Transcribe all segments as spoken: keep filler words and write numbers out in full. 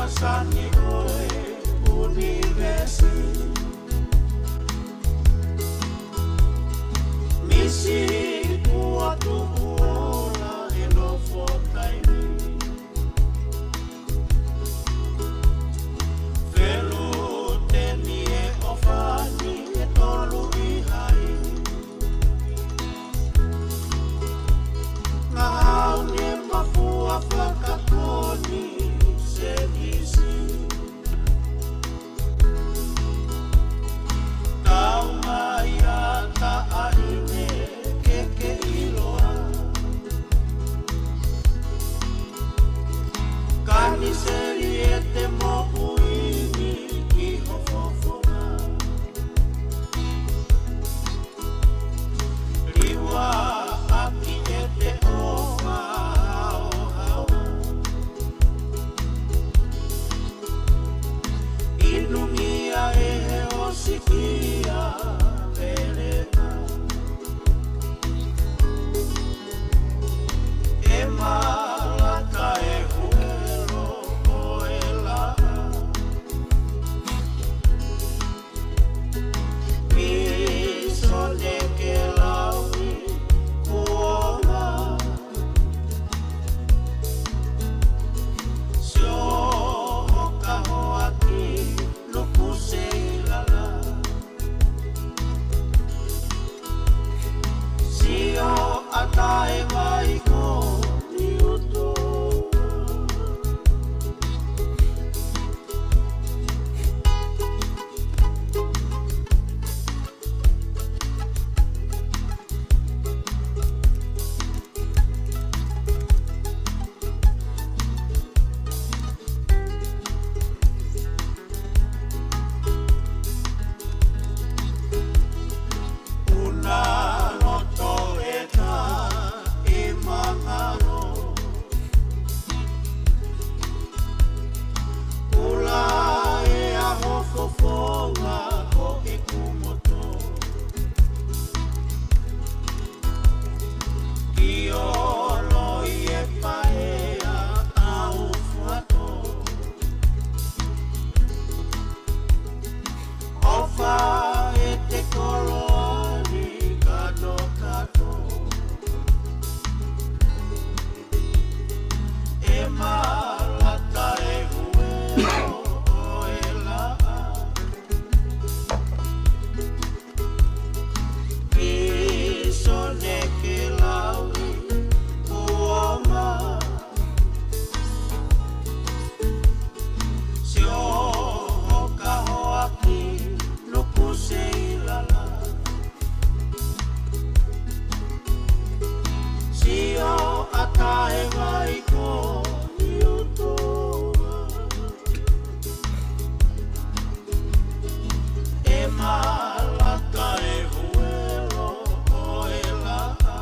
Sani ʻo e ʻunivēsi. Misi kuo tuku ola he nofo taimi. Feluteni e ʻofa ni ʻe tolu ʻi hai. Ngahau ne mafua fakakoni se misi. Tau mai ʻa taʻahine ke ke ʻiloa. Kaniseli ʻete moʻui ni ki ho fofonga. Liua ʻaki ʻete ʻofa haohaoa. Inumia ʻe he ʻosikia velenga. ʻE malaka e huelo ʻo e laʻā. Pīsone ke laui kuonga. Sio hoka hoaki nuku seilala. Sio ʻata e vai ko ni utu. Una loto e taʻemangalo. Ula e ʻaho fofonga ko e kumoto. Ki olo i e paea au fuato. ʻOfa e te koloa ni kanokato. ʻE malata e huelo ʻo e laʻā. Pīsone ke laui kuonga. Sio hoka hoaki nuku seilala. Sio ʻata e vai ko ni utu. ʻE malaka e huelo ʻo e laʻā.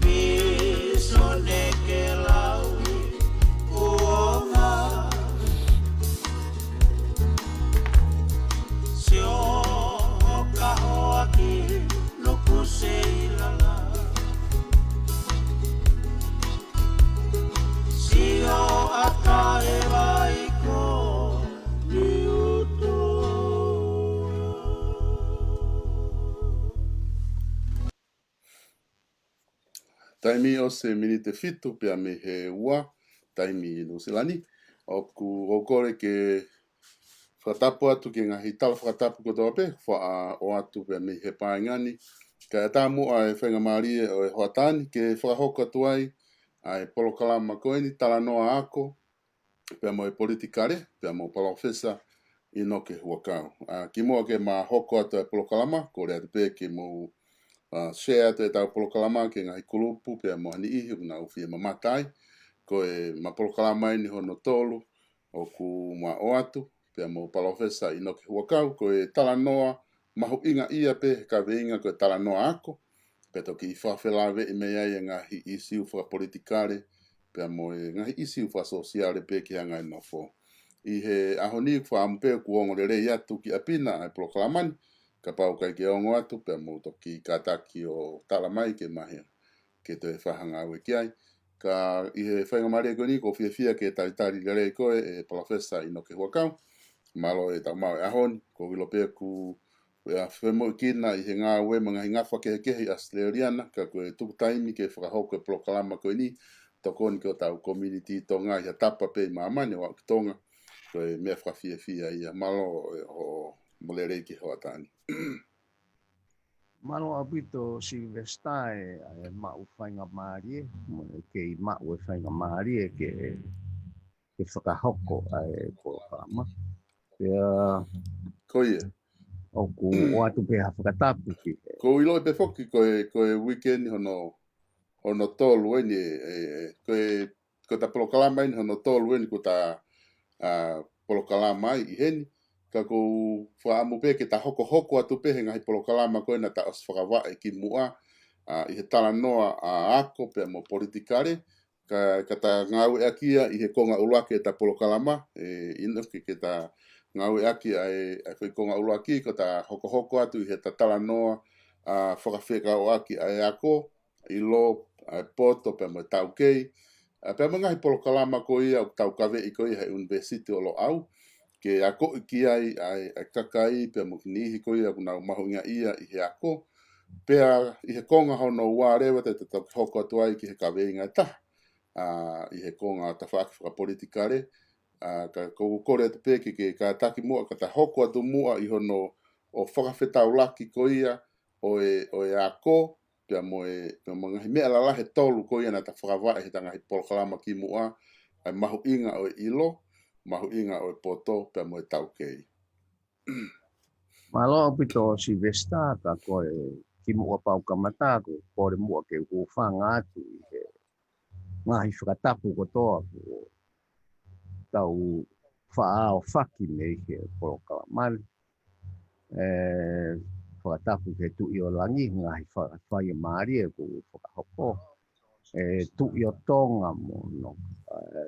Pīsone ke laui kuonga. Sio hoka hoaki nuku seilala. Sio ʻata e vai ko ni utu. Taimi ʻosi e miniti ʻe fitu pea mei he ua, taimi ʻi Nuʻusila ni. ʻOku ou kole ke fakatapu atu ki he ngaahi tala fakatapu kotoa pē, faʻa ʻoatu pea mei he paenga ni. Kae ʻatā muʻa e faingamālie ʻo e hoʻatā ni ke fakahoko atu ai ʻa e polokalama ko eni, Talanoa Ako, pea mo e Politikale, pea mo Palōfesa ʻInoke Huʻakau. ʻA, kimuʻa ke ma hoko atu e polokalama, kole atu pē ke mou, ʻa, share atu ʻetau polokalama ki he ngaahi kulupu, pea mo ha niʻihi ʻoku nau fie mamata ai. Ko ʻema polokalama eni hono tolu ʻoku ma ʻoatu, pea mo Palōfesa ʻInoke Huʻakau, ko e talanoa mahuʻinga ia pē he kaveinga ko e Talanoa Ako, pea toki fakafelaveʻi mei ai e ngaahi ʻīsiu fakapolitikale, pea mo e ngaahi ʻīsiu fakasōsiale pē ki he anga e nofo. ʻI he ʻaho ni ʻoku faʻamu pē ʻoku ongo lelei atu ki ʻapi na ʻa e polokalama ni, kapau ʻoku ʻikai ke ongo atu, pea mou toki kātaki ʻo tala mai ke mahino ke toe fakahanga atu ki ai. Ka ʻi he faingamālie ko eni, ʻoku ou fiefia ke talitali lelei koe, ʻe Palōfesa ʻInoke Huʻakau. Mālō e tau maʻu e ʻaho ni, ʻoku ou ʻilo pē ʻoku ʻa femoʻuekina ʻi he ngāue mo e ngaahi ngafa kehekehe ʻi ʻAositelēlia na, ka ko e tuku taimi ke fakahoko e polokalama ko eni, tokoni ki hotau community Tonga ʻi ha tapa pē ʻi māmani ʻo aʻu ki Tonga, ko e meʻa fakafiefia ia. Mālō e hoʻomou lelei ki he hoʻatā ni. Mālō ʻaupito Sylvester e, e maʻu faingamālie, mo e kei maʻu e faingamālie ke, ke fakahoko ʻa e polokalama. Pea Ko ia. ʻoku ʻoatu pē ha fakatapu ki he. ʻOku ou ʻilo pē foki ko e, ko e weekend hono, hono tolu eni, e, e, ko e, ko e ta polokalama eni hono tolu eni ko ta, ʻa, polokalama ai ʻi heni. Ka ʻoku ou fakaʻamu pē ke ta hokohoko atu pē he ngaahi polokalama ko ē naʻa ta ʻosi fakavaʻe ki muʻa, ʻa, ʻi he talanoa ʻa ako pea mo politikale, ka, ka ta ngāueʻaki ia ʻi he konga ʻuluaki e ta polokalama, ʻe ʻInoke ke ta ngāueʻaki ʻa e, ʻa e foʻi konga ʻuluaki, ko ta hokohoko atu ʻi he ta talanoa, ʻa, fakafekauʻaki ʻa e ako, ʻilo, ʻa e poto, pea mo e taukei, ʻa, pea mo e ngaahi polokalama ko ia ʻoku tau kaveʻi ko ia he University ʻo Loʻau, ke akoʻi ki ai ʻa e, ʻa e kakai, pea mo e niʻihi ko ia ʻoku nau mahuʻingaʻia ʻi he ako, pea ʻi he konga hono ua leva te ta toki hoko atu ai ki he kaveinga ʻe taha, ʻa, ʻi he konga tafaʻaki fakapolitikale, ʻa, ka ʻoku ou kole atu pē ke, ke kātaki muʻa, ka ta hoko atu muʻa ʻi hono ʻo fakafetaulaki ko ia ʻo e, ʻo e ako, pea mo e, pea mo e ngaahi meʻa lalahi ʻe tolu ko ia naʻa ta fakavaʻe he ta ngaahi polokalama ki muʻa, ʻa e mahuʻinga ʻo e ʻilo, mahuʻinga ʻo e poto, pea mo e taukei. Mālō ʻaupito Sylvester, ka ko e kimuʻa pau kamata ʻoku ou kole muʻa ke u hūfanga atu ʻi he ngaahi fakatapu kotoa kuo tau faʻa ʻaofaki mei he polokalama ni. ʻE, fakatapu ki he Tuʻi ʻo Langi, ngaahi fa-, faingamālie kuo fakahoko. ʻE, Tuʻi ʻo Tonga mo hono, ʻe,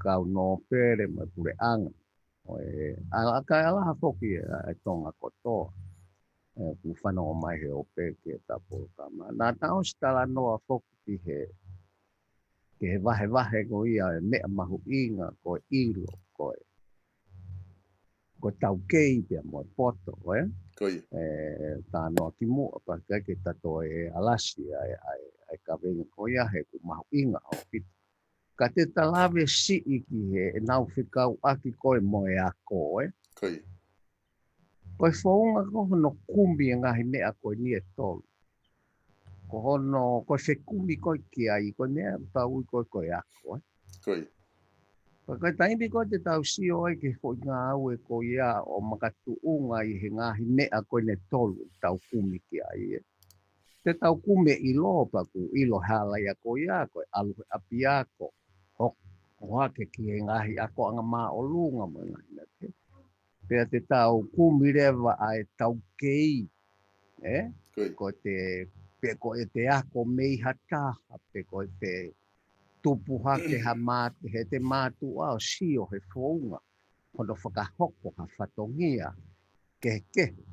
kau nōpele mo e puleʻanga. ʻO e, ʻa, ʻa ka e ʻalaha foki ʻa e Tonga kotoa. ʻE, kuo fanongo mai he ope ki he ta polokalama. Naʻa ta ʻosi talanoa foki ki he, ki he vahevahe ko ia e meʻa mahuʻinga, ko e ʻilo, ko e, ko e taukei pea mo e poto, ē? Ko ia. ʻE, talanoa ki muʻa, pea ʻikai ke ta toe ʻalasi ʻa e, ʻa e, ʻa e kaveinga ko ia he ʻoku mahuʻinga ʻaupito. Ka te ta lave siʻi ki he ʻenau fekauʻaki ko ē mo e ako, ē? Ko ia. Ko e founga ko hono kumi e ngaahi meʻa ko eni ʻe tolu. Ko hono, ko e fekumi ko ē ki ai, ko e meʻa ʻoku tau ui ko ē ko e ako, ē? Ko ia. Ka ko e taimi ko ē te tau sio ai ki he foʻi ngāue ko ia ʻo makatuʻunga ʻi he ngaahi meʻa ko eni ʻe tolu ʻoku tau kumi ki ai, ē. Te tau kumi e ʻilo pea ʻoku ʻilo hala ia ko ia, ko e ʻalu he ʻapiako, hoko hake ki he ngaahi akoʻanga māʻolunga mo e ngaahi meʻa kehe. Pea te tau kumi leva ʻa e taukei, ē? Ko ia. Ko e te, pe ko e te ako mei ha taha, pe ko e te tupu hake ha mā-, he te mātuʻa ʻo sio he founga, hono fakahoko ha fatongia kehekehe.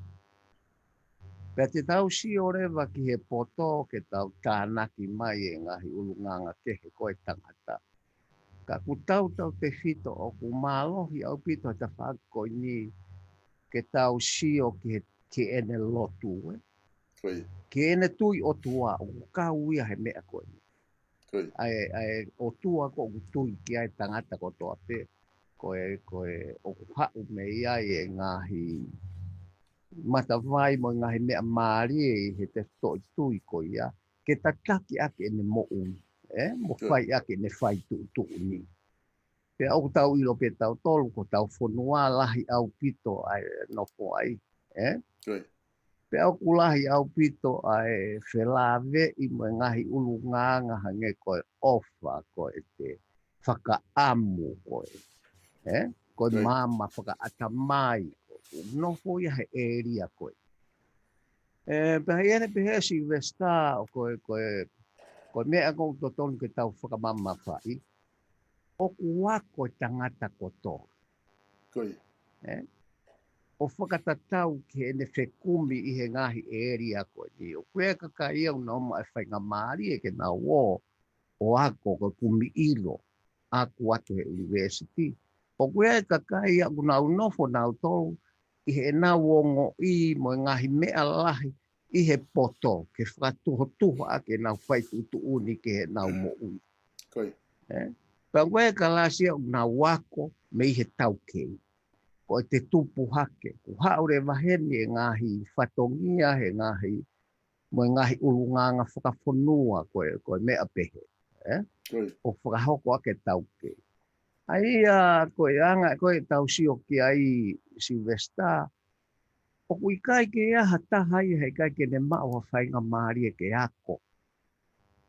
Pea te tau sio leva ki he poto ke tau tānaki mai e ngaahi ʻulungaanga kehe ko e tangata. Ka ʻoku tau tautefito ʻoku mālohi ʻaupito he tafaʻaki ko eni ke tau sio ki he, ki heʻene lotu, ē? Ko ia. Ki heʻene tui ʻOtua ʻoku kau ia he meʻa ko eni. Ko ia. ʻA e, ʻa e ʻOtua ko ē ʻoku tui ki ai e tangata kotoa pē. Ko e, ko e ʻoku haʻu mei ai e ngaahi matavai mo e ngaahi meʻa mālie ʻi he te toʻi tui ko ia. Ke tataki ʻaki ʻene moʻui, ē? Mo Ko ia. fai ʻaki ʻene fai tuʻutuʻuni. Pea ʻoku tau ʻilo pē tautolu ko hotau fonua lahi ʻaupito ʻa e nofo ai, ē? Ko ia. Pea ʻoku lahi ʻaupito ʻa e felāveʻi mo e ngaahi ʻulungaanga hangē ko e ʻofa, ko e te fakaʻamu ko ē, ē? Ko e Ko ia. maama fakaʻatamai, ko e nofo ia he ʻēlia ko ē. Ē, pea ʻi heʻene pehē Sylvester ʻo ko e, ko e, ko e meʻa ʻoku totonu ke tau fakamamafaʻi, ʻoku ako e tangata kotoa. Ko ia. Ē? ʻO fakatatau ki heʻene fekumi ʻi he ngaahi ʻēlia ko eni. ʻOku ʻi ai e kakai ia ʻoku nau maʻu e faingamālie ke nau ō, ʻo ako, ko e kumi ʻilo, ako atu he university. ʻOku ʻi ai e kakai ia ʻoku nau nofo nautolu ʻi heʻenau ongoʻi mo e ngaahi meʻa lahi ʻi he poto, ke fakatuhotuho ʻaki ʻenau fai tuʻutuʻuni ki heʻenau moʻui. Ko ia. Ē? Pea ʻoku ʻi ai e kalasi ia ʻoku nau ako mei he taukei. Ko e te tupu hake, ʻoku haʻu leva heni e ngaahi fatongia, he ngaahi, mo e ngaahi ʻulungaanga fakafonua, ko e, ko e meʻa pehē. Ē? Ko ia. ʻO fakahoko ʻaki e taukei. ʻA ia, ko e anga, ko e tau sio ki ai Sylvester, ʻoku ʻikai ke ʻi ai ha taha ia he ʻikai ke ne maʻu ha faingamālie ke ako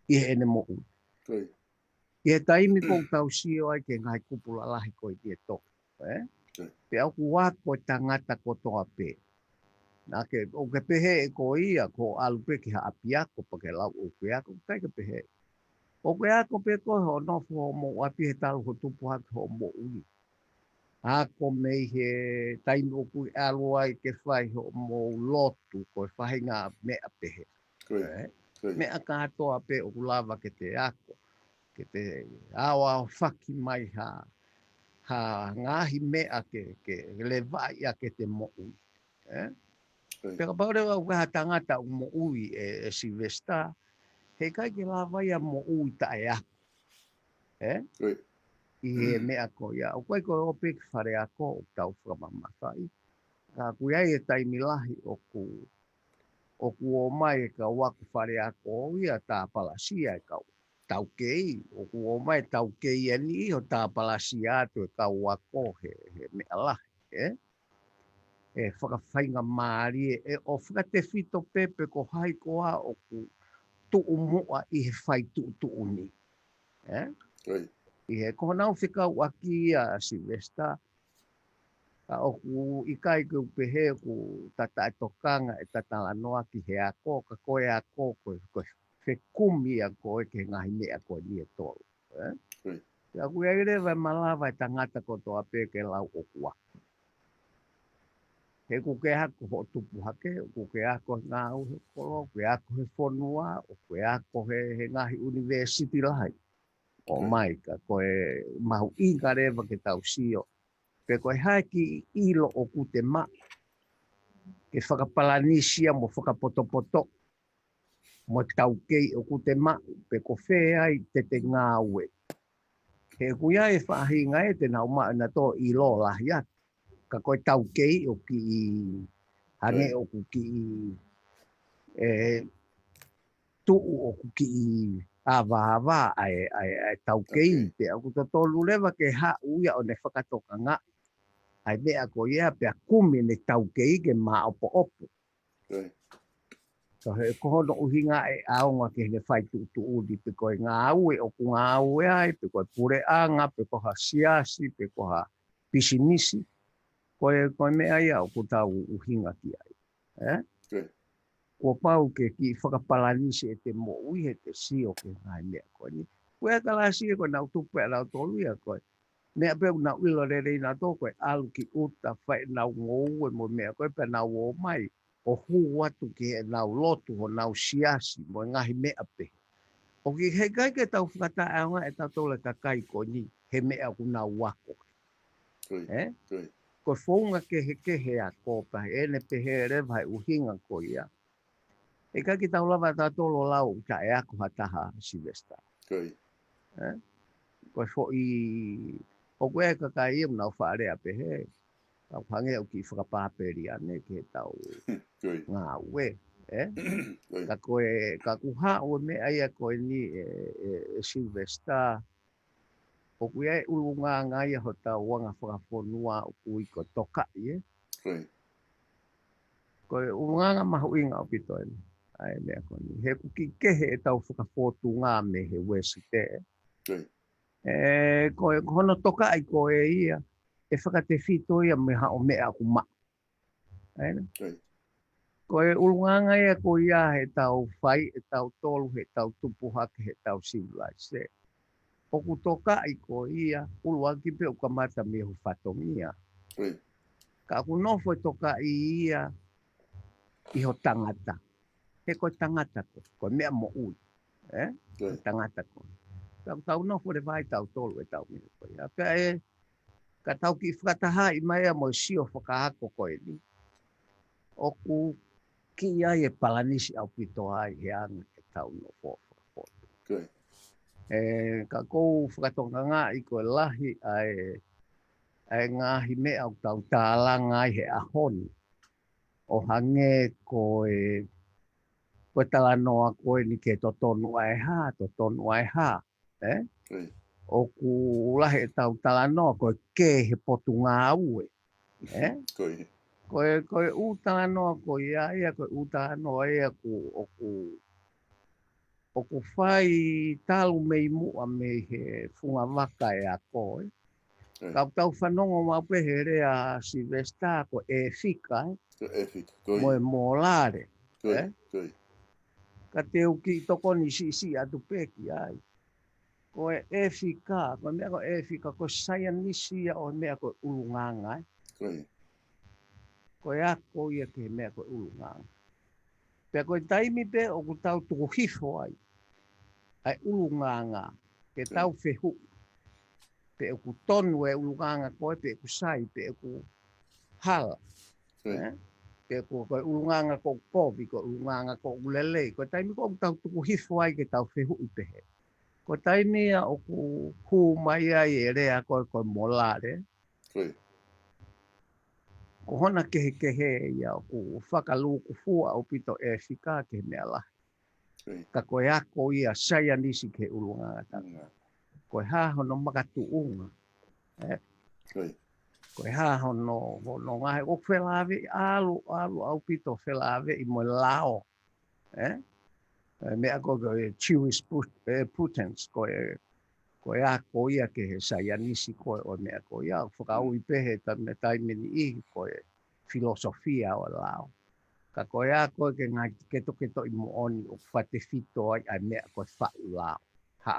ʻi heʻene moʻui. Ko ia. ʻI he taimi ʻoku tau sio ai ki he ngaahi kupu lalahi ko eni ʻe tolu. Ē? Ko ia. Pea ʻoku ako e tangata kotoa pē. Naʻa ke, ʻoku ke pehē ʻe koe ia, ko e ʻalu pē ki ha ʻapiako, pea ke lau ʻoku ke ako, ʻikai ke pehē. ʻOku ke ako pē koe hoʻo nofo hoʻo moʻui ʻapi he talu hoʻo tupu hake hoʻo moʻui. Ako mei he taimi ʻoku ke ʻalu ai ke fai hoʻomou lotu, ko e faʻahinga meʻa pehē. Ko ia. Ē? Ko ia. Meʻa kātoa pē ʻoku lava ke te ako, ke te aoaofaki mai ha, ha ngaahi meʻa ke, ke levaʻi ʻaki ʻete moʻui. Ē? Ko ia. Pea kapau leva ʻoku ʻi ai ha tangata ʻoku moʻui ʻe, ʻe Sylvester, he ʻikai ke lava ia moʻui taʻeako. Ē? Ko ia. ʻI he meʻa ko ia. ʻOku ʻi ai ko e ō pē ki fale ako ʻoku tau fakamamafaʻi. Ka ʻoku ʻi ai e taimi lahi ʻoku, ʻoku ō mai e kau ako fale ako ia tāpalasia e kau taukei. ʻOku ō mai e taukei ʻe niʻihi ʻo tāpalasia atu e kau ako he, he meʻa lahi. Ē? ʻE fakafaingamālie, ʻe ʻo fakatefito pē pe ko hai koā ʻoku tuʻu muʻa ʻi he fai tuʻutuʻuni. Ē? Ko ia. ʻI he ko honau fekauʻaki ia Sylvester, ka ʻoku ʻikai ke u pehē ʻoku tataʻetokanga ʻeta talanoa ki he ako, ka ko e ako ko e, ko e fekumi ia ko e ki he ngaahi meʻa ko eni ʻe tolu. Ē? Ko ia. Pea ʻoku ʻi ai leva e malava e tangata kotoa pē ke lau ʻoku ako. He ʻoku ke ako hoʻo tupu hake, ʻoku ke ako he ngāue he kolo, ʻoku ke ako he fonua, ʻoku ke ako he, he ngaahi university lahi. ʻO Ko ia. mai ka ko e mahuʻinga leva ke tau sio. Pe ko e hā e kiʻi ʻilo ʻoku te maʻu ke fakapalanisi ia mo fakapotopoto mo e taukei ʻoku te maʻu, pe ko fē ai te te ngāue. He ʻoku ʻi ai e faʻahinga ē te nau maʻu ʻenautolu ʻilo lahi atu. Ka ko e taukei ʻoku kiʻi, hangē Ko ia. ʻoku kiʻi, ē, tuʻu ʻoku kiʻi avaava ʻa e, ʻa e, ʻa e taukei, Taukei. pea ʻoku totonu leva ke haʻu ia ʻo ne fakatokangaʻi ʻa e meʻa ko ia, pea kumi ʻene taukei ke maʻopoʻopo. Ko ia. Ka he ko hono ʻuhinga e ʻaonga ke ne fai tuʻutuʻuni pe ko e ngāue ʻoku ngāue ai, pe ko e puleʻanga, pe ko ha siasi, pe ko ha pisinisi. Ko e, ko e meʻa ia ʻoku tau ʻuhinga ki ai. Ē? Ko ia. Kuo pau ke kiʻi fakapalanisi ʻete moʻui he te sio ki he ngaahi meʻa ko eni. Ko e kalasi ē ko e nau tupu ʻe nautolu ia ko e meʻa pē ʻoku nau ʻilo lelei nautolu ko e ʻalu ki ʻuta fai ʻenau ngoue mo e meʻa ko ē pea nau ō mai ʻo hū atu ki heʻenau lotu honau siasi mo e ngaahi meʻa pehē. ʻOku ʻikai ke tau fakataʻeʻaongaʻi ʻe tautolu e kakai ko eni he meʻa ʻoku nau ako. Ko ia. Ē? Ko ia. Ko e founga kehekehe ako pea ʻene pehē leva he ʻuhinga ko ia. ʻIkai ke tau lava tautolu ʻo lau ʻoku taʻeako ha taha Sylvester. Ko ia. Ē? Ko e foʻi, ʻoku ʻi ai e kakai ia ʻoku nau faʻa lea pehē. Tau hangē ʻoku kiʻi fakapāpeli ange ke tau Ko ia. ngāue. Ē? Ko ia. Ka ko e, ka ʻoku haʻu e meʻa ia ko eni ē, ē, ē Sylvester. ʻOku ʻi ai e ʻulungaanga ia hotau anga fakafonua ʻoku ui ko e tokaʻi, ē? Ko ia. Ko e ʻulungaanga mahuʻinga ʻaupito eni. ʻA e meʻa ko eni. He ʻoku kiʻi kehe ʻetau fakafōtunga mei he Uēsite. Ko ia. Ē, ko e, ko hono tokaʻi ko ē ia, ʻe fakatefito ia mei haʻo meʻa ʻoku maʻu. ʻA ia. Ko ia. Ko e ʻulungaanga ia ko ia heʻetau fai, ʻe tautolu, heʻetau tupu hake, heʻetau sivilaise. ʻOku tokaʻi ko ia, ʻuluaki pē ʻoku kamata mei ho fatongia. Ko ia. Ka ʻoku nofo e tokaʻi ia ʻi ho tangata. He ko e tangata koe, ko e meʻa moʻui. Ē? Ko ia. Ko e tangata koe. Tau, tau nofo leva ai tautolu ʻetau meʻa ko ia. Pea ʻe, ka tau kiʻi fakatahaʻi mai ia mo e sio fakaako ko eni. ʻOku kiʻi ai e palanisi ʻaupito ai he anga ʻetau nofo fakapotu. Ko ia. ʻE, ka ʻoku ou fakatokangaʻi ko e lahi ʻa e, ʻa e ngaahi meʻa ʻoku tau tālanga ai he ʻaho ni. ʻO hangē ko e, ko e talanoa ko eni ke totonu ʻa e hā, totonu ʻa e hā, ē? Ko ia. ʻOku lahi ʻetau talanoa ko e kē he potungāue, ē? Ko ia. Ko e, ko e ʻū talanoa ko ia, ia ko e ʻū talanoa ia ʻoku, ʻoku, ʻoku fai talu mei muʻa mei he funga vaka e ako, ē? Ko ia. Ka ʻoku tau fanongo maʻu pē he lea ʻa Sylvester ko e ʻēfika, ē? Ko e ʻēfika, ko ia. Mo e mōlale, ko ia, ē? Ko ia. Ka te u kiʻi tokoni siʻisiʻi atu pē ki ai. Ko e ʻēfika, ko e meʻa ko e ʻēfika, ko e saienisi ia ʻo e meʻa ko e ʻulungaanga, ē? Ko ia. Ko e ako ia ki he meʻa ko e ʻulungaanga. Pea ko e taimi pē ʻoku tau tuku hifo ai ʻa e ʻulungaanga, ke, ko ia, tau fehuʻi pe ʻoku tonu e ʻulungaanga ko ē, pe ʻoku sai, pe ʻoku hala. Ko ia. Ē? Pe ko, ko e ʻulungaanga ʻoku kovi, ko e ʻulungaanga ʻoku lelei. Ko e taimi ko ē ʻoku tau tuku hifo ai ke tau fehuʻi pehē, ko e taimi ia ʻoku hū mai ai e lea ko ē ko e mōlale. Ko ia. Ko hona kehekehe ia ʻoku fakalūkufua ʻaupito e ʻēfika ki he meʻa lahi. Ko ia. Ka ko e ako ia saienisi ki he ʻulungaanga tangata. Mm. Ko e hā hono makatuʻunga, ē? Ko ia. Ko e hā hono, hono ngaahi, ʻoku felāveʻi, ʻalu, ʻalu ʻaupito felāveʻi mo e lao, ē? E meʻa ko, ko e jurisprudence, ko e, ko e ako ia ki he saienisi ko ē ʻo e meʻa ko ia, ʻoku fakaui, mm, pē he taimi, taimi ʻe niʻihi ko e filosofia ʻo e lao. Ka ko e ako ki he ngaahi ketoketoʻi moʻoni ʻoku fakatefito ai ʻa e meʻa ko e faʻu lao. Hā,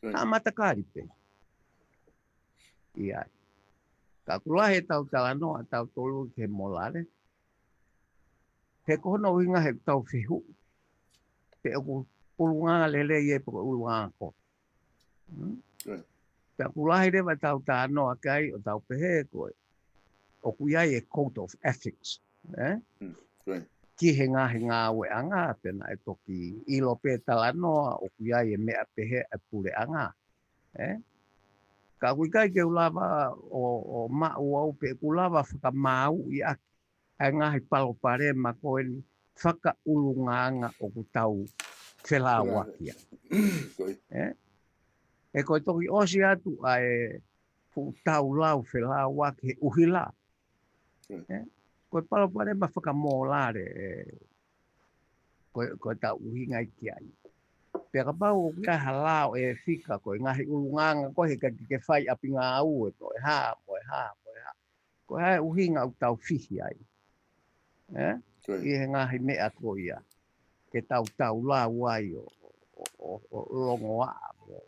ko ia, hā matakali pē. ʻIo. Ka ʻoku lahi ʻetau talanoa, tautolu ki he mōlale. He ko hono ʻuhinga he tau fehuʻi pe ʻoku ʻulungaanga lelei ē pe ko e ʻulungaanga kovi. Hmm? Ko ia. Pea ʻoku lahi leva ʻetau talanoa ki ai ʻo tau pehē ko ē ʻoku ʻi ai e code of ethics, ē? Hmm, ko ia. Ki he ngaahi ngāueʻanga, pea naʻe toki ʻilo pē talanoa ʻoku ʻi ai e meʻa pehē ʻa e puleʻanga, ē? Ka ʻoku ʻikai ke u lava ʻo, ʻo maʻu au pe ʻoku lava fakamāuʻi ʻaki ʻa e ngaahi palopalema ko eni fakaʻulungaanga ʻoku tau felāuaki ai. Ko ia. Ē? He ko e toki ʻosi atu ʻa e fuʻu tau lau felāuaki he ʻuhila. Ko ia. Ē? Ko e palopalema fakamōlale, ē, ko e, ko ʻetau ʻuhinga ia ki ai. Pea kapau ʻoku ʻi ai ha lao ʻēfika ko e ngaahi ʻulungaanga ko ē he ʻikai ke fai ʻapi ngāue mo e hā, mo e hā, mo e hā. Ko e hā e ʻuhinga ʻoku tau fihi ai, ē? Ko ia. ʻI he ngaahi meʻa ko ia ke tau tau lau ai ʻo, ʻo, ʻo, ʻo longoaʻa mo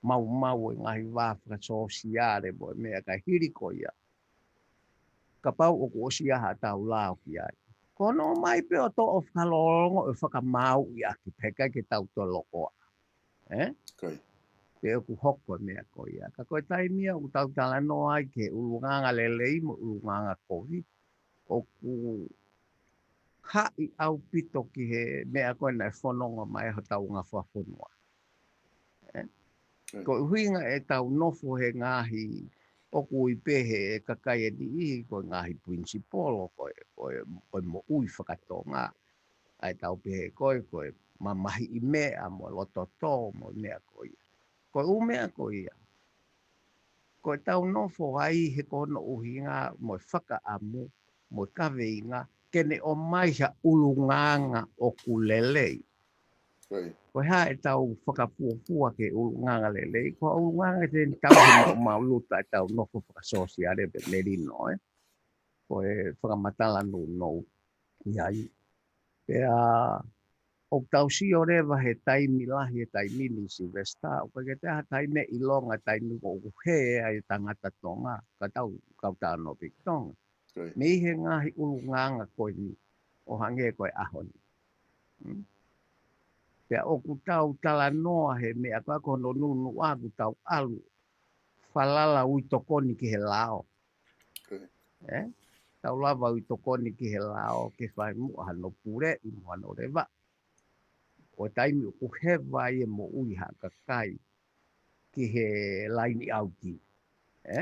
maumau e ngaahi vā fakasōsiale mo e meʻa kae hili ko ia, kapau ʻoku ʻosi ʻi ai haʻatau lao ki ai, ko hono ʻomai pē ʻo toʻo fakalongolongo ʻo fakamāuʻi ʻaki pea ʻikai ke tau toe longoaʻa. Ē? Ko ia. Pe ʻoku hoko e meʻa ko ia. Ka ko e taimi ia ʻoku tau talanoa ai ki he ʻulungaanga lelei mo e ʻulungaanga kovi, ʻoku haʻi ʻaupito ki he meʻa ko ē naʻe fononga mai ai hotau ngaahi fakafonua. Ē? Ko ia. Ko e ʻuhinga ʻetau nofo he ngaahi, ʻoku ui pē he kakai ʻe niʻihi ko e ngaahi principle, ko e, ko e, ko e moʻui fakatonga. ʻA ʻetau pehē ko ē, ko e mamahiʻi meʻa mo e lototō mo e meʻa ko ia. Ko e ʻū meʻa ko ia, ko ʻetau nofo ai he ko hono ʻuhinga mo e fakaʻamu mo e kaveinga ke ne ʻomai ha ʻulungaanga ʻoku lelei. Ko ia. Ko e hā ʻetau fakafuofua ki he ʻulungaanga lelei? Ko e ʻulungaanga te ne tauhi maʻumaʻuluta ʻetau nofo fakasōsiale pe melino, ē? Ko e fakamatala nounou ia ai. Pea ʻoku tau sio leva he taimi lahi, he taimi ni, Sylvester, ʻoku ʻikai ke toe ʻi ai ha taimi ʻilonga, taimi ko ē ʻoku hē ai e tangata Tonga, ka tau kau talanoa pē ki Tonga. Ko ia. Mei he ngaahi ʻulungaanga ko eni ʻo hangē ko e ʻaho ni. Hmm? Pea ʻoku tau talanoa he meʻa ko ē ko hono nunuʻa ʻoku tau ʻalu falala ui tokoni ki he lao. Ē? Tau lava ui tokoni ki he lao ke fai muʻa hano puleʻi mo hano leva. ʻO taimi ʻoku heva ai e moʻui ha kakai ki he laini ʻauti. Ē?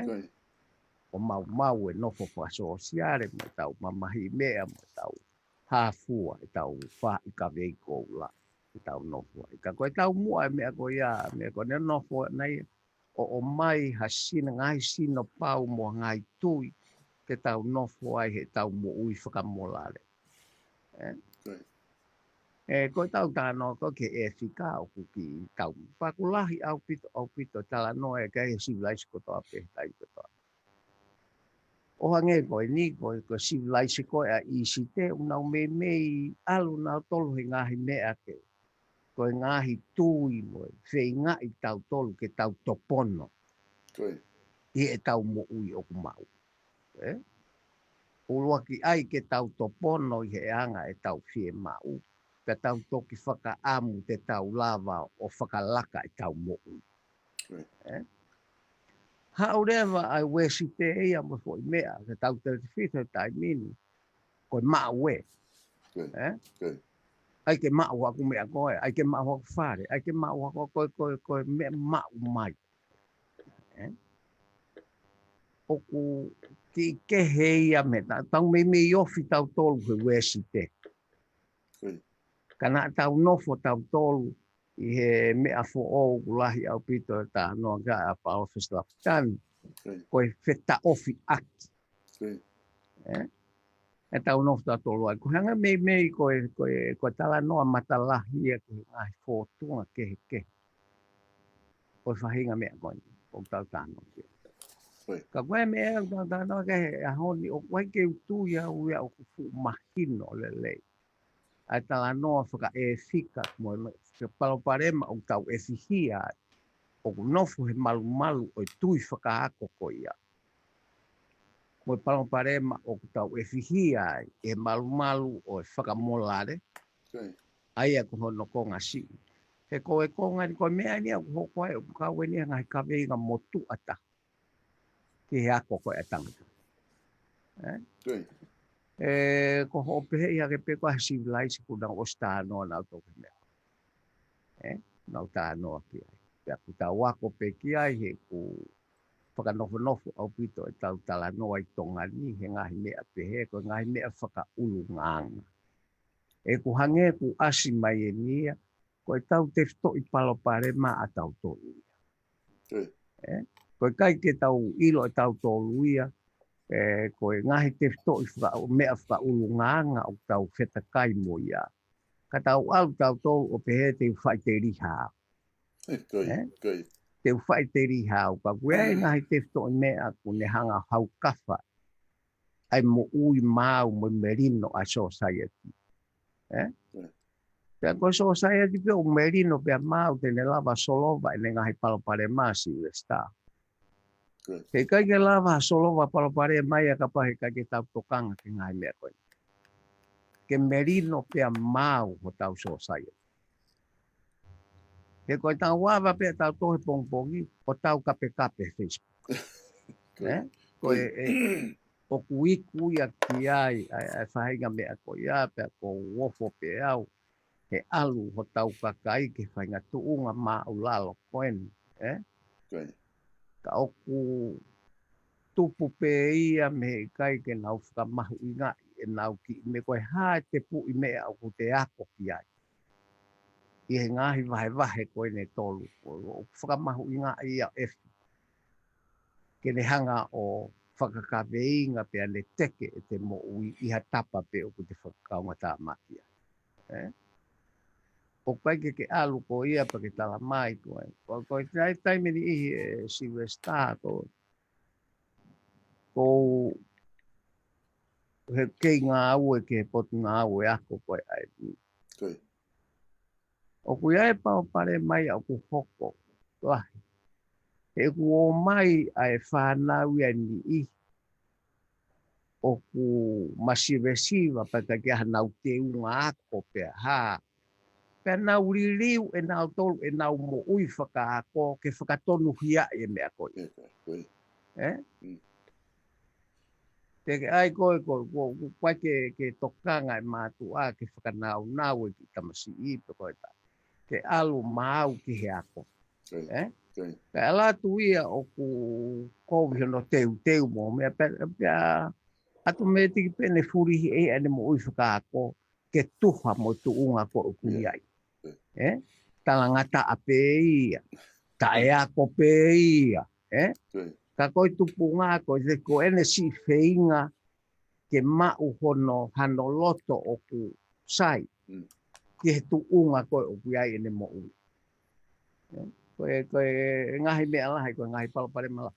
ʻO maumau e nofo fakasōsiale mo tau mamahi meʻa mo tau hāfua e tau faʻi kavei koula, e tau nofo ai. Ka ko e tau muʻa e meʻa ko ia, meʻa ko ʻene nofo nai, ʻo ʻomai ha sino, ngaahi sino pau mo ngaahi tui, ke tau nofo ai he tau moʻui fakamolale. Ē? Ē, ko e tau talanoa ko ē ki he ʻEfika ʻoku ki tau. Pea ʻoku lahi ʻaupito, ʻaupito talanoa e kai he sivilaisi kotoa pē, tai kotoa. ʻO hangē ko eni, ko e, ko e sivilaisi ko ē ʻa ʻIsite, ʻoku nau meimei ʻalu nautolu he ngaahi meʻa ke. Ko e ngaahi tui mo e feingaʻi tautolu ke tau topono. ʻI he tau moʻui ʻoku maʻu. Ē? ʻUluaki ai ke tau topono ʻi he anga e tau fiemaʻu. Pea tau toki fakaʻamu te tau lava ʻo fakalaka e tau moʻui. Ē? Haʻu leva ʻa e Uēsite ia mo e foʻi meʻa, ke tau te fito taimi ni. Ko e maʻu ē. Ē? ʻAi ke maʻu haku meʻa ko ē, ʻai ke maʻu haku fale, ʻai ke maʻu haku ko e, ko e, ko e meʻa maʻu mai. Ē? ʻOku kiʻi kehe ia mei he, tau meimei ofi tautolu he Uēsite. Ka naʻa tau nofo tautolu ʻi he meʻa foʻou ʻoku lahi ʻaupito e talanoa ki ai ʻa Palōfesa Lafitani. Ko e fetaʻofiʻaki. Ē? ʻE tau nofo tautolu ai. Ko e hanga meimei ko e, ko e, ko e talanoa matalahi ia ki he ngaahi fōtunga kehekehe. Ko e faʻahinga meʻa ko eni, ʻoku tau talanoa ki ai. Ka ko e meʻa ʻoku tau talanoa ki ai he ʻaho ni, ʻoku ʻikai ke u tui au ia ʻoku fuʻu mahino lelei ʻa e talanoa fakaʻefika mo e, mo e palopalema ʻoku tau ʻefihia ai. ʻOku nofo he malumalu ʻo e tui fakaako ko ia. Mo e palopalema ʻoku tau ʻefihia ai, he malumalu ʻo e fakamolale, ʻa ia ko hono konga siʻi. He ko e konga ni ko e meʻa ni ʻoku hoko ai, ʻoku kau eni he ngaahi kaveinga motuʻa taha ki he ako ko ē ʻa e tangata. Ē? Ē, ko hoʻo pehē ʻi hake pē ko e sivilaisi ʻoku nau ʻosi talanoa nautolu ki he meʻa. Ē? Nau talanoa ki ai. Pea ʻoku tau ako pē ki ai he ʻoku fakanofonofo ʻaupito e tau talanoa ʻi Tonga ni he ngaahi meʻa pehē, ko e ngaahi meʻa fakaʻulungaanga. ʻOku hangē ʻoku ʻasi mai eni ia, ko e tau tefitoʻi palopalema ʻa tautolu ia. Ē? Ko e ʻikai ke tau ʻilo e tautolu ia, ē, ko e ngaahi tefitoʻi faka-, meʻa fakaʻulungaanga ʻoku tau fetakai mo ia. Ka tau ʻalu tautolu ʻo pehē te u faʻiteliha. Ē? Te u faʻiteliha au ka kuo ʻi ai ngaahi tefitoʻi meʻa ʻoku ne hanga haukafa ʻa e moʻui maau mo e melino ʻa e society. Ē? Pea ko e society pē ʻoku melino pea maau te ne lava solova ʻene ngaahi palopalema Silivesitā. He ʻikai ke lava solova palopalema ia kapau he ʻikai ke tau tokanga ki he ngaahi meʻa ko ē. Ke melino pea maau hotau society. He ko e tau ava pē tau tohi pongipongi, ʻo tau kapekape Facebook. Ē? Ko e, ē, ʻoku iku ia ki ai, ʻa e, ʻa e faʻahinga meʻa ko ia, pea ʻoku ou ofo pē au, he ʻalu hotau kakai ki he faʻahinga tuʻunga māʻulalo ko eni, ē? Ka ʻoku tupu pē ia mei he ʻikai ke nau fakamahuʻingaʻi ʻenau kiʻi meʻa ko e hā e tepuʻi meʻa ʻoku te ako ki ai. ʻI he ngaahi vahevahe ko eni ʻe tolu, ʻoku fakamahuʻingaʻi ia ʻe ke ne hanga ʻo fakakaveinga pea ne teke ʻete moʻui ʻi ha tapa pē ʻoku te fakakaungātāmaki ai. Ē? ʻOku ʻikai ke ke ʻalu ko ia pea ke tala mai ko ē. Ko, ko e tai-, taimi ni ʻi he Silivesitā ko, ko he kei ngāue ki he potungāue ako ko ē ʻa e ʻOku ʻi ai e palopalema ia ʻoku hoko lahi. He ʻoku ōmai ʻa e fānau ia ʻe niʻihi ʻoku masivesiva pea ʻikai ke ʻi ai hanau teunga ako pea hā. pea nau liliu ʻe nautolu ʻenau moʻui fakaako ke fakatonuhiaʻi e meʻa ko ia. Ē? Teʻeki ai ko e, ko, ko, ko, ko e ke, ke tokanga e mātuʻa ke fakanaunau e kiʻi tamasiʻi pe ko e ta. Ke ʻalu maʻu ki he ako. Ē? Pea ʻalu atu ia ʻoku kovi hono teuteu mo e meʻa pea, pea ʻato mei tiki pene fulihi ʻe ʻene moʻui fakaako ke tuha mo e tuʻunga ko ē ʻoku ʻi ai. Ē? Talangataʻa pē ia, taʻeako pē ia. Ē? Ka ko e tupunga ko e, ko ʻene siʻi feinga ke maʻu hono, hano loto ʻoku sai ki he tuʻunga ko ē ʻoku ʻi ai ʻene moʻui. Ē? Ko e, ko e ngaahi meʻa lahi, ko e ngaahi palopalema la-,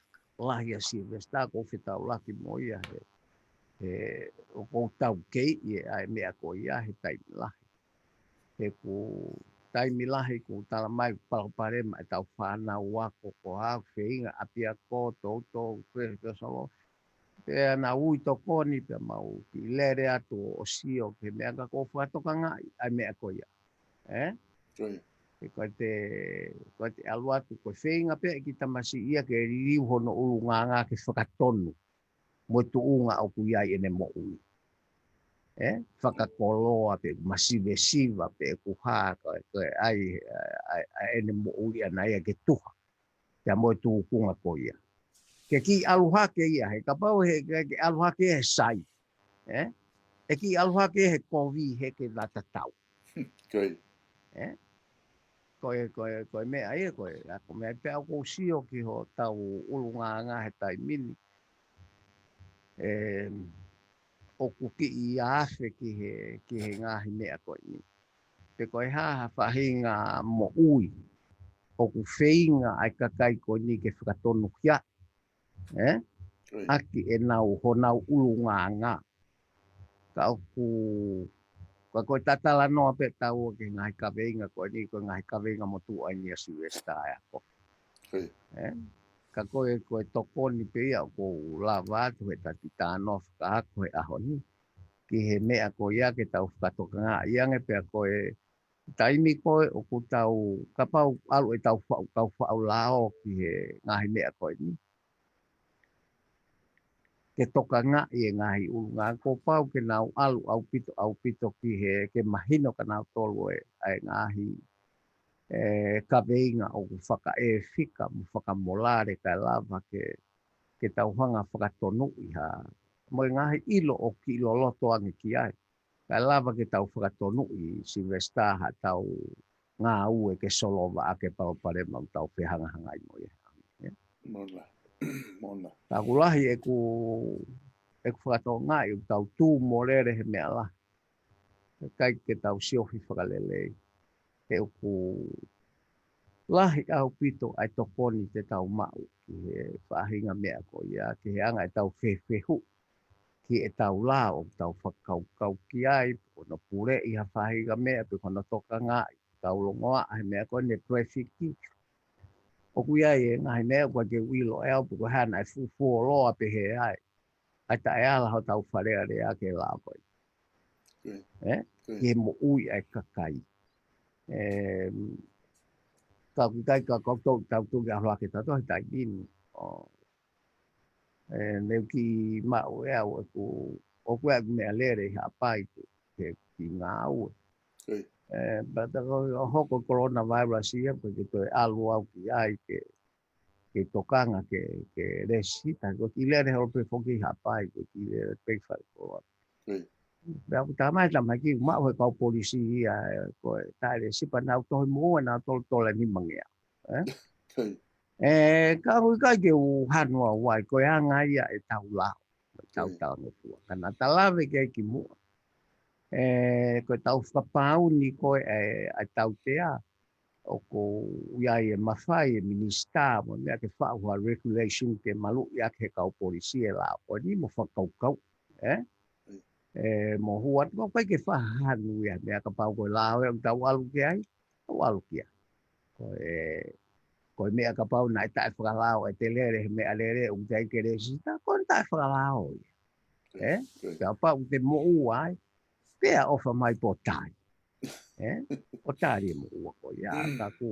lahi ʻa Silivesitā ʻoku ou fetaulaki mo ia he, he ʻoku ou taukei ʻi he ʻa e meʻa ko ia he taimi lahi. He ʻoku taimi lahi ʻoku tala mai palopalema ʻetau fānau ako ko e hā, feinga ʻapiako, toutou, pe, pe solo. Pea nau ui tokoni pea mau kiʻi lele atu ʻo sio ki he meʻa ka ʻoku ou fakatokangaʻi ʻa e meʻa ko ia. Ē? He ko e te, ko e te ʻalu atu ko e feinga pē ʻe kiʻi tamasiʻi ia ke liliu hono ʻulungaanga ke fakatonu mo e tuʻunga ʻoku ʻi ai ʻene moʻui. Ē? Fakakoloa pe ʻoku masivesiva pe ʻoku hā ko e, ko e ʻai, ʻai, ʻai ʻene moʻui ʻana ia ke tuha. Pea mo e tuʻunga ko ia. Ke kiʻi ʻalu hake ia, he kapau he, ke, ke ʻalu hake he sai. Ē? ʻE kiʻi ʻalu hake he kovi he ke lata tau. Ē? Ko e, ko e, ko e meʻa ia, ko e, ʻa ko e meʻa pea ʻoku ou sio ki hotau ʻulungaanga he taimi ni. Ē, ʻoku kiʻi afe ki he, ki he ngaahi meʻa ko eni. Pe ko e hā ha faʻahinga moʻui ʻoku feinga ʻa e kakai ko eni ke fakatonuhia, ē? ʻAki ʻenau, honau ʻulungaanga. Ka ʻoku, ka ko e tatalanoa pē ʻetau ki he ngaahi kaveinga ko eni, ko e ngaahi kaveinga motuʻa eni ʻa Silivesitā ʻa e ako. Ē? Ka ko e, ko e tokoni pē ia ʻoku ou lava atu he tatitano fakaako he ʻaho ni. Ki he meʻa ko ia ke tau fakatokangaʻi ange pea ko e taimi ko ē ʻoku tau kapau ʻalu ʻetau faʻu, tau faʻu lao ki he ngaahi meʻa ko eni. Ke tokangaʻi e ngaahi ʻulungaanga kuo pau ke nau ʻalu ʻaupito, ʻaupito ki he, ke mahino kia nautolu e, ʻa e ngaahi, ē, kaveinga ʻoku fakaʻefika mo fakamolale kae lava ke, ke tau hanga fakatonuʻi ha. Mo e ngaahi ʻilo ʻoku kiʻi loloto ange ki ai. Kae lava ke tau fakatonuʻi Silivesitā haʻatau ngāue ke solova ʻaki e palopalema ʻoku tau fehangahangai mo ia. Ē? Mona. Mona. Ka ʻoku lahi ʻeku, ʻeku fakatokangaʻi ʻoku tau tū mo lele he meʻa lahi. ʻIkai ke tau siofi fakalelei. He ʻoku lahi ʻaupito ʻa e tokoni te tau maʻu ki he faʻahinga meʻa ko ia, ki he anga ʻetau fefehu ki ʻetau lao ʻoku tau fakakaukau ki ai, pe ko hono puleʻi ha faʻahinga meʻa, pe ko hono tokangaʻi, tau longoaʻa he meʻa ko eni traffic. ʻOku ʻi ai e ngaahi meʻa ʻoku ʻikai ke u ʻilo ʻe au, pe ko e hā naʻe fufuoloa pehē ai ʻa e taʻeala hotau Fale Alea ki he lao ko ē. Ē? Ki he moʻui ʻa e kakai. Ē, ka ʻoku ʻikai ka kau tau, tau tau ki ʻalu hake tautolu he taimi ni. ʻO, ē, ne u kiʻi maʻu ʻe au ʻeku, ʻoku ʻi ai ʻeku meʻalele ʻi Haʻapai ke, ke kiʻi ngāue. Ē, but ko e hoko coronavirus ia, ko e ke toe ʻalu au ki ai ke, ke tokanga ke, ke lēsisita, ko e kiʻi lele holo pē foki ʻi Haʻapai, ko e kiʻi lele pē fai ko. Pea ʻoku tā mai, tā mai kiʻi maʻu he kau polisi ia, ko e taʻe lēsisita pea nau tohi moʻua nautolu tola ni mangea. Ē? Ē, ka ʻoku ʻikai ke u hanu au ai, ko e anga ia ʻetau lao, ʻetau talangofua. Ka naʻa ta lave ki ai kimuʻa. Ē, ko ʻetau fakapāuni ko ē, ē, ʻa e tautea, ʻoku ʻi ai e mafai e minisitā, mo e meʻa ke faʻu ha regulation ke maluʻi ʻaki he kau polisi e lao ko eni mo fakakaukau, ē? Ē, mo hua atu ʻoku ʻikai ke fakahanu ia, meʻa kapau ko e lao ē ʻoku tau ʻalu ki ai, tau ʻalu ki ai. Ko e, ko e meʻa kapau naʻe taʻe fakalao e te lele he meʻalele ʻoku teʻeki ke lēsisita, ko e taʻe fakalao ia. Ē? Kapau te moʻua ai, pea ʻofa mai pea tai. ʻE? ʻO tali e moʻua ko ia. Ka ʻoku,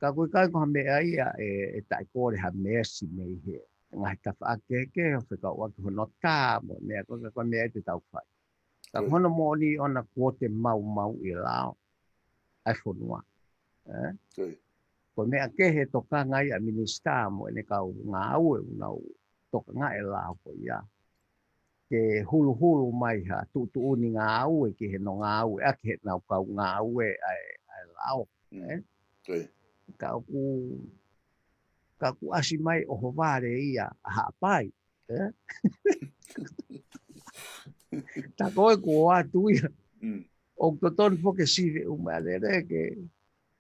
ka ʻoku ʻikai ko ha meʻa ia ʻe, ʻe taʻekole ha meesi mei he ngaahi tafaʻaki kehekehe ʻo fekauʻaki hono tā mo e meʻa ko ē, ka ko e meʻa ia te tau fai. Ka ko hono moʻoni ʻoku ʻikai ke maumauʻi e lao ʻa e fonua. ʻE? Ko e meʻa kehe ʻe tokanga ai ʻa e minisitā mo ʻene kau ngāue ʻoku nau tokanga e lao ko ia ke huluhulu mai ha tuʻutuʻuni ngāue ki he no ngāue ʻaki he nau kau ngāue ʻa e, ʻa e lao. ʻE? Ka ʻoku, ka ʻoku ʻasi mai ʻo hovale ia ʻa Haʻapai. ʻE? Ta ko e kuo atu ia. ʻOku totonu foki ke sivi ʻū meʻalele ke,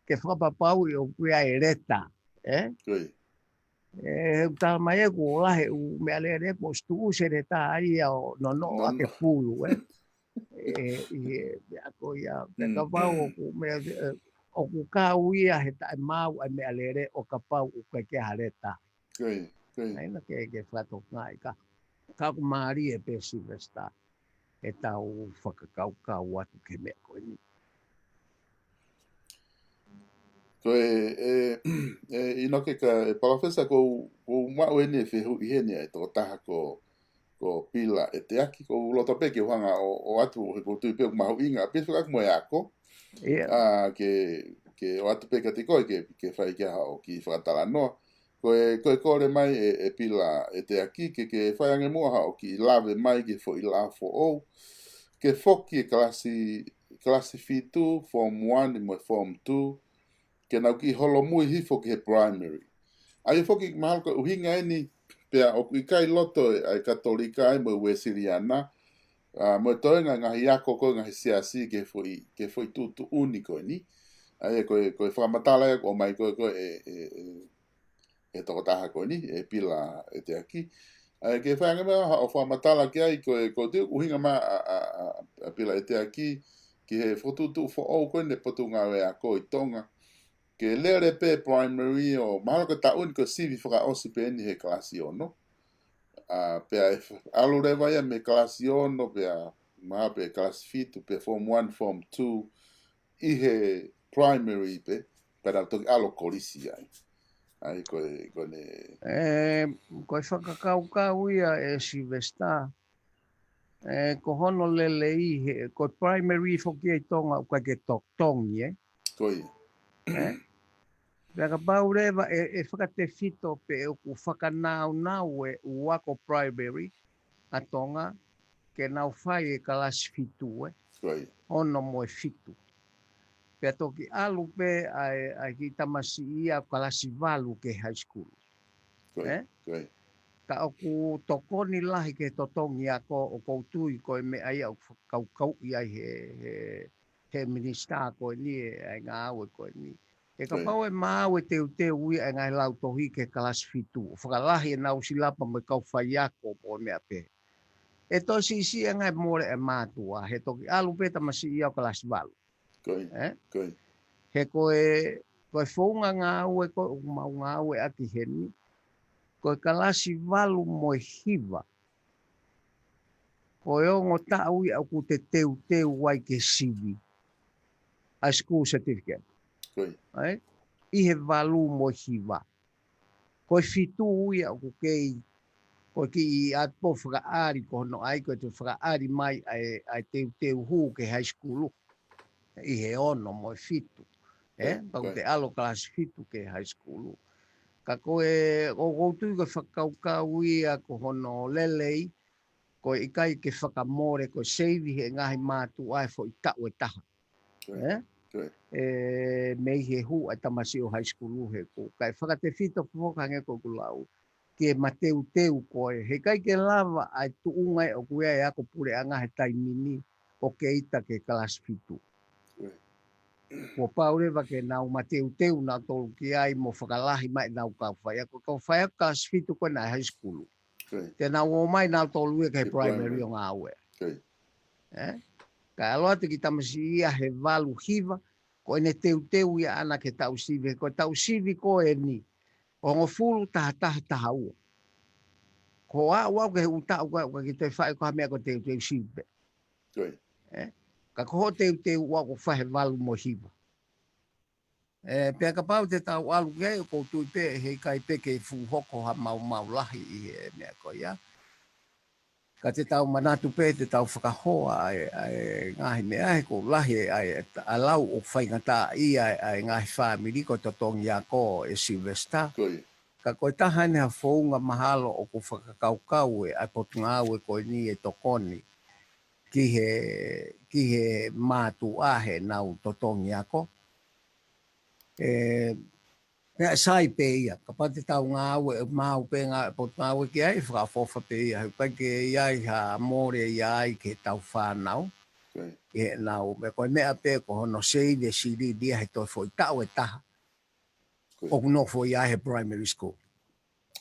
ke fakapapauʻi ʻoku ʻi ai e leta. ʻE? ʻE, he ʻoku tala mai ʻe kuo lahi ʻū meʻalele kuo ʻosi tuʻusi e leta ia ʻo nonoʻo ʻaki e pulu, ʻe. ʻE, ʻi he meʻa ko ia, pea kapau ʻoku meʻa, ʻe, ʻoku kau ia he taʻemaau ʻa e meʻalele ʻo kapau ʻoku ʻikai ke ʻi ai ha leta. ʻA ia naʻa ke, ke fakatokangaʻi ka, ka ʻoku mālie pē Sylvester ʻetau fakakaukau atu ki he meʻa ko eni. Ko e, e, e, ʻInoke ka, e Palōfesa, ʻoku ou, ʻoku ou maʻu eni e fehuʻi heni ʻa e tokotaha ko, ko Pila ʻEteaki, ʻoku ou loto pē ke u hanga ʻo, ʻo ʻoatu he ʻoku ou tui pē ʻoku mahuʻinga, pea fekauʻaki mo e ako, ʻa, ke, ke ʻoatu pē kiate koe ke, ke fai ki ai haʻo kiʻi fakatalanoa. Ko e, ko e kole mai ʻe, ʻe Pila ʻEteaki ke, ke fai ange muʻa haʻo kiʻi lave mai ki he foʻi lao foʻou ke foki e kalasi, kalasi fitu, Form One mo e Form Two, ke nau kiʻi holomui hifo ki he primary. ʻA ia foki mahalo ko e ʻuhinga eni pea ʻoku ʻikai loto ʻa e Katolika ai mo e Uēsiliana, ʻa, mo e toenga ngaahi ako ko e ngaahi siasi ki he foʻi, ki he foʻi tuʻutuʻuni ko eni. ʻA ia ko e, ko e fakamatala ia ʻoku ʻomai ko e, ko e, ʻe, ʻe, ʻe, ʻe he tokotaha ko eni, ʻe Pila ʻEteaki. ʻA ia ke fai ange mai haʻo fakamatala ki ai, ko e, ʻoku ou tui ʻoku ʻuhinga mai ʻa, ʻa, ʻa, ʻa Pila ʻEteaki ki he fokotuʻutuʻu foʻou ko eni ʻa e Potungāue Ako ʻi Tonga. Ke lele pē primary ʻo mahalo ko e taʻu ni ko e sivi fakaʻosi pē eni he kalasi ono. ʻA, pea ʻe f-, ʻalu leva ia mei he kalasi ono, pea mahalo pē kalasi fitu, pea Form One, Form Two, ʻi he primary pē, pea nau toki ʻalu ʻo kolisi ai. ʻA ia ko e, ko ʻene. ʻE, ko e fakakaukau ia ʻe Sylvester. ʻE, ko hono lelei he, ko e primary foki ʻi Tonga ʻoku ʻikai ke totongi, ʻe? Ko ia. ʻE? Pea kapau leva ʻe, ʻe fakatefito pē ʻoku fakanaunau e ʻū ako primary ʻa Tonga ke nau fai e kalasi fitu, ʻe? Ko ia. Ono mo e fitu. Pea toki ʻalu pē ʻa e, ʻa e kiʻi tamasiʻi ia ʻo kalasi valu ki he high school. Ko ia, ʻe? Ko ia. Ka ʻoku tokoni lahi ki he totongi ako, ʻoku ou tui ko e meʻa ia ʻoku fakakaukauʻi ai he, he, he minisitā ko eni, ʻa e ngāue ko eni. He kapau ʻe maau e teuteu ia ʻa e ngaahi lautohi ki he kalasi fitu, ʻo fakalahi ʻenau silapa mo e kau faiako mo e meʻa pehē, ʻe toe siʻisiʻi ange e mole ʻa e mātuʻa, he toki ʻalu pē tamasiʻi ia ʻo kalasi valu. Ko ia. ʻE? Ko ia. He ko e, ko e founga ngāue ko ē ʻoku mau ngāueʻaki heni, ko e kalasi valu mo e hiva, ko e ongo taʻu ia ʻoku te teuteu ai ke sivi ʻa e school certificate. Ko ia. ʻE? ʻI he valu mo e hiva. Ko e fitu ia ʻoku kei, ko e kiʻi ʻapo fakaʻali ko hono ʻai, ko e toe fakaʻali mai ʻa e, ʻa e teuteu hū ki he high school ʻi he ono mo e fitu. ʻE, pea ʻoku te ʻalu ʻo kalasi fitu ki he high school. Ka ko e, ʻoku ou tui ko e fakakaukau ia ko hono lelei, ko e ʻikai ke fakamole, ko e seivi he ngaahi mātuʻa e foʻi taʻu ʻe taha. ʻE? ʻE, mei he hū ʻa e tamasiʻi ʻo high school he ko, kae fakatefito foki hangē ko ʻeku lau, ke mateuteu ko ē. He ʻikai ke lava ʻa e tuʻunga ē ʻoku ʻi ai e ako puleʻanga he taimi ni ʻo ke ʻita ki he kalasi fitu. Kuo pau leva ke nau mateuteu nautolu ki ai mo fakalahi mai ʻenau kau faiako, kau faiako kalasi fitu ko ē naʻe high school. Te nau ō mai nautolu ia ki he primary ʻo ngāue. ʻE? Kae ʻalu atu e kiʻi tamasiʻi ia he valu hiva, ko ʻene teuteu ia ʻaʻana ki he taʻu sivi, ko e taʻu sivi ko eni, hongofulu, taha taha, taha ua. Ko e aʻu au ki he ʻū taʻu ko ē ʻoku ʻikai ke toe fai ko ha meʻa, ko e teuteu sivi pē. ʻE? Ka ko hoʻo teuteu ʻoku fai he valu mo e hiva. ʻE, pea kapau te tau ʻalu ki ai, ʻoku ou tui pē, heʻikai pē ke fuʻu hoko ha maumau lahi ʻi he meʻa ko ia. Ka te tau manatu pē, te tau fakahoa ʻa e, ʻa e ngaahi meʻa, he ʻoku lahi ʻa e, ʻa e lau ʻoku faingataʻaʻia ʻa e ngaahi fāmili ko e totongi ako ʻe Sylvester. Ko ia. Ka ko e taha eni ha founga mahalo ʻoku fakakaukau ʻe ʻa e Potungāue ko eni ʻe tokoni ki he, ki he mātuʻa heʻenau totongi ako. ʻE, pea sai pē ia, kapau te tau ngāue, maʻu pē ngā Potungāue ki ai, fakaʻofoʻofa pē ia, he ʻikai ke ʻi ai ha mole ia ai ki heʻetau fānau, Ko ia. ki heʻenau, meʻa ko e meʻa pē ko hono save e silini ia he toe foʻi taʻu ʻe taha. Ko ia. ʻOku nofo ia he primary school.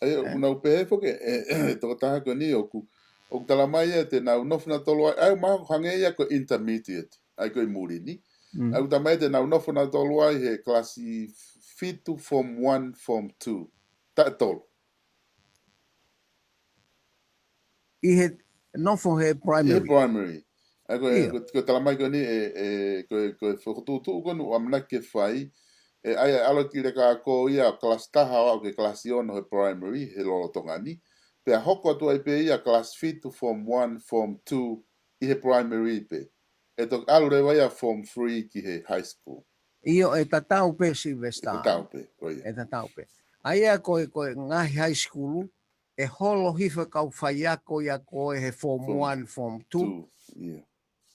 ʻA ia, ʻoku nau pehē foki, ʻe, ʻe, tokotaha ko eni ʻoku, ʻoku tala mai ia te nau nofo nautolu ai, ʻa ia, mahalo hangē ia ko e intermediate, ʻa ia ko e muli ni. Mm. ʻA ia, ʻoku tala mai ia te nau nofo nautolu ai he kalasi fitu, form one, form two. Taʻe tolu. ʻI he nofo he ʻI he primary. primary. ʻA ia ko e, ʻIo. ko, ko e tala mai ko eni, ʻe, ʻe, ko e, ko e fokotuʻutuʻu ko eni ʻoku ʻamanaki ke fai, ʻe, ʻa ia, ʻe ʻalu ki he leka ako ia, kalasi taha ʻo aʻu ki he kalasi ono he primary, he lolotonga ni. Pea hoko atu ai pē ia kalasi fitu, form one, form two, ʻi he primary pē. ʻE toki ʻalu leva ia form three ki he high school. ʻIo, ʻe tatau pē Sylvester. ʻE tatau pē, ko ia. ʻE tatau pē. ʻA ia ko e, ko e ngaahi high school, ʻe holo hifo e kau faiako ia ko ē he form Form one, form two, two, ia.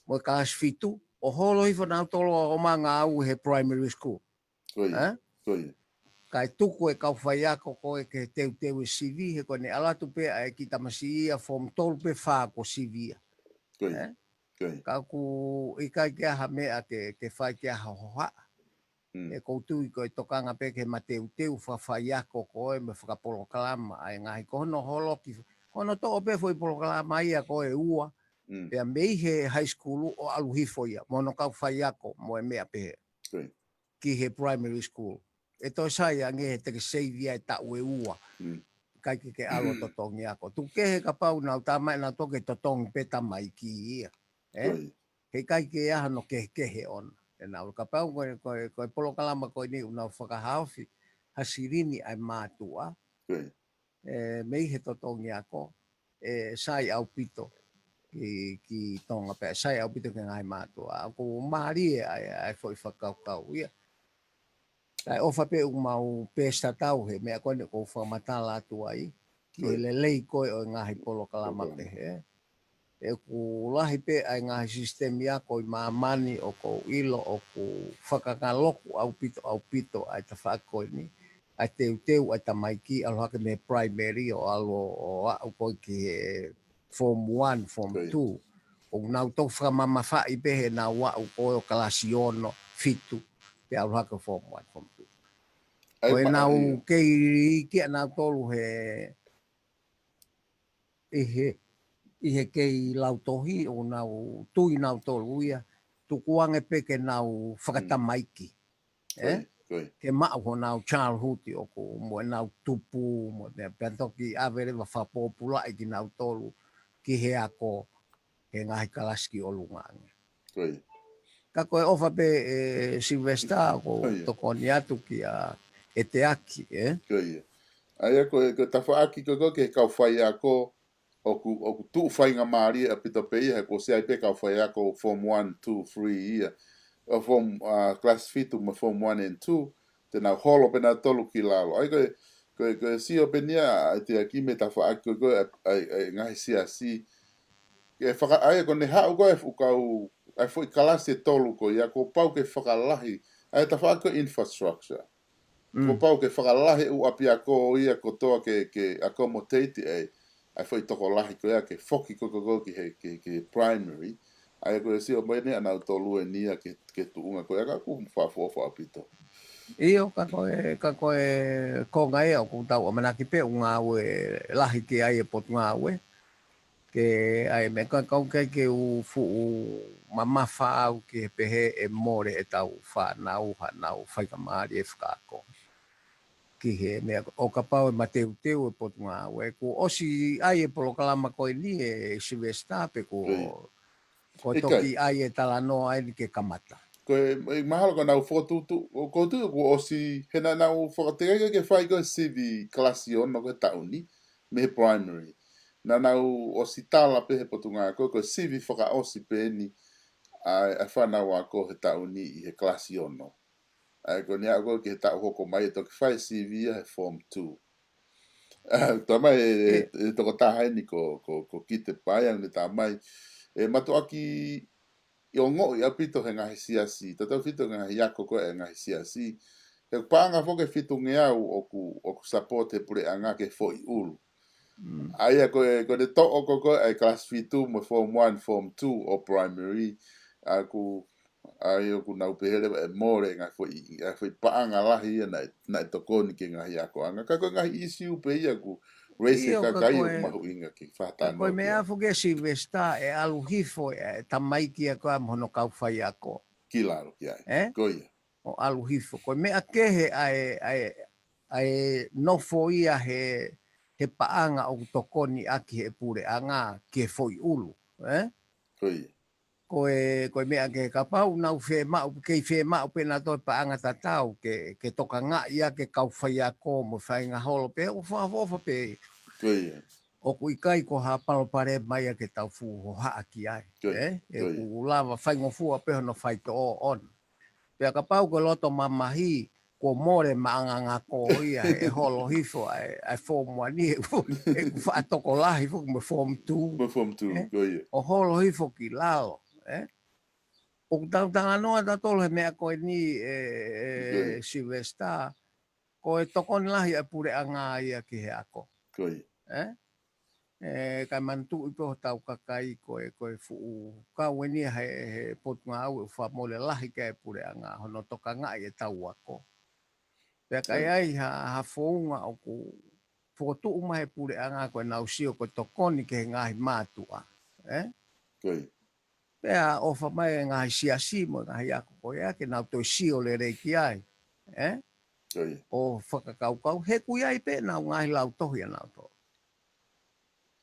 mo e kalasi fitu, ʻo holo hifo nautolu ʻo ʻomai ngāue he primary school. Ko ia, Ē? ko ia. Kae tuku e kau faiako ko ē ke teuteu e sivi, he ko ʻene ʻalu atu pē ʻa e kiʻi tamasiʻi ia form tolu pe fā kuo sivi ia. Ko ia, Ē? ko ia. Ka ʻoku ʻikai ke ʻi ai ha meʻa ke, ke fai ke ʻi ai ha hohaʻa. Mm. ʻE ʻoku ou tui ko e tokanga pē ke mateuteu fakafaiako ko ē mo e fakapolokalama ʻa e ngaahi ko hono holoki, hono toʻo pē foʻi polokalama ia ko ē ʻe ua, Mm. pea mei he high school ʻo ʻalu hifo ia, mo hono kau faiako, mo e meʻa pehē. Ko ia. Ki he primary school. ʻE toe sai ange he te ke save ia e taʻu ʻe ua. Mm. ʻIkai ke ke ʻalu ʻo totongi ako. Tuku kehe kapau nau tala mai nautolu ke totongi pē tamaiki ia. Ē? Ko ia. He ʻikai ke ʻi ai hano kehekehe ʻona. ʻE nau kapau ko e, ko e, ko e polokalama ko eni ʻoku nau fakahaofi ha silini ʻa e mātuʻa. Ko ia. ʻE, mei he totongi ako. ʻE sai ʻaupito ki, ki Tonga pea sai ʻaupito ki he ngaahi mātuʻa. ʻOku mālie ʻa e, ʻa e foʻi fakakaukau ia. Kae ʻofa pē ʻoku mau pēsi tatau he meʻa ko eni ʻoku ou fakamatala atu ai. Ki he Ko ia. lelei ko ē ʻo e ngaahi polokalama Polokalama. pehē. ʻOku lahi pē ʻa e ngaahi sisitemi ako ʻi māmani ʻoku ou ʻilo ʻoku fakangaloku ʻaupito, ʻaupito ʻa e tafaʻaki ko eni. ʻA e teuteu ʻa e tamaiki ʻalu hake mei he primary ʻo ʻalu ʻo aʻu ko ē ki he form one, form Ko ia. two. ʻOku nau toki fakamamafaʻi pē heʻenau aʻu ko ē ʻo kalasi ono, fitu, pea ʻalu hake form one, form two. ʻA ia Ko e ma-, nau ia. kei kiʻi nautolu he, ʻi he, ʻi he kei lautohi ʻoku nau tui nautolu ia, tukuange pē ke nau Mm. fakatamaiki. Ko ia, Ē? ko ia. Ke maʻu honau childhood ʻoku mo ʻenau tupu, mo e meʻa pea toki ʻave leva fakapōpulaʻi kinautolu ki he ako he ngaahi kalasi ki ʻolunga ange. Ko ia. Ka ko e ʻofa pē ʻe Sylvester ʻoku Ko ia. tokoni atu kia ʻEteaki, ē? Ko ia. ʻA ia ko e, ko e tafaʻaki ko ē ki he kau faiako ʻoku, ʻoku tuʻu faingamālie ʻaupito pē ia he kuo ʻosi ʻi ai pē kau faiako form one, two, three ia. ʻO form, uh, class fitu mo form one and two, te nau holo pē nautolu ki lalo. ʻA ia ko e, ko e, ko e sio pē eni ia ʻEteaki mei he tafaʻaki ko ē, ʻa e, ʻa e, ʻa e ngaahi siasi. Ke faka-, ʻa ia ko ʻene haʻu ko ē ʻa e fuʻu kau, ʻa e foʻi kalasi ʻe tolu ko ia, kuo pau ke fakalahi, ʻa e tafaʻaki ko e infrastructure. Mm. Kuo pau ke fakalahi e ʻū ʻapiako ia kotoa ke, ke accommodate ʻa e, ʻa e foʻi tokolahi ko ia ke foki ko ē ko ē ki he, ki, ki he primary. ʻA ia ko e sio mai eni ʻanautolu eni ia ke, ke tuʻunga ko ia ka ʻoku fakaʻofoʻofa ʻaupito. ʻIo, ka ko e, ka ko e konga ia ʻoku tau ʻamanaki pē ʻoku ngāue lahi ki ai e Potungāue. Ke ʻai meʻa ka kau ke, ke u fuʻu mamafa au ki he pehē ʻe mole ʻetau fānau, hanau faingamālie fakaako. Ki he meʻa ʻo kapau ʻe mateuteu e Potungāue. Kuo ʻosi ʻai e polokalama ko eni ʻe Sylvester pe kuo Ko ia. Ko e ʻIkai. Toki ʻai e talanoa eni ke kamata. Ko e, e mahalo ko ʻenau fokotuʻutuʻu, ko, ko tu, kuo ʻosi, he naʻa nau fakateʻeki ke fai ko e sivi kalasi ono ko e taʻu ni, mei he primary. Naʻa nau ʻosi tala pē he potungāue ko, ko e sivi fakaʻosi pē eni, ʻa, ʻa e fānau ako he taʻu ni ʻi he kalasi ono. ʻA ia ko eni aʻu ko ē ki he taʻu hoko mai ʻe toki fai sivi ia he form two. ʻA, tā mai e, e, e tokotaha eni ko, ko, ko Kite Paea ne tā mai. E mātuʻaki ʻi ongoʻi ʻaupito he ngaahi siasi, tautefito he ngaahi ako ko ē ngaahi siasi. He paʻanga foki ʻe fitungeau ʻoku, ʻoku support he puleʻanga ke foʻi ʻulu. Mm. ʻA ia ko e, ko e toʻo ko, ko e kalasi fitu mo form one, form two ʻo primary. ʻA ʻoku, ʻa ia ʻoku nau pehē leva ʻe mole ngaahi foʻi, ngaahi foʻi paʻanga lahi ia naʻe, naʻe tokoni ki he ngaahi akoʻanga. Ka ko e ngaahi issue pē ia ʻoku raise ʻIo, ka kakai ko ʻoku e, mahuʻinga ke ka ko e fakatano meʻa pea. Foki ʻe Sylvester ʻe ʻalu hifo e, e tamaiki ia ko ē mo hono kau faiako. Ki lalo ki ai. Eh? Ko ia. ʻO ʻalu hifo. Ko e meʻa kehe ʻa e, ʻa e, ʻa e nofo ia he, he paʻanga ʻoku tokoni ʻaki he puleʻanga ke foʻi ʻulu. Eh? Ko ia. Ko e, ko e meʻa kehe kapau nau fiemaʻu, kei fiemaʻu pē nautolu e paʻanga tatau ke, ke tokangaʻi ʻaki e kau faiako mo e faʻahinga holo pē, ʻo fakaʻofoʻofa pē. Ko ia. ʻOku ʻikai ko ha palopalema ia ke tau fuʻu hohaʻa ki ai, Ko ia. Eh? Ko ia. ʻOku lava faingofua pē hono faitoʻo ʻona. Pea kapau ko e loto mamahi, kuo mole maʻanga ngako ia, ʻe holo hifo ʻa e, ʻa e form one ʻi he, ʻe faʻa tokolahi foki mo e form two. Mo e form two, Eh? Ko ia. ʻO holo hifo ki lalo, eh? ʻOku tau talanoa tautolu he meʻa ko eni, e, e, Ko ia. Sylvester, ko e tokoni lahi ʻa e puleʻanga ia ki he ako. Ko ia. Eh? E, kae manatuʻi pē hotau kakai ko e, ko e fuʻu kau eni he, he potungāue ʻoku fakamole lahi ki ai e puleʻanga, hono tokangaʻi e tau ako. Pea ka ʻi Ko ia. ai ha, ha founga ʻoku fokotuʻu mai he puleʻanga ko ʻenau sio ko e tokoni ki he ngaahi mātuʻa. Eh? Ko ia. Pea ʻofa mai e ngaahi siasi mo e ngaahi ako ko ia ke nau toe sio lelei ki ai. Eh? Ko ia. ʻO fakakaukau, he ʻoku ʻi ai pē ʻenau ngaahi lautohi ʻanautolu.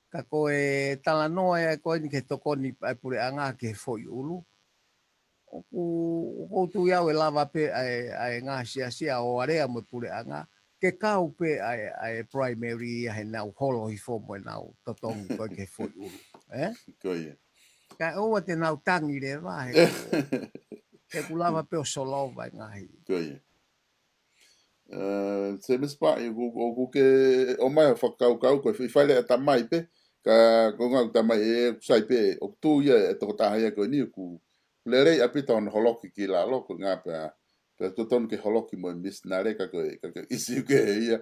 Ka ko e talanoa ia ko eni ke tokoni ʻa e puleʻanga ke foʻi ʻulu. ʻOku, ʻoku ou tui au ʻe lava pē ʻa e, ʻa e ngaahi siasi ʻo alea mo e puleʻanga, ke kau pē ʻa e, ʻa e primary ia heʻenau holo hifo mo ʻenau totongi ko ē ke foʻi ʻulu. Eh? Ko ia. Kae ʻoua te nau tangi leva, he ʻoku, he ʻoku lava pē ʻo solova e ngaahi. Ko ia. Eh, Semisi Paʻi, ʻoku, ʻoku ke ʻomai ha fakakaukau ko e fai lea ʻa e tamai pē, ka ko e ngaahi tamai ʻe ʻoku sai pē, ʻoku tui ia e tokotaha ia ko eni ʻoku lelei ʻaupito hono holoki ki lalo, ko e ngaahi pea, pea totonu ke holoki mo e misinale ka ko e, ka ko e ʻisiū kehe ia,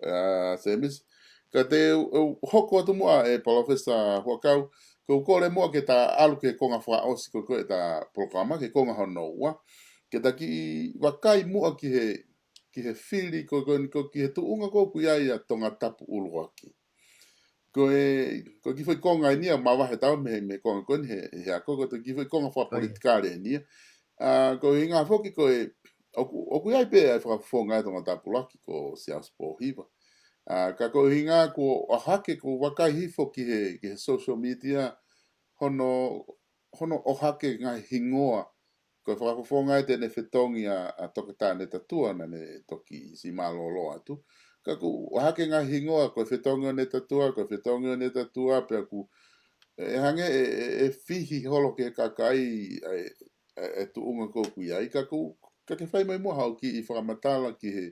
ah, Semisi. Ka te u, u hoko atu muʻa e Palōfesa Huʻakau, ko u kole muʻa ke ta ʻalu ki he konga fakaʻosi ko ē ʻeta polokalama, ki he konga hono ua. Ke ta kiʻi vakai muʻa ki he, ki he fili ko, ko, ko, ki he tuʻunga ko ē ʻoku ʻi ai ʻa Tongatapu ʻUluaki. Ko e, ko e kiʻi foʻi konga eni ia mavahe atu mei he, mei he konga ko eni he, he ako ko e kiʻi foʻi konga Ko ia. fakapolitikale eni ia. Ah, ko e ʻuhinga foki ko e, ʻoku, ʻoku ʻi ai pē ʻa e fakafofonga ʻa Tongatapu ʻUluaki ko Siaosi Pōhiva. Ah, ka ko e ʻuhinga kuo ʻohake, kuo vakai hifo ki he, ki he social media, hono, hono ʻohake ngaahi hingoa. Ko e fakafofonga ē te ne fetongi ʻa, ʻa Toketā Netatua naʻa ne toki siʻi mālōlō atu. Ka kuo ʻohake ngaahi hingoa, ko e fetongi ʻo Netatua, ko e fetongi ʻo Netatua, pea ʻoku, ʻe hangē ʻe, ʻe, ʻe fihi holo ki he kakai, ʻa e, ʻa e, ʻa e tuʻunga ko ē ʻoku ʻi ai, ka kuo, ka ke fai mai muʻa haʻo kiʻi fakamatala ki he,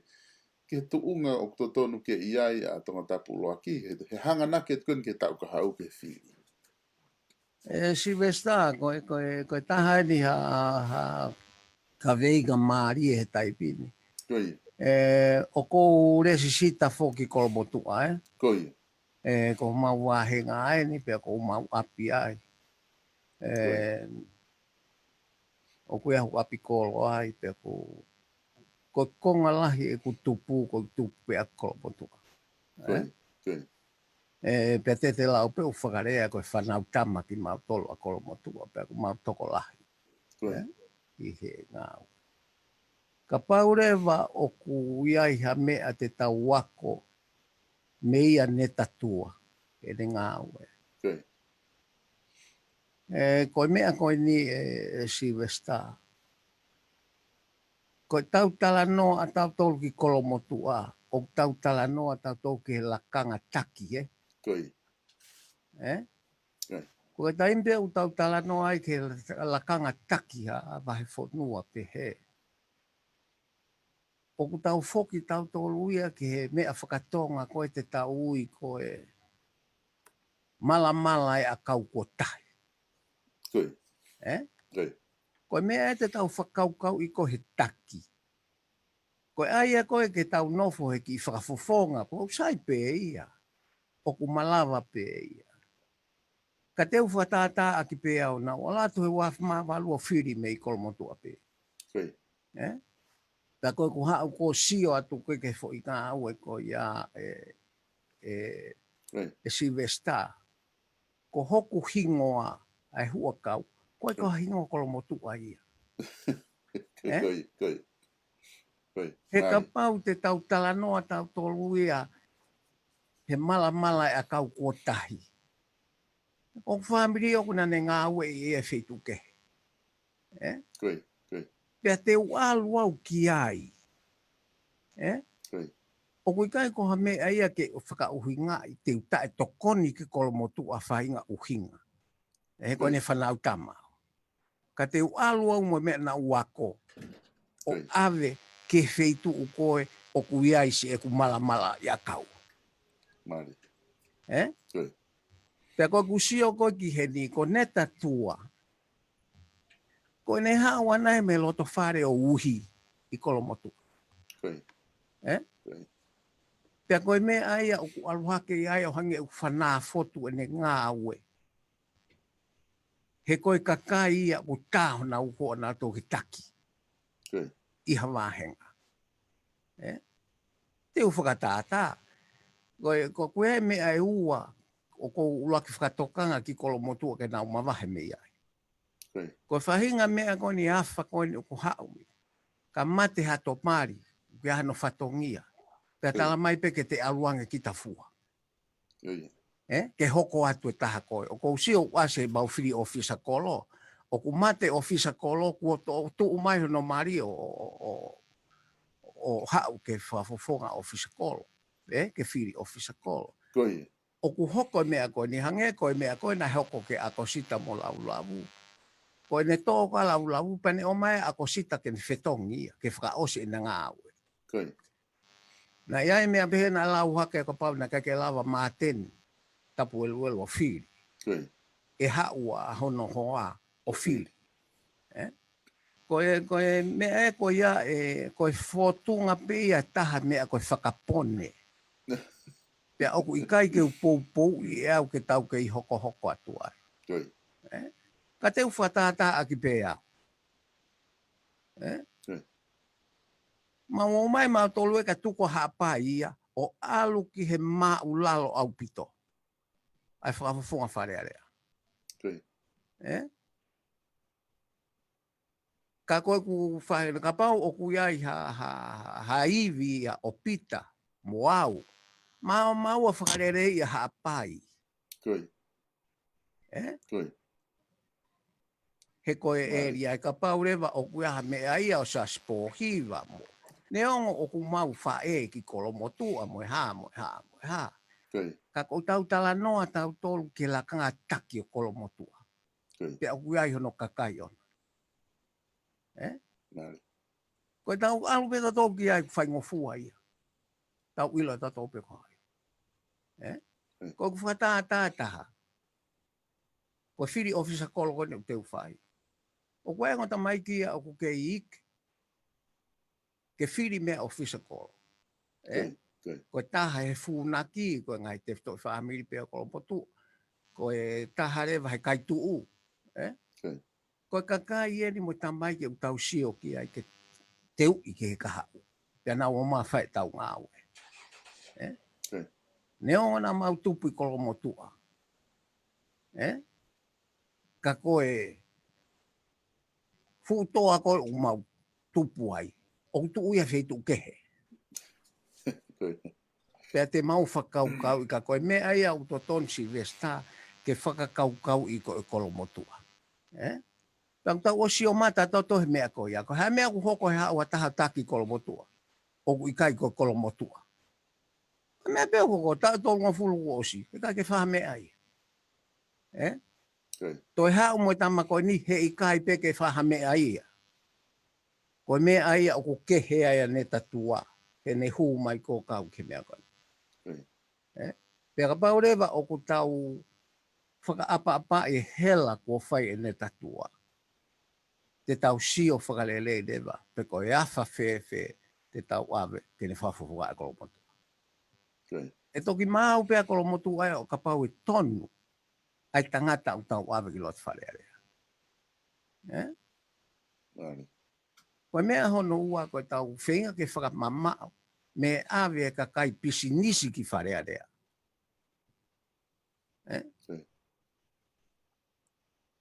ki he tuʻunga ʻoku totonu ke ʻi ai ʻa Tongatapu ʻUluaki, he, he hanganaki atu ko eni ki he taʻu kahaʻu ki he fili. ʻE Silivesitā, ko e, ko e, ko e taha eni ha, ha, ha kaveinga mālie he taimi ni. Ko ia. ʻE, ʻoku ou lēsisita foki Kolomotuʻa, ē? Ko ia. ʻE, ko homau vāhenga eni, pea ko homau ʻapi ai. ʻE, Ko ia. ʻOku ʻi ai hoku ʻapi kolo ai, pea ko, ko e konga lahi ʻeku tupu, ko e tupu pē ʻa Kolomotuʻa. Ko ia, Ē? ko ia. ʻE, pea te te lau pē ʻoku fakalea ko e fānau tama kimautolu ʻa Kolomotuʻa, pea ko homau tokolahi. Ko ia. Ē? ʻI he ngāue. Kapau leva ʻoku ʻi ai ha meʻa te tau ako mei a Netatua, ʻene ngāue. Ko ia. E, ko e meʻa ko eni, e, e Sylvester. Ko e tau talanoa ʻa tautolu ki Kolomotuʻa, ʻoku tau talanoa ʻa tautolu ki he lakanga taki, ē? Ko ia. Ē? Ko ia. Ko e taimi pē ʻoku tau talanoa ai ki he lakanga taki ʻa, ʻa vahefonua pehē. ʻOku tau foki tautolu ia ki he meʻa fakatonga ko ē te tau ui ko e malamala e ʻakau kuo tahi. Ko ia. Ē? Ko ia. Ko e meʻa ē te tau fakakaukauʻi ko ē he taki. Ko e ʻai ia ko ē ke tau nofo he kiʻi fakafofonga, ko ʻoku sai pē ia. ʻOku malava pē ia. Ka te u fakatātā ʻaki pē au naʻa ku ʻalu atu he uaafe mā valu ʻo fili mei Kolomotuʻa pē. Ko ia. Ē? Pea ko ʻeku haʻu ʻo sio atu ko ē ki he foʻi ngāue ko ia e, e, Ko ia. e Sylvester. Ko hoku hingoa ʻa e huʻakau, ko e Ko ia. ko ha hingoa Kolomotuʻa ia. Ko ia, Ē? ko ia, ko ia. Ko ia. He Mālie. kapau te tau talanoa tautolu ia he malamala e ʻakau kuo tahi. ʻOku fāmili ʻoku naʻa ne ngāueʻi ia he feituʻu kehe. Ē? Ko ia, ko ia. Pea te u ʻalu au ki ai. Ē? Ko ia. ʻOku ʻikai ko ha meʻa ia ke fakaʻuhingaʻi te u taʻetokoni ki Kolomotuʻa faʻahinga ʻuhinga. Ē, ko Ko ia. ʻene fānau tama. Ka te u ʻalu au mo e meʻa naʻa ku ako. ʻO Ko ia. ʻave ki he feituʻu ko ē ʻoku ʻi ai siʻeku malamala e ʻakau. Mālie. Ē? Ko ia. Pea ko ʻeku sio ko ē ki heni, ko Neta Tua. Ko ʻene haʻu ʻana ia mei loto fale ʻo uhi ʻi Kolomotuʻa. Ko ia. Ē? Ko ia. Pea ko e meʻa ia ʻoku ʻalu hake ia ʻo hangē ʻoku fanā fotu ʻene ngāue. He ko e kakai ia ʻoku tā honau hoa naʻa tau ke taki. Ko ia. ʻI ha vāhenga. Ē? Te u fakatātā. Ko e, ko ʻeku ʻai meʻa ʻe ua, ʻoku ou ʻuluaki fakatokanga ki Kolomotuʻa ke nau mavahe mei ai. Ko ia. Ko e faʻahinga meʻa ko eni afa ko eni ʻoku haʻu mai. Ka mate ha tōmali, ke ʻi ai hano fatongia. Pea Ko ia. tala mai pē ke te ʻalu ange ki Tafua. Ko ia. Ē? Ke hoko atu e taha ko ē. ʻOku ou sio ʻoku ʻasi ʻemau fili ʻōfisa kolo. ʻOku mate ʻōfisa kolo, kuo to-, tuʻu mai hono mali ʻo, ʻo, ʻo, ʻo haʻu ke fakafofonga ʻōfisa kolo. Ē? Ke fili ʻōfisa kolo. Ko ia. ʻOku hoko e meʻa ko eni hangē ko e meʻa ko ē naʻe hoko kia ʻAkosita mo Lavulavu. Ko ʻene tō ko ē ʻa Lavulavu pea ne ʻomai ʻa ʻAkosita ke ne fetongi ia, ke fakaʻosi ʻene ngāue. Ko ia. Naʻe ʻi ai e meʻa pehē naʻe lau hake kapau naʻe ʻikai ke lava Māteni Tapueluelu ʻo fili. Ko ia. ʻE haʻu ʻa hono hoa ʻo fili. Ē? Ko e, ko e meʻa ē ko ia ē, ko e fōtunga pē ia taha meʻa ko e fakapone. Pea ʻoku ʻikai ke u poupouʻi ʻe au ke tau kei hokohoko atu ai. Ko ia. Ē? Ka te u fakatātā ʻaki pē au. Ē? Ko ia. Mau ō mai mautolu ē ka tuku ʻa Haʻapai ia, ʻo ʻalu ki he māʻulalo ʻaupito. ʻA e fakafofonga Fale Alea. Ko ia. Ē? Ka ko ʻeku fai, kapau ʻoku ʻi ai ha, ha, ha ivi ia ʻo Pita mo au. Mau, mau ʻa fakaleleiʻi ʻa Haʻapai. Ko ia. Ē? Ko ia. He ko e Mālie. ʻēlia ē kapau leva ʻoku ʻi ai ha meʻa ia ʻo Siaosi Pōhiva mo. Neongo ʻoku mau faʻē ki Kolomotuʻa mo e hā, mo e hā, mo e hā. Ko ia. Ka ʻoku tau talanoa tautolu ki he lakanga taki ʻo Kolomotuʻa. Ko ia. Pea ʻoku ʻi ai hono kakai ʻona. Ē? Mālie. Ko e tau ʻalu pē tautolu ki ai ʻoku faingofua ia. Tau ʻilo tautolu pē ko hai. Ē? Ē. Ko ʻeku fakatātā taha. Ko e fili ʻōfisa kolo ko eni ʻoku te u fai. ʻOku ʻi ai e ongo tamaiki ia ʻoku kei iiki ke fili meia ʻōfisa kolo. Ē? Ko ia, ko ia. Ko e taha he funaki, ko e ngaahi tefitoʻi fāmili pē ʻo Kolomotuʻa. Ko e taha leva he kaituʻu. Ē? Ko ia. Ko e kakai eni mo e tamaiki ʻoku tau sio ki ai ke teuʻi ki he kahaʻu. Pea nau ō mai ʻo fai ʻetau ngāue. Ē? Ko ia. Neongo naʻa mau tupu ʻi Kolomotuʻa. Ē? Ka ko e fuʻu toa ko ē ʻoku mau tupu ai, ʻoku tuʻu ia he feituʻu kehe. Ko ia. Pea te mau fakakaukauʻi ka ko e meʻa ia ʻoku totonu Sylvester, ke fakakaukauʻi ko e kolomotuʻa. Ē? Pea ʻoku tau ʻosi ʻo mata toto he meʻa ko ia. Ko e hā e meʻa ʻoku hoko he haʻu ha taha taki kolomotuʻa ʻoku ʻikai ko e kolomotuʻa? Ko e meʻa pē ʻoku hoko, taʻu tolungofulu kuo ʻosi, heʻikai ke fai ha meʻa ia. Ē? Toe haʻu mo e tama ko eni, heʻikai pē ke fai ha meʻa ia. Ko e meʻa ia ʻoku kehe ai ʻa Netatua, heʻene hū mai ko e kau ki he meʻa ko eni. Ē? Pea kapau leva ʻoku tau fakaʻapaʻapaʻi e hela kuo fai ʻe Netatua, te tau sio fakalelei leva pe ko e afa fēfē te tau ʻave ke ne fakafofongaʻi e kolomotuʻa. ʻE toki maau pē ʻa e kolomotuʻa ia ʻo kapau ʻe tonu ʻa e tangata ʻoku tau ʻave ki loto Fale Alea. Ē? Ko e meʻa hono ua, ko e tau feinga ke fakamamaʻo mei he ʻave e kakai pisinisi ki Fale Alea. Ē?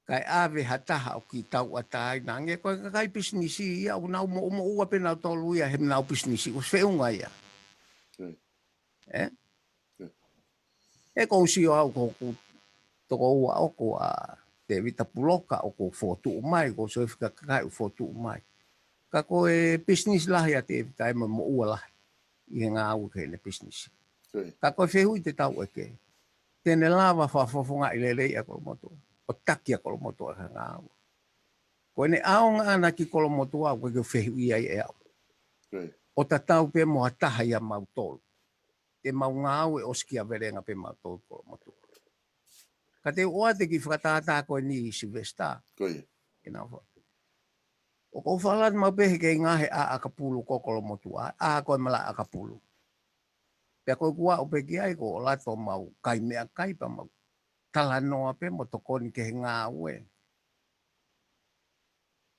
Kae ʻave ha taha ʻoku tauʻatāina ange, ko e kakai pisinisi ia ʻoku nau moʻumoʻua pē nautolu ia heʻenau pisinisi, ʻoku feʻunga ia. Ē? Ē, ʻoku ou sio au ko hoku tokoua ʻoku ʻa Tēvita Puloka ʻoku fokotuʻu mai, ko Soifika Kakai ʻoku fokotuʻu mai. Ka ko e pisinisi lahi ʻa Tēvita ʻe mo moʻua lahi ʻi he ngāue ki heʻene pisinisi. Ka ko e fehuʻi te tau ʻeke, te ne lava fakafofongaʻi lelei ʻa e kolomotuʻa, ʻo taki ʻa e kolomotuʻa ki he ngāue? Ko ʻene ʻaonga ʻana ki he kolomotuʻa ʻoku ʻikai ke u fehuʻi ai ʻe au. ʻO tatau pē mo ha taha ia mautolu. Te mau ngāue ʻosikiavelenga pē mautolu kolomotuʻa. Ka te u ʻoatu e kiʻi fakatātā ko eni Silivesitā. Ke nau fa-, ʻoku ou fakalata mau pē he kei ngaahi ʻa ʻakapulu ko kolomotuʻa, ʻa ko e malaʻe ʻakapulu. Pea ko e kuo aʻu pē ki ai ko ʻoku lato mau kai meʻakai pea mau talanoa pē mo tokoni ki he ngāue.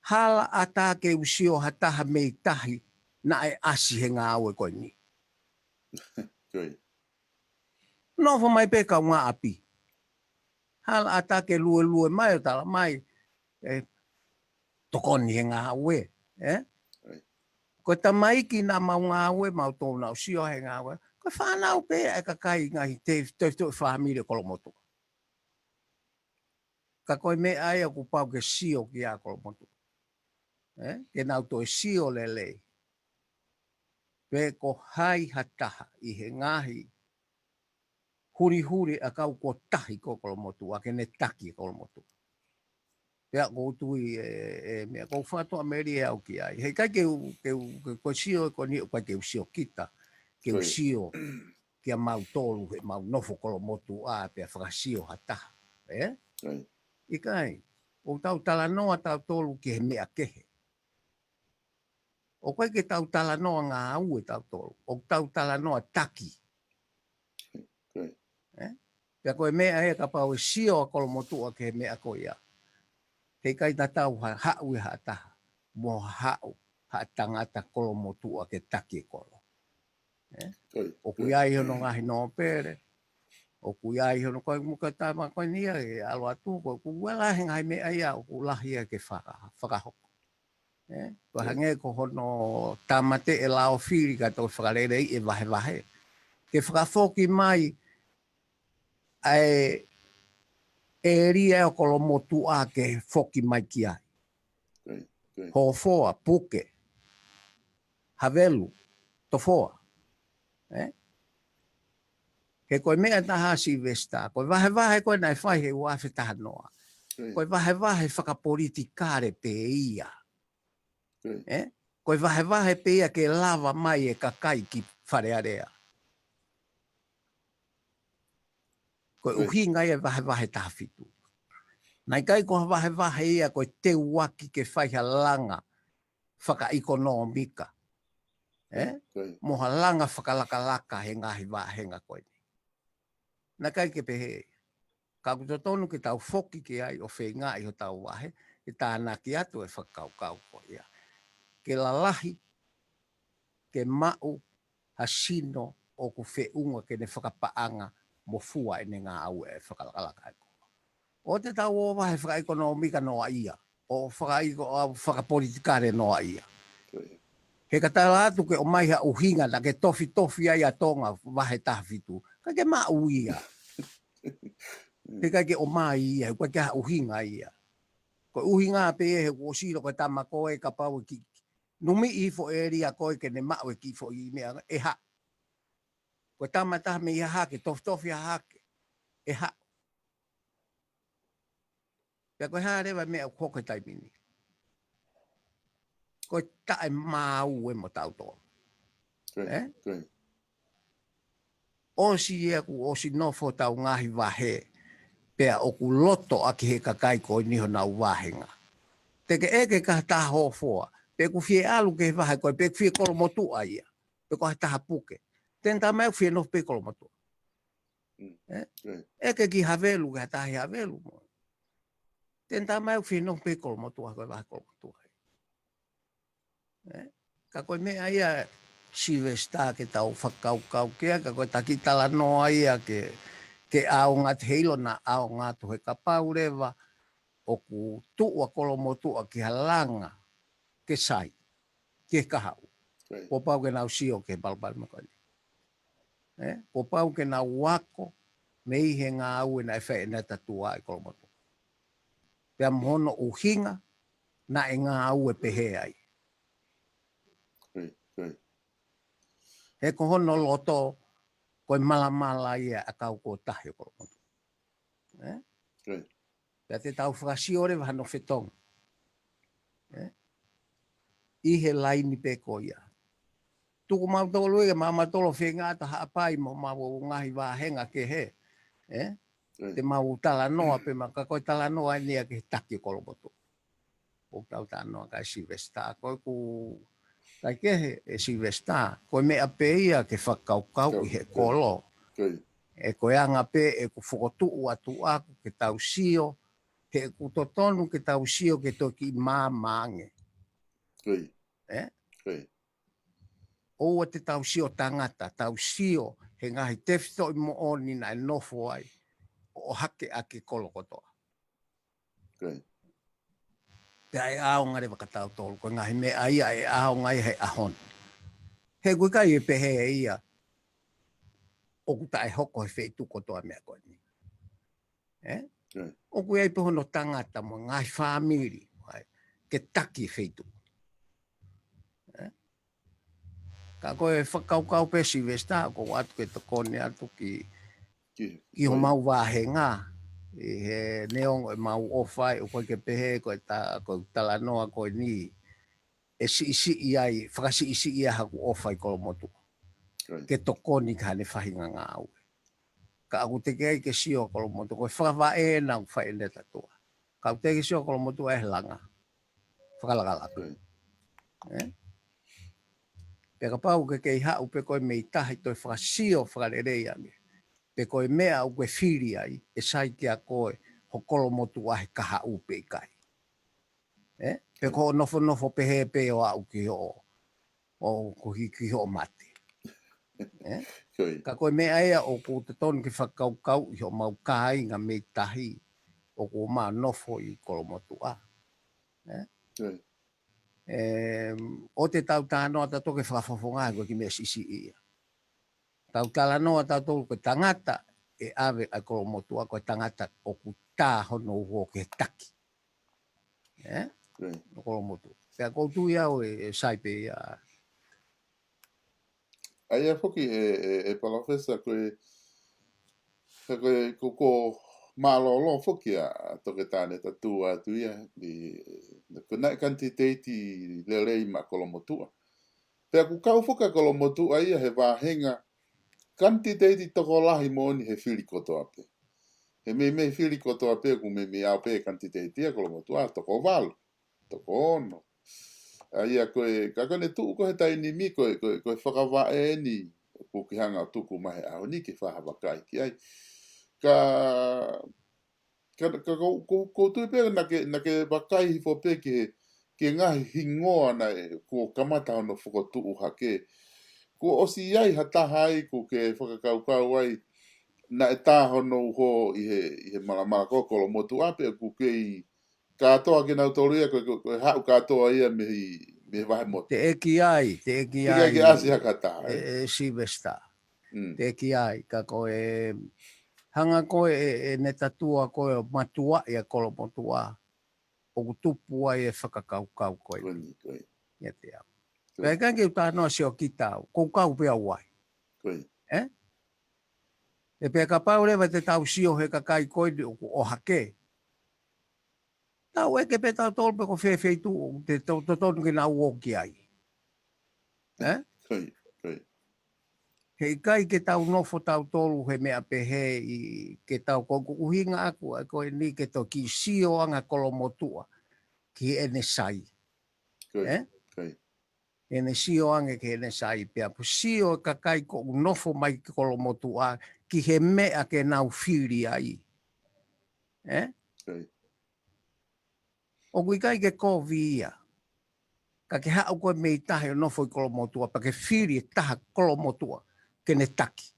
Hala ʻatā ke u sio ha taha mei tahi naʻe ʻasi he ngāue ko eni. Nofo mai pē kaungāʻapi. Hala ʻatā ke luelue mai ʻo tala mai, ē, tokoni he ngāue, ē? Ko e tamaiki naʻa mau ngāue, mautolu naʻa nau sio he ngāue. Ko e fānau pē ʻa e kakai ngaahi te-, te-, te-, fāmili kolomotuʻa. Ka ko e meʻa ia kuo pau ke sio ki ai kolomotuʻa. Ē? Ke nau toe sio lelei pe ko hai ha taha ʻi he ngaahi hulihuli ʻakau kuo tahi ko kolomotuʻa ke ne taki kolomotuʻa. Pea ʻoku ou tui e, e meʻa ʻoku ou fakatoʻa melie au ki ai. Heʻikai ke u, ke u, ke ko e sio ko eni ʻoku ʻikai ke u sio kita, ke u sio kia mautolu he mau nofo kolomotuʻa pea fakasio ha taha. Ē? ʻIkai, ʻoku tau talanoa tautolu ki he meʻa kehe. ʻOku ʻikai ke tau talanoa ngāue tautolu, ʻoku tau talanoa taki. Ē? Pea ko e meʻa ia kapau ʻe sio ʻa kolomotuʻa ki he meʻa ko ia, heʻikai tatau ha haʻu ʻe ha taha mo haʻu ha tangata kolomotuʻa ke taki e kolo. Ē? ʻOku ʻi ai hono ngaahi nōpele, ʻoku ʻi ai hono, ko e muka tama ko eni ia ʻe ʻalu atu, ko ʻoku ʻi ai lahi ngaahi meʻa ia ʻoku lahi ia ke faka-, fakahoko. Ē? Ko e hangē ko hono tāmateʻi e lao fili ka toki fakaleleiʻi e vahevahe. Ke fakafoki mai ʻa e ʻēlia ʻo kolomotuʻa ke foki mai ki ai. Hofoa, Puke, Havelu, Tofoa. Ē? He ko e meʻa taha Silivesitā, ko e vahevahe ko ē naʻe fai he ua afe taha noa. Ko e vahevahe fakapolitikale pē ia. Ē? Ko e vahevahe pē ia ke lava mai e kakai ki Fale Alea. Ko e ʻuhinga ia e vahevahe taha fitu. Naʻe ʻikai ko ha vahevahe ia ko e teuaki ke fai ha langa fakaʻekonōmika. Ē? Mo ha langa fakalakalaka he ngaahi vāhenga ko eni. Naʻe ʻikai ke pehē ia. Ka ʻoku totonu ke tau foki ki ai ʻo feingaʻi hotau vahe, ke tānaki atu e fakakaukau ko ia. Ke lalahi, ke maʻu ha sino ʻoku feʻunga ke ne fakapaʻanga mo fua ʻene ngāue e fakalakalaka e kolo. ʻOua te tau ō vahe fakaʻekonōmika noa ia, ʻo fakaʻiko-, ʻo fakapolitikale noa ia. He ka tala atu ke ʻomai ha ʻuhinga naʻa ke tofitofi ai ʻa Tonga vahe taha fitu, ka ke maʻu ia. He ʻikai ke ʻomai ia, he ʻikai ke ha ʻuhinga ia. Ko e ʻuhinga pē ia he kuo ʻosi ʻilo ko e tama ko ē kapau ʻe kiʻi numiʻi hifo ʻe Elia ko ē ke ne maʻu e kiʻi foʻi meʻa, ʻe haʻu. Ko e tama ʻe taha mei Hahake, tofitofi Hahake, ʻe haʻu. Pea ko e hā leva e meʻa ʻoku hoko he taimi ni? Ko e taʻemaau ē mo tautolu. Ē? ʻOsi ia kuo ʻosi nofo hotau ngaahi vahe, pea ʻoku loto ʻaki he kakai ko eni honau vāhenga. Te ke ʻeke ki ha taha hoʻo foha, pe ʻoku fie ʻalu ki he vahe ko ē, pe ʻoku fie Kolomotuʻa ia, pe ko ha taha puke. Te ne talamai ʻoku fie nofo pē Kolomotuʻa. Ē? ʻEke ki Havelu, ki ha taha ʻi Havelu mo. Te ne talamai ʻoku fie nofo pē Kolomotuʻa, ko e vahe Kolomotuʻa. Ē? Ka ko e meʻa ia Sylvester ke tau fakakaukau ki ai, ka ko e taki talanoa ia ke, ke ʻaonga atu he ʻilo naʻa ʻaonga atu he kapau leva ʻoku tuʻu ʻa Kolomotuʻa ki ha langa ke sai, ki he kahaʻu. Kuo pau ke nau sio ki he palopalema ko eni. Ē? Kuo pau ke nau ako mei he ngāue naʻe fai ʻe Natatua ʻi Kolomotuʻa. Pea mo hono ʻuhinga naʻe ngāue pehē ai. He ko hono loto, ko e malamala ia ʻa e kau ko tahi ʻo Kolomotuʻa. Ē? Pea te tau fakasio leva hano fetongi. Ē? ʻI he laini pē ko ia. Tuku mautolu ia, mautolu feinga ʻo Haʻapai mo mau ngaahi vāhenga kehe. Ē? Te mau talanoa pē ma ka ko e talanoa eni ia ki he taki ʻo Kolomotuʻa. ʻOku tau talanoa ki ai Sylvester, ko ʻeku, kae kehe ʻe Sylvester, ko e meʻa pē ia ke fakakaukau ʻi he kolo. ʻE ko e anga pē ʻeku fokotuʻu atu ʻaku ke tau sio, he ʻoku totonu ke tau sio ke toki māmā ange. Ē? ʻOua te tau sio tangata, tau sio he ngaahi tefitoʻi moʻoni naʻe nofo ai, ʻo ʻohake ʻaki e kolo kotoa. Pea ʻe ʻaonga leva kia tautolu, ko e ngaahi meʻa ia ʻe ʻaonga ia he ʻaho ni. He ʻoku ʻikai ʻe pehē ia, ʻoku taʻehoko he feituʻu kotoa meʻa ko eni. Ē? ʻOku ʻi ai pē hono tangata mo e ngaahi fāmili, ʻai, ke taki e feituʻu. Ē? Ka ko e fakakaukau pē Sylvester, ʻoku ou ʻoatu ke tokoni atu ki, ki homau vāhenga, ʻi he neongo ʻemau ʻofa, ʻoku ʻikai ke pehē, ko e ta-, ko e talanoa ko eni, ʻe siʻisiʻi ai, fakasiʻisiʻi ai haku ʻofa ʻi Kolomotuʻa. Ke tokoni ki haʻane faʻahinga ngāue. Ka ʻoku teʻeki ai ke sio Kolomotuʻa, ko e fakavaʻe ena ʻoku fai ʻe Natatua. Ka ʻoku teʻeki ai ke sio Kolomotuʻa ʻi he langa. Fakalakalaka. Ē? Pea kapau ʻoku ke kei haʻu pē koe mei tahi toe fakasio fakalelei ange. Pe ko e meʻa ʻoku ke fili ai, ʻe sai kia koe, ho Kolomotuʻa he kahaʻu pe ʻikai. Ē? Pe ko hoʻo nofonofo pehē pē ʻo aʻu ki hoʻo, ʻo ko hi-, ki hoʻo mate. Ē? Ka ko e meʻa ia ʻoku totonu ke fakakaukau ʻi homau kāinga mei tahi ʻoku mau nofo ʻi Kolomotuʻa. Ē? ʻE, ʻoua te tau talanoa tautolu ke fakafofonga ko e kiʻi meʻa siʻisiʻi ia. Tau talanoa tautolu ko e tangata ʻe ʻave ʻa Kolomotuʻa ko e tangata ʻoku tā hono uho ke taki. Ē? ʻO Kolomotuʻa. Pea ʻoku ou tui au ʻe, ʻe sai pē ia. ʻA ia foki ʻe, ʻe, ʻe Palōfesa ko e, ko e, ko, ko mālōlō foki ʻa, ʻa Toketā Natatua atu ia, ʻi, ko e naʻe kanititeiti lelei maʻa Kolomotuʻa. Pea ʻoku kau foki ʻa Kolomotuʻa ia he vāhenga kanititeiti tokolahi moʻoni he fili kotoa pē. He meimei fili kotoa pē ʻoku meimei ʻalu pē kanititeiti ʻa Kolomotuʻa toko valu, toko ono. ʻA ia ko e, ka ko ʻene tuʻu ko ē he taimi ni ko e, ko e, ko e fakavaʻe eni, ʻoku ke hanga ʻo tuku mai he ʻaho ni ke fakavakai ki ai. Ka Ka, ka, ka, ko, ko, ko u tui pē naʻa ke, naʻa ke vakai hifo pē ki he, ki he ngaahi hingoa naʻe, kuo kamata hono fokotuʻu hake. Kuo ʻosi ʻi ai ha taha ai, kuo ke fakakaukau ai, naʻe tā hono uho ʻi he, ʻi he malamala ko Kolomotuʻa pe ʻoku kei kātoa ke nau tolu ia, ko, ko, ko e haʻu kātoa ia mei, mei he vahe motu. Teʻeki ai, teʻeki ai. Teʻeki ai ke ʻasi hake ha taha, ē? ʻE, ʻe Sylvester. Mm. Teʻeki ai, ka ko e, Hanga ko ē ʻe, ʻe Netatua ko ē ʻo matuaʻi ʻa Kolomotuʻa, ʻoku tupu ai e fakakaukau ko ē. Ko eni, ko ē. ʻIate au. Ko ē. Pea ʻikai ke u talanoa siokita au, ʻoku ou kau pē au ai. Ko ē. Ē? ʻE pea kapau leva te tau sio he kakai ko eni ʻoku ʻohake. Tau ʻeke pē tautolu pe ko fē feituʻu ʻoku te to-, totonu ke nau ō ki ai. Ē? Ko ē, ko ē. Heʻikai ke tau nofo tautolu he meʻa pehē ʻi ke tau ko ʻoku ʻuhinga ʻaku ʻa ko eni ke toki sio ange Kolomotuʻa ki heʻene sai. Ko ē, ē? Ko ē. Heʻene sio ange ki heʻene sai pea pu sio e kakai ʻoku nofo mai ki Kolomotuʻa ki he meʻa ke nau fili ai. Ē? Ko ē. ʻOku ʻikai ke kovi ia. Ka ke haʻu ko ē mei tahi ʻo nofo ʻi Kolomotuʻa, pea ke fili e taha Kolomotuʻa, ke ne taki.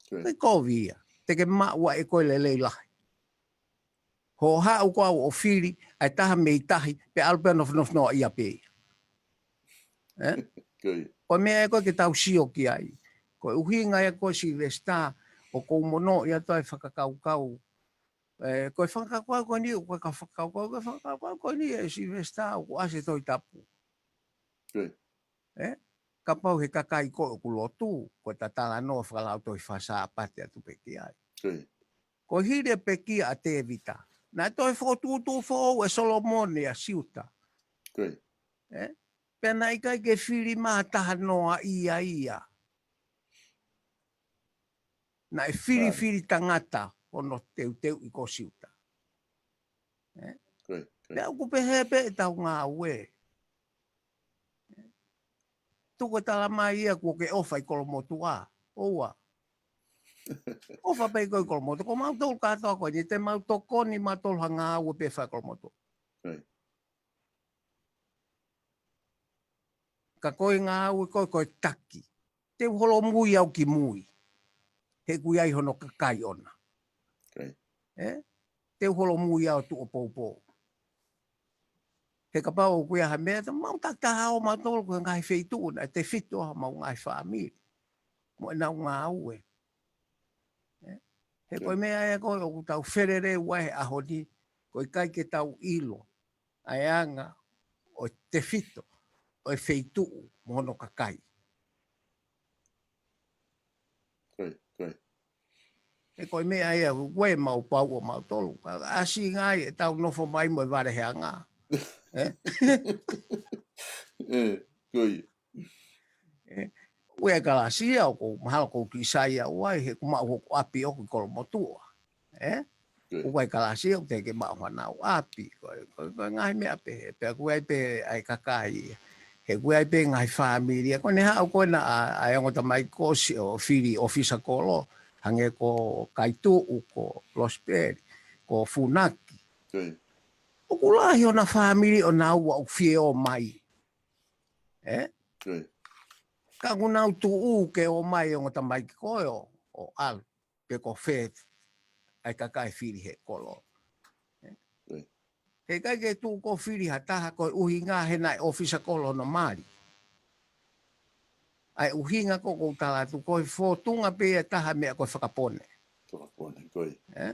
Ko ē. ʻIkai kovi ia. Te ke maʻu ʻa e ko e lelei lahi. Hoʻo haʻu ko ē ʻo fili, ʻa e taha mei tahi, pea ʻalu pē ʻo nofonofo noa ia pē ia. Ē? Ko ē. Ko e meʻa ē ko ē ke tau sio ki ai. Ko e ʻuhinga ē ko ē Silivesitā, ʻoku ou mono ia toe fakakaukau ē, ko e fakakaukau ko eni, ko e ka fakakaukau, ko e fakakaukau ko eni, ʻe Silivesitā, ʻoku ʻasi Tohi Tapu. Ko ē. Ē? Kapau he kakai ko ē ʻoku lotu, ko e talanoa fakalautohi faka-Sāpate atu pē ki ai. Ko ē. Ko e hili e pekia ʻa Tēvita. Naʻe toe fokotuʻutuʻu foʻou ʻe Solomone ʻa Siuta. Ko ē. Ē? Pea naʻe ʻikai ke fili mai ha taha noa ia ia. Naʻe filifili tangata hono teuteuʻi ko Siuta. Ē? Ko ē, ko ē. Pea ʻoku pehē pē ʻetau ngāue. Tuku e tala mai ia kuo ke ʻofa ʻi Kolomotuʻa. ʻOua. ʻOfa pē ʻi ko ē ʻi Kolomotuʻa. Ko mautolu kātoa ko eni, te mau tokoni mautolu ha ngāue pē fai Kolomotuʻa. Ko ē. Ka ko e ngāue ko ē, ko e taki. Te u holomui au ki mui. He ʻoku ʻi ai hono kakai ʻona. Ko ē. Ē? Te u holomui au tuʻo poupou. He kapau ʻoku ʻi ai ha meʻa, te mau takitaha ō mautolu ki he ngaahi feituʻu naʻe tefito ai homau ngaahi fāmili. Mo ʻenau ngāue. Ē? He ko e meʻa ē ko ē ʻoku tau felelei ai he ʻaho ni, ko e ʻikai ke tau ʻilo ʻa e anga ʻo e tefito ʻo e feituʻu mo hono kakai. Ko ē, ko ē. He ko e meʻa ia, ko e mau pau ʻo mautolu. Ka ʻasi ngai ʻetau nofo mai mo e vale he anga. Ē? Ē, ko ia. Ē, ʻoku ʻi ai e kalasia ʻoku mahalo ʻoku ou kiʻi sai au ai, he ʻoku maʻu hoku ʻapi ʻoku ʻi Kolomotuʻa. Ē? Ko ē. ʻOku ʻi ai e kalasia ʻoku teʻeki ke maʻu hanau ʻapi. Ko e, ko e, ko e ngaahi meʻa pehē, pea ʻoku ʻi ai pē ʻa e kakai ia. He ʻoku ʻi ai pē ngaahi fāmili ia. Ko ʻene haʻu ko ena ʻa, ʻa e ongo tamaiki ko ē ʻo fili ʻōfisa kolo. Hangē ko Kaituʻu, ko Losipeli, ko Funaki. Ko ē. ʻOku lahi hona fāmili ʻonaua ʻoku fie ō mai. Ē? Ko ē. Ka ʻoku nau tuʻu ke ō mai e ongo tamaiki ko ē ʻo, ʻo ʻalu, pe ko fē ʻa e kakai fili he kolo. Ē? Ko ē. He ʻikai ke tuʻu ko ē fili ha taha ko e ʻuhinga he naʻe ʻōfisa kolo hono mali. ʻA e ʻuhinga ko ē ʻoku ou tala atu ko e fōtunga pē ia ʻa e taha meʻa ko e fakapone. Fakapone, ko ē. Ē?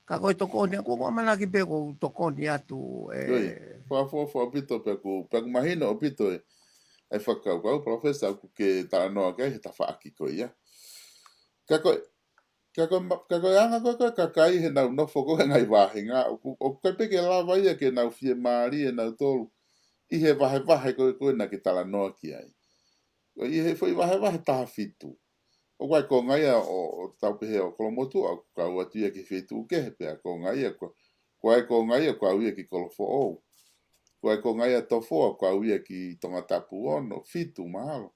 Ka ko e tokoni, ʻoku ou ʻamanaki pē ʻoku ou tokoni atu ē. Ko ē. Fakaʻofoʻofa ʻaupito pea ʻoku, pea ʻoku mahino ʻaupito ē. ʻA e fakakaukau, Palōfesa, ʻoku ke talanoa ki ai he tafaʻaki ko ia. Ka ko e, ka ko e ma-, ka ko e anga ko ē, ko e kakai he nau nofo ko ē ngaahi vāhenga, ʻoku, ʻoku ʻikai pē ke lava ia ke nau fiemālie nautolu ʻi he vahevahe ko ē, ko ē naʻa ke talanoa ki ai. ʻI he foʻi vahevahe taha fitu. ʻOku ʻi ai e konga ia ʻo, ʻo tau pehē ʻo Kolomotuʻa, ʻoku kau atu ia ki he feituʻu kehe pea konga ia, ko, ko e konga ia ʻoku kau ia ki Kolofoʻou. Ko e konga ia Tofoa, ʻoku kau ia ki Tongatapu ono, fitu mahalo.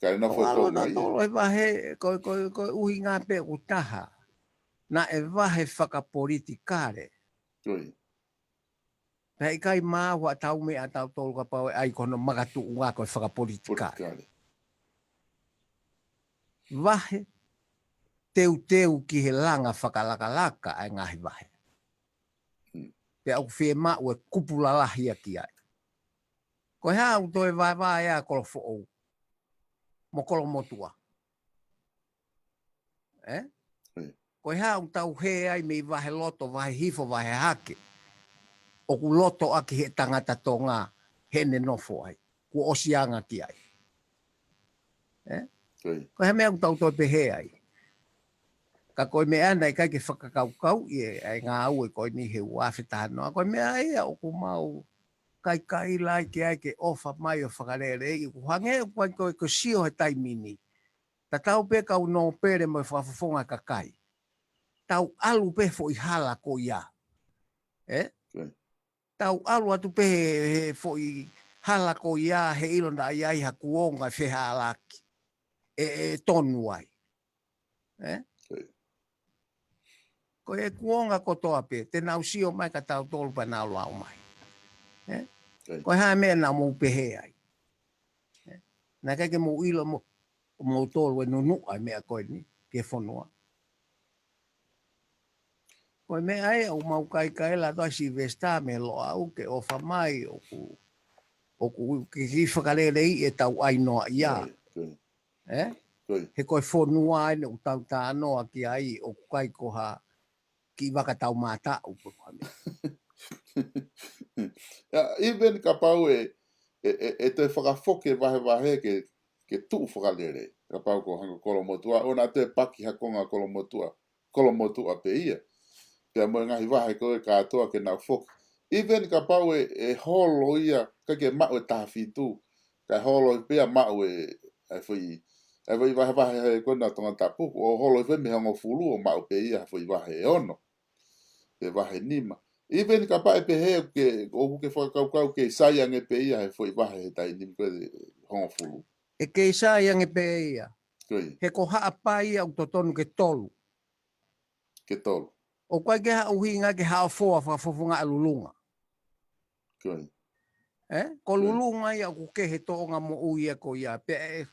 Kae nofo e konga ia. Ko e vahe, ko, ko, ko e ʻuhinga pē ʻoku taha. Naʻe vahe fakapolitikale. Ko ē. Pea ʻikai maʻu haʻatau meʻa ʻatautolu kapau ʻe ʻai ko hono makatuʻunga ko e fakapolitikale. Politikale. Vahe teuteu ki he langa fakalakalaka ʻa e ngaahi vahe. Hmm. Pea ʻoku fiemaʻu e kupu lalahi ia ki ai. Ko e hā ʻoku toe vaevae ʻa Kolofoʻou mo Kolomotuʻa. Ē? Ko e hā ʻoku tau hē ai mei vahe loto, vahe hifo, vahe hake, ʻoku loto ʻaki he tangata Tonga heʻene nofo ai, kuo ʻosi anga ki ai. Ē? Ko e hā e meʻa ʻoku tau toe pehē ai? Ka ko e meʻa naʻe ʻikai ke fakakaukauʻi ʻe he ngāue ko eni he ua afe taha noa. Ko e meʻa ia ʻoku mau kaikaila ai ke ʻai ke ʻofa mai ʻo fakaleleiʻi, ʻoku hangē ʻoku ʻikai ko e sio he taimi ni. Tatau pē kau nōpele mo e fakafofonga kakai. Tau ʻalu pē foʻi hala ko ia. Ē? Tau ʻalu atu pē he, he foʻi hala ko ia he ʻilo naʻa ʻi ai ha kuonga fehālaaki ʻe, ʻe tonu ai. Ē? Ko e kuonga kotoa pē, te nau sio mai ka tautolu pea nau lau mai. Ē? Ko e hā e meʻa naʻa mou pehē ai? Ē? Naʻe ʻikai ke mou ʻilo mo, moutolu e nunuʻa e meʻa ko eni ki he fonua. Ko e meʻa ē ʻoku mau kaikaila atu ai Sylvester mei Loʻau ke ʻofa mai ʻoku, ʻoku ke kiʻi fakaleleiʻi e tau ʻai noa ia. Ē? He ko e fonua eni ʻoku tau talanoa ki ai ʻoku ʻikai ko ha kiʻi vaka tau mātaʻu pe ko ha meʻa. ʻIa, even kapau ʻe, ʻe, ʻe, ʻe toe fakafoki e vahevahe ke, ke tuʻu fakalele. Kapau ko hangē ko Kolomotuʻa, ʻoua naʻa toe paki ha konga Kolomotuʻa, Kolomotuʻa pē ia. Pea mo e ngaahi vahe ko ē kātoa ke nau foki. Even kapau ʻe, ʻe holo ia, ʻikai ke maʻu e taha fitu, kae holo pē ia maʻu e, ʻa e foʻi, ʻa e foʻi vahevahe he ko ena Tongatapu, ʻo holo pē mei he hongofulu ʻo maʻu pē ia foʻi vahe ʻe ono. Pe vahe nima. Even kapau ʻe pehē ke, ʻoku ke fakakaukau ke sai ange pē ia he foʻi vahe he taimi ni ko e hongofulu. ʻE kei sai ange pē ia. He ko Haʻapai ia ʻoku totonu ke tolu. Ke tolu. ʻOku ʻikai ke ha ʻuhinga ke Haʻafoa fakafofonga ʻa Lulunga. Ē? Ko Lulunga ia ʻoku kehe tōʻonga moʻui ia ko ia. Pea ʻe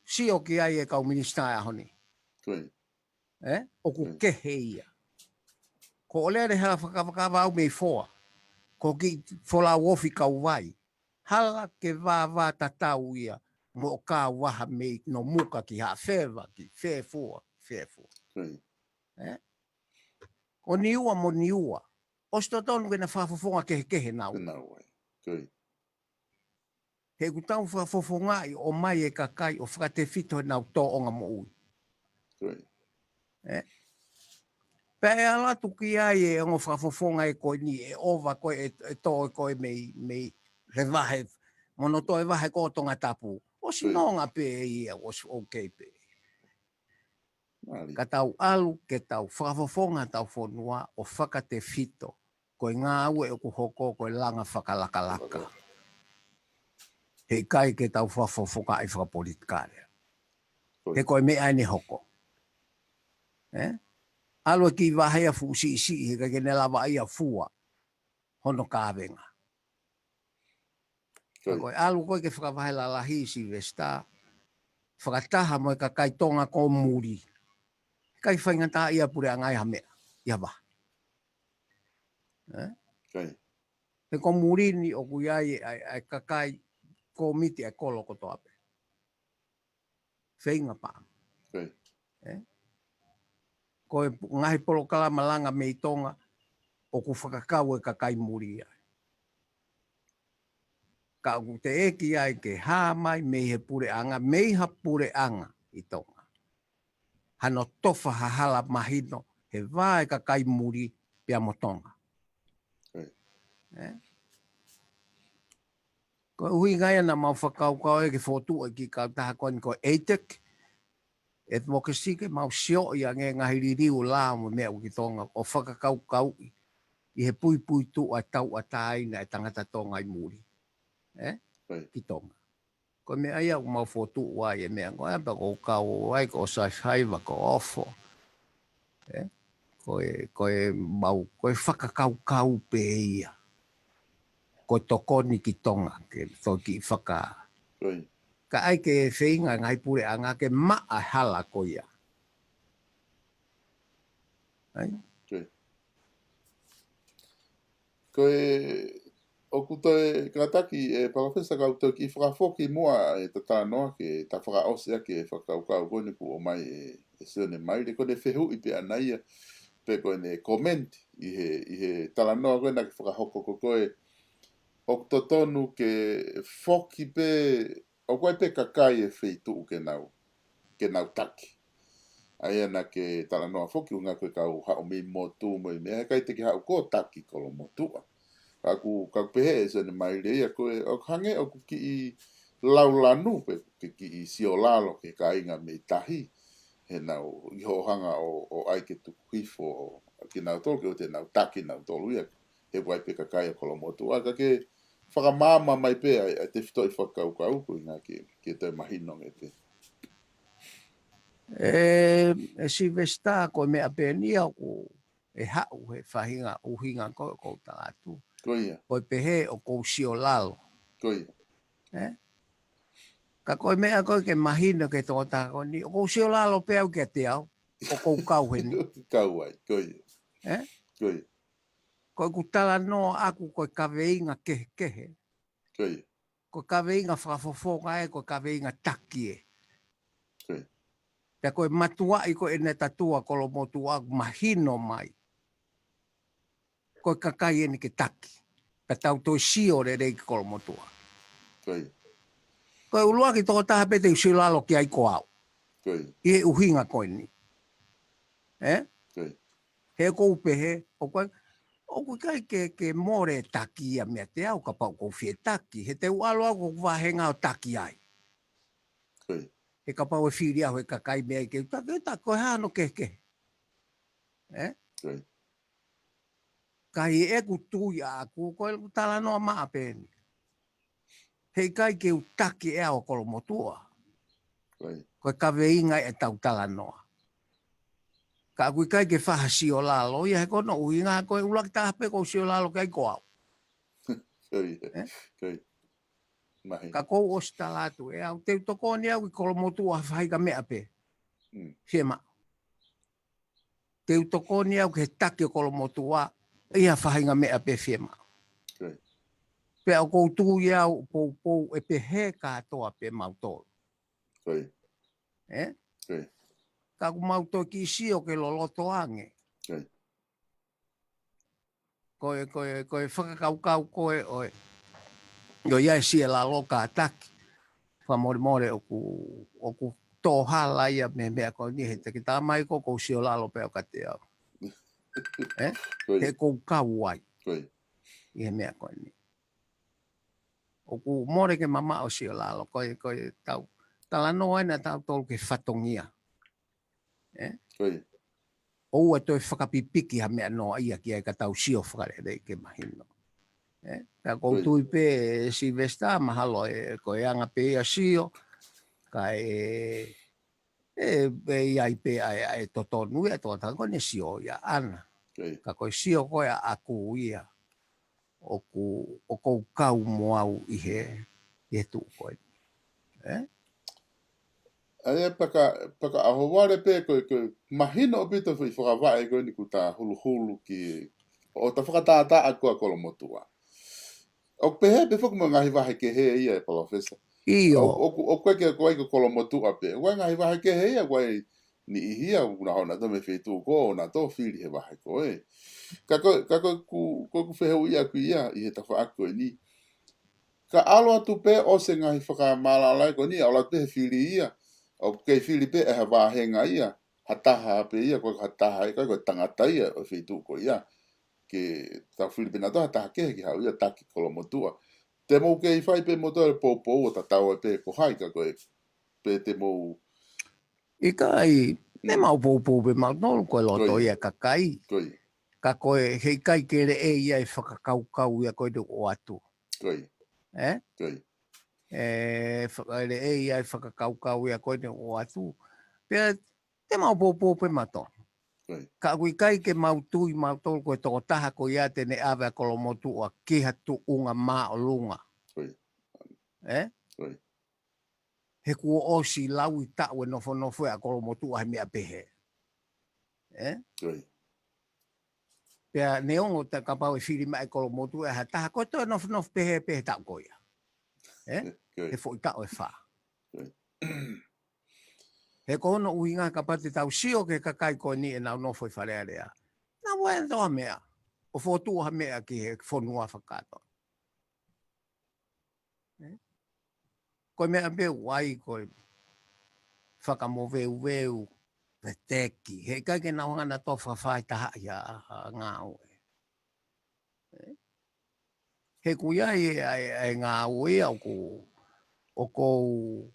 sio ki ai e kau minisitā ʻaho ni. Ē? ʻOku kehe ia. Ko ʻOlele hala fakavakava au mei Foa. Ko ki Folau ofi kau vai. Hala ke vāvā tatau ia mo Kauvaha mei Nomuka ki Haʻafeva, ki Fefua, Fefua. Ē? Ko Niua mo Niua. ʻOsi totonu ke na fakafofonga kehekehe nau. He ʻoku tau fakafofongaʻi ʻo mai e kakai ʻo fakatefito he nau tōʻonga moʻui. Ē? Pea ʻe ala atu ki ai e ongo fakafofonga ē ko eni ʻe ʻova ko ē, ʻe, ʻe tō ko ē mei, mei he vahe, mo hono tō e vahe ko Tongatapu. ʻOsi nonga pē ia, ʻosi okay pē. Ka tau ʻalu ke tau fakafofonga tau fonua ʻo fakatefito. Ko e ngāue ʻoku hoko ko e langa fakalakalaka. He ʻikai ke tau fakafofongaʻi fakapolitikale. He ko e meʻa eni hoko. Ē? ʻAlu e kiʻi vahe ia fuʻu siʻisiʻi, he ʻikai ke ne lava ia fua hono kavenga. Ka ko e ʻalu ko ē ke fakavahe lalahi Sylvester, fakataha mo e kakai Tonga ko muli. ʻIkai faingataʻaʻia puleʻanga ʻi ha meʻa, ʻi ha vaha. Ē? He ko muli ni ʻoku ʻi ai, ʻa e, ʻa e kakai kōmiti ʻa e kolo kotoa pē. Feinga paʻanga. Ē? Ko e ngaahi polokalama langa mei Tonga, ʻoku fakakau e kakai muli ai. Ka ʻoku teʻeki ai ke hā mai mei he puleʻanga, mei ha puleʻanga ʻi Tonga. Hano tofa ha hala mahino, he vā e kakai muli pea mo Tonga. Ē? Ko e ʻuhinga ia naʻa mau fakakaukau ai ke fokotuʻu e kiʻi kautaha ko eni ko e ATEC, advocacy ke mau sioʻi ange ngaahi liliu lao mo e meʻa ʻoku ʻi Tonga ʻo fakakaukauʻi ʻi he puipuituʻa e tauʻatāina e tangata Tonga ʻi muli. Ē? Ki Tonga. Ko e meʻa ia ʻoku mau fokotuʻu ai e meʻa ko ē pea ko e kau ai ko Saifaiva ko Ofo. Ē? Ko e, ko e mau, ko e fakakaukau pē ia. Ko e tokoni ki Tonga, ke toki faka. Ka ʻai ke feinga ngaahi puleʻanga ke maʻa hala ko ia. Ai? Ko e, ʻoku toe kātaki e Palōfesa kau toe kiʻi fakafoki muʻa e tatanoa ke ta fakaʻosi ʻaki e fakakaukau ko eni kuo ʻomai e, ʻe Sione Maile, ko ʻene fehuʻi pē ʻana ia, pe ko ʻene komeni ʻi he, ʻi he talanoa ko ē naʻa ke fakahoko ko ē, ʻoku totonu ke foki pē, ʻoku ʻi ai pē kakai ʻi he feituʻu ke nau, ke nau taki. ʻA ia naʻa ke talanoa foki ʻuhinga ko e kau haʻu mei motu mo e meʻa, he ʻikai te ke haʻu koe ʻo taki Kolomotuʻa. Ka ʻoku, ka ʻoku pehē ʻe Sione Maile ia ko ē, ʻoku hangē ʻoku kiʻi laulanu pe ke kiʻi siolalo ki he kāinga mei tahi. He naʻa nau ʻi hoʻo hanga ʻo, ʻo ʻai ke tuku hifo ʻo, kinautolu ke ʻoua te nau taki nautolu ia. He ʻoku ʻi ai pē kakai ʻo Kolomotuʻa, ka ke fakamaama mai pē ʻa e, ʻa e tefitoʻi fakakaukau ko ē ʻuhinga ke, ke toe mahino ange pē. ʻE, ʻe Silivesitā, ko e meʻa pē eni ia ʻoku ʻe haʻu he faʻahinga ʻuhinga ko ē ʻoku ou tala atu. Ko ia. Ko e pehē ʻoku ou siolalo. Ko ia. ʻE? Ka ko e meʻa ko ē ke mahino ki he tokotaha ko eni, ʻoku ou siolalo pē au kiate au, ʻoku ou kau heni. Kau ai, ko ia. ʻE? Ko ia. Ko ʻeku talanoa ʻaku ko e kaveinga kehekehe. Ko ia. Ko e kaveinga fakafofonga ē, ko e kaveinga taki ē. Ko ia. Pea ko e matuaʻi ko ē ʻenau tatua Kolomotuʻa ʻoku mahino mai ko e kakai eni ke taki. Pea tau toe sio lelei ki Kolomotuʻa. Ko ia. Ko e ʻuluaki tokotaha pē te u siolalo ki ai ko au. Ko ia. ʻI he ʻuhinga ko eni. ʻE? Ko ia. He ʻoku ou pehē, ʻoku ʻikai, ʻoku ʻikai ke, ke mole e taki ia meiate au kapau ʻoku ou fie taki. He te u ʻalu au ko ʻeku vāhenga ʻo taki ai. Ko ia. He kapau ʻe fili au he kakai mei ai ke u taki, ke u taki, ko e hā hono kehekehe. ʻE? Ko ia. Ka ʻi heʻeku tui ʻaʻaku, ko ʻeku talanoa maʻa pē eni. He ʻikai ke u taki ʻe au ʻa Kolomotuʻa. Ko ia. Ko e kaveinga ʻetau talanoa. Ka ʻoku ʻikai ke faʻa siolalo ia, he ko hono ʻuhinga ko e ʻuluaki taha pē ʻoku ou siolalo ki ai ko au. Ko ia. ʻE? Ko ia. Mahino. Ka ʻoku ou ʻosi tala atu ʻe au, te u tokoni au ki Kolomotuʻa ha faʻahinga meʻa pē. Mm. Fiemaʻu. Te u tokoni au ki he taki ʻo Kolomotuʻa ʻi ha faʻahinga meʻa pē fiemaʻu. Ko ia. Pea ʻoku ou tui au ʻoku poupou ʻe pehē kātoa pē mautolu. Ko ia. ʻE? Ko ia. Ka ʻoku mau toe kiʻi sio ke loloto ange. Ko ia. Ko e, ko e, ko e fakakaukau ko ē ʻo e, ʻo ia ʻe siolalo kātaki. Fakamolemole ʻoku, ʻoku tō hala ia mei he meʻa ko eni he te ke talamai ko ē ʻoku ou siolalo pē au kiate au. ʻE? Ko ia. He ʻoku ou kau ai. Ko ia. ʻI he meʻa ko eni. ʻOku mole ke mamaʻo siolalo, ko e, ko ʻetau talanoa eni ʻatautolu ki he fatongia. ʻE? Ko ia. ʻOua toe fakapipiki ha meʻa noa ia ki ai ka tau sio fakalelei ke mahino. ʻE? Ka ʻoku ou Ko ia. tui pē Silivesitā mahalo ʻe, ko e anga pē ia sio, ka ʻe, ʻe, ʻe ʻi ai pē ʻa e, ʻa e totonu ia, tokotaha ko eni sio ia ʻana. Ko ia. Ka ko e sio ko ē ʻaʻaku ia, ʻoku, ʻoku ou kau mo au ʻi he, ʻi he tuʻu ko ē. ʻE? ʻA ia paka, paka ʻahovale pē ko e, ko e mahino ʻaupito foʻi fakavaʻe ko eni kuo ta huluhulu ki, ʻo ta fakatātā ʻa Kolomotuʻa. ʻOku pehē pē foki mo e ngaahi vahe kehe ia ʻe Palōfesa. ʻIo. ʻOku, ʻoku, ʻoku ʻikai ke, ko ai ko Kolomotuʻa pē. ʻOku ʻi ai ngaahi vahe kehe ia, ʻoku ʻi ai niʻihi ia, ʻoku nau hanga ʻo nau tō mei he feituʻu ko ē, ʻo nau tō fili he vahe ko ē. Ka ko, ka ko ʻeku, ko ʻeku fehuʻi ʻaʻaku ia, ʻi he tafaʻaki ko eni. Ka ʻalu atu pē ʻosi e ngaahi fakamālōlō ko eni, ʻalu atu pē he fili ia. ʻOku kei fili pē ʻe ha vāhenga ia. Ha taha pē ia, ko ha taha ia, ko e tangata ia, ʻo e feituʻu ko ia. Ke tau fili pē nautolu ha taha kehe ke haʻu ia taki Kolomotuʻa. Te mou kei fai pē moutolu e poupou ʻo tatau ai pē ko hai ka ko e pē te mou ʻIkai, te Mm. mau poupou pē mautolu ko e loto Ko ia. ia kakai. Ko ia. Ka ko e, he ʻikai ke leʻei ia e fakakaukau ia ko eni ʻoatu. Ko ia. ʻE? Ko ia. ʻE, faka-, leʻei ia e fakakaukau ia ko eni ʻoatu. Pea, te mau poupou pē mautolu. Ko ia. Ka ʻoku ʻikai ke mau tui mautolu ko e tokotaha ko ia te ne ʻave ʻa Kolomotuʻa ki ha tuʻunga māʻolunga. Ko ia. ʻE? Ko ia. He kuo ʻosi lauʻi taʻu e nofonofo ʻa Kolomotuʻa he meʻa pehē. ʻE? Ko ia. Pea neongo ta kapau ʻe fili mai ʻe Kolomotuʻa ha taha ko e toe nofonofo pehē pē he taʻu ko ia. ʻE? Ko ia. He foʻi taʻu ʻe fā. Ko ia. He ko hono ʻuhinga kapau te tau sio ki he kakai ko eni ʻenau nofo ʻi Fale Alea, naʻa nau ʻai ha meʻa ʻo fokotuʻu ha meʻa ki he fonua fakakātoa. Ē? Ko e meʻa pē ʻoku ʻai ko e fakamoveuveu, veteki. Heʻikai ke nau hanga ʻo toe fakafaitaha ia ʻa e ngāue. Ē? He ʻoku ʻi ai e, e, e ngāue ia ʻoku, ʻoku ou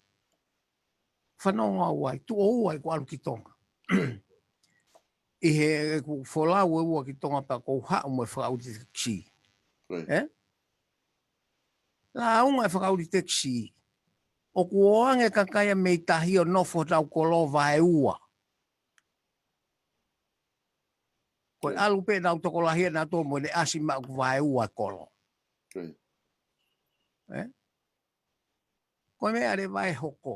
fanongo au ai, tuʻo ua ʻeku ʻalu ki Tonga. ʻI he ʻeku folau ʻe ua ki Tonga pea ʻoku ou haʻu mo e fakaʻuli tekisī. Right. Ē? Lāunga e fakaʻuli tekisī. ʻOku ō ange e kakai ia mei tahi ʻo nofo hotau kolo vaeua. Ko e ʻalu pē ʻenau tokolahi ʻenau tō mo ne ʻasi maʻu ʻoku vaeua e kolo. Right. Ē? Ko e meʻa leva ʻe hoko.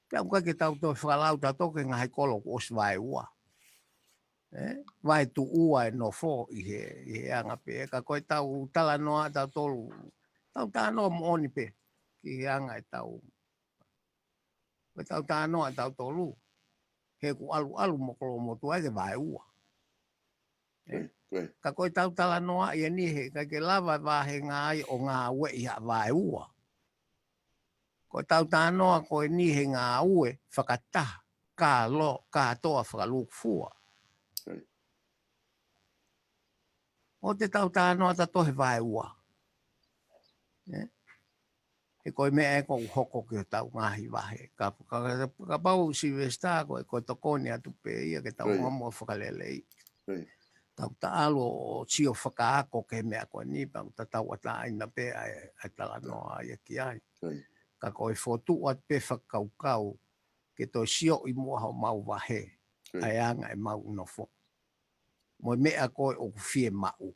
Pea ʻoku ʻikai ke tau toe fakalau tautolu ki he ngaahi kolo kuo ʻosi vaeua. Ē? Vaetuʻua e nofo ʻi he, ʻi he anga pē. Ka ko e tau talanoa tautolu. Tau talanoa moʻoni pē. Ki he anga e tau. Ko e tau talanoa tautolu. He ʻoku ʻalu ʻalu mo Kolomotuʻa ke vaeua. Ē? Ko e, ko e. Ka ko e tau talanoa ia ni heʻikai ke lava e vāhenga ia ʻo ngāueʻi ha vaeua. Ko e tau talanoa ko eni he ngāue fakataha, kālo, kātoa fakalūkufua. Ko e. ʻO te tau talanoa tautolu he vaeua. Ē? He ko e meʻa ē ʻoku hoko ki hotau ngaahi vahe. Ka, ka, ka, kapau Sylvester ko e, ko e tokoni atu pē ia ke tau, right, hanga ʻo fakaleleiʻi. Right. Tau taʻalo ʻo sio fakaako ki he meʻa ko eni, pea ʻoku tau ʻatā ʻaina pē ʻa e, ʻa e talanoa ia ki ai. Right. Ka ko e fokotuʻu atu pē fakakaukau ke toe sioʻi muʻa homau vahe, right, ʻa e anga ʻemau nofo. Mo e meʻa ko ē ʻoku fiemaʻu.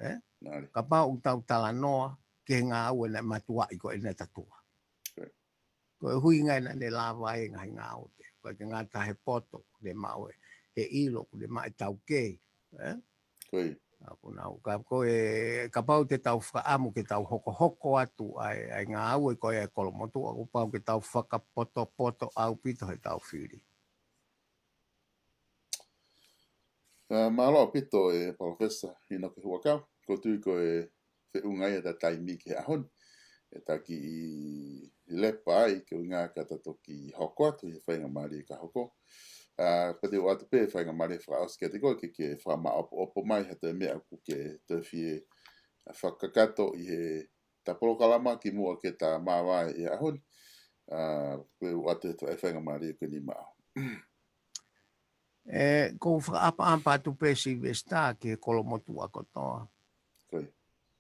Ē? Nale. Kapau ʻoku tau talanoa ki he ngāue naʻe matuaʻi ko ē ʻe Natatua. Right. Ko e ʻuhinga ia naʻa ne lava ai e ngaahi ngāue pē. ʻOku ʻikai ke ngata he poto, ʻoku ne maʻu e, he ʻilo, ʻoku ne maʻu e taukei. Ē? Ko ia. ʻA ia ko ʻenau, ka ko e, kapau te tau fakaʻamu ke tau hokohoko atu ʻa e, ʻa e ngāue ko ē ʻa e Kolomotuʻa, kuo pau ke tau fakapotopoto ʻaupito he tau fili. Ā, mālō ʻaupito e Palōfesa ʻInoke Huʻakau, ʻoku ou tui ko e feʻunga ia ʻeta taimi ki he ʻaho ni. ʻE taki i lepa ai ke ʻuhinga ka ta toki hoko atu he faingamālie ka hoko. Ā, pea te u ʻoatu pē faingamālie fakaʻosi kiate koe ke, ke fakamaʻopoʻopo mai ha toe meʻa ʻoku ke toe fie fakakakato ʻi he ta polokalama kimuʻa ke ta māvae ʻi he ʻaho ni. Ā, pea u ʻoatu e toe faingamālie ko eni maʻau. Ē, ʻoku ou fakaʻapaʻapa atu pē Sylvester ki he Kolomotuʻa kotoa. Ko ia.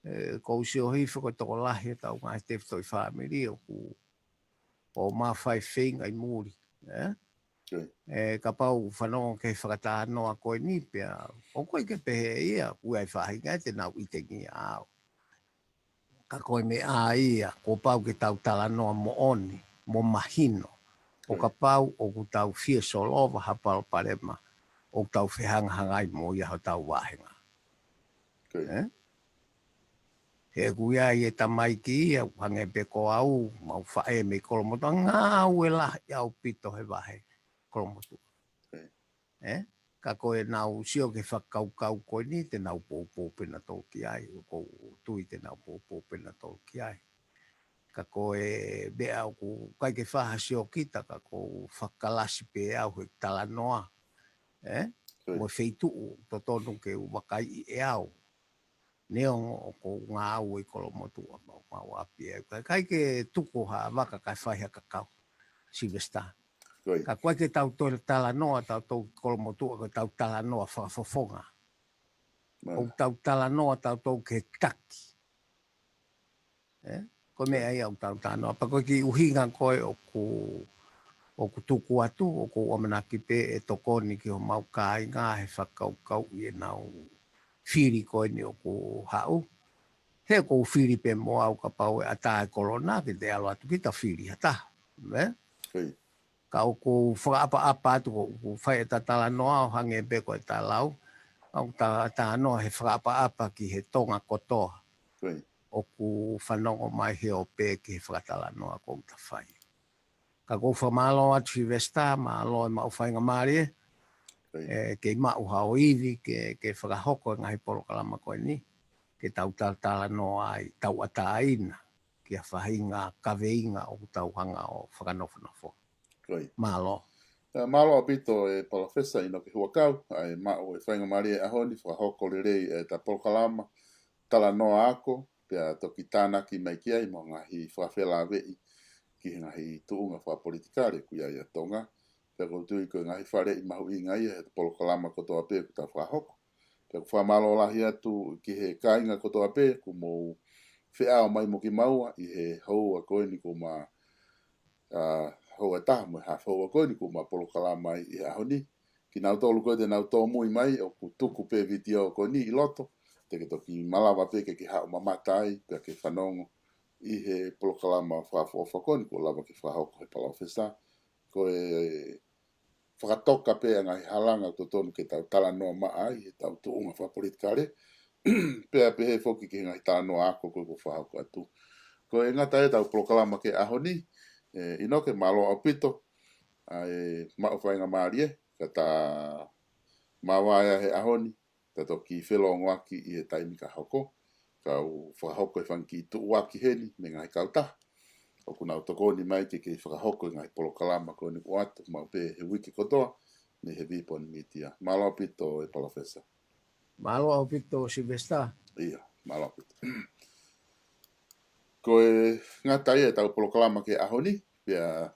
Ē, ʻoku ou sio hifo ko e tokolahi ʻetau ngaahi tefitoʻi fāmili ʻoku, ʻoku mafai feinga ʻi muli, ē? Ko ia. Ē, kapau fanongo ki he fakatalanoa ko eni pea, ʻoku ʻikai ke pehē ia, ʻoku ʻi ai e faʻahinga te nau ʻitengia au. Ka ko e meʻa ia, kuo pau ke tau talanoa moʻoni, mo mahino. ʻO, ko ia, kapau ʻoku tau fie solova ha palopalema, ʻoku tau fehangahangai mo ia hotau vāhenga. Ko ia. Ē? He ʻoku ʻi ai e tamaiki ia, ʻoku hangē pē ko au, mau faʻē mei Kolomotuʻa, ngāue lahi ʻaupito he vahe Kolomotuʻa. Ko ia. Ē? Ka ko ʻenau sio ki he fakakaukau ko eni, te nau poupou pē nautolu ki ai, ʻoku ou tui te nau poupou pē nautolu ki ai. Ka ko e meʻa ʻoku ʻikai ke fai ha siokita, ka ʻoku ou fakalasi pē au he talanoa. Ē? Ko ia. Mo e feituʻu totonu ke u vakaiʻi ʻe au. Neongo ʻoku ou ngāue ʻi Kolomotuʻa maʻu, maʻu ʻapi ē. Ka ʻikai ke tuku ha vaka kae fai ha kakau, Sylvester. Ko ia. Ka ʻoku ʻikai ke tau toe talanoa tautolu ki Kolomotuʻa, ko e tau talanoa fakafofonga. Mālie. ʻOku tau talanoa tautolu ki he taki. Ē? Ko e meʻa ia ʻoku tau talanoa. Pea ko e kiʻi ʻuhinga ko ē ʻoku, ʻoku tuku atu, ʻoku ou ʻamanaki pē ʻe tokoni ki homau kāinga he fakakaukauʻi ʻenau fili ko eni ʻoku haʻu. He ʻoku ou fili pē mo au kapau ʻe ʻatā e kolona ke te ʻalu atu kita fili ha taha. Ē? Ko ia. Ka ʻoku ou fakaʻapaʻapa atu ʻoku fai ʻeta talanoa ʻo hangē pē ko ʻeta lau. ʻOku ta talanoa he fakaʻapaʻapa ki he Tonga kotoa. Ko ia. ʻOku fanongo mai he ope ki he fakatalanoa ʻoku ta fai. Ka ʻoku ou fakamālō atu Sylvester, mālō e maʻu faingamālie, ʻIo. ʻE, kei maʻu haʻo ivi ke, ke fakahoko e ngaahi polokalama ko eni, ke tau talatalanoa ai, tauʻatāina, ki ha faʻahinga kaveinga ʻoku tau hanga ʻo fakanofonofo. ʻIo. Mālō. ʻE, mālō ʻaupito e Palōfesa ʻInoke Huʻakau, ʻa e maʻu e faingamālie he ʻaho ni, fakahoko lelei ʻeta polokalama, talanoa ako, pea toki tānaki mai ki ai mo e ngaahi fakafelāveʻi ki he ngaahi tuʻunga fakapolitikale ʻoku ʻi ai ʻa Tonga. Pea ʻoku ou tui ko e ngaahi faleʻi mahuʻinga ia he polokalama kotoa pē ʻoku tau fakahoko. Pea ʻoku ou fakamālō lahi atu ki he kāinga kotoa pē ʻoku mou feʻao mai mo kimaua ʻi he houa ko eni ʻoku ma, ʻa, houa ʻe taha mo e haafe houa ko eni ʻoku ma polokalama ai ʻi he ʻaho ni. Kinautolu ko ē te nau tōmui mai, ʻoku tuku pē vitiō ko eni ʻi loto, te ke toki malava pē ke ke haʻu mamata ai, pea ke fanongo ʻi he polokalama fakaʻofoʻofa ko eni ʻoku lava ke fakahoko he Palōfesa. Ko e fakatoka pē ʻa e ngaahi halanga ʻoku totonu ke tau talanoa maʻa ai, he ʻetau tuʻunga fakapolitikale. Pea pehē foki ki he ngaahi talanoa ako ko ē ʻoku fakahoko atu. Ko e ngata ʻetau polokalama ki he ʻaho ni, ʻe, ʻInoke, mālō ʻaupito, ʻa e maʻu faingamālie, ka ta māvae he ʻaho ni, ta toki felōngoaki ʻi he taimi ka hoko, kau fakahoko e fanga kiʻi tuʻuaki heni mei he ngaahi kautaha ʻoku nau tokoni mai ke kei fakahoko e ngaahi polokalama ko eni ʻoatu maʻu pē he uike kotoa, mei he Vipon Media. Mālō ʻaupito e Palōfesa. Mālō ʻaupito Sylvester. ʻIo, mālō ʻaupito. Ko e ngata ia ʻetau polokalama ki he ʻaho ni, pea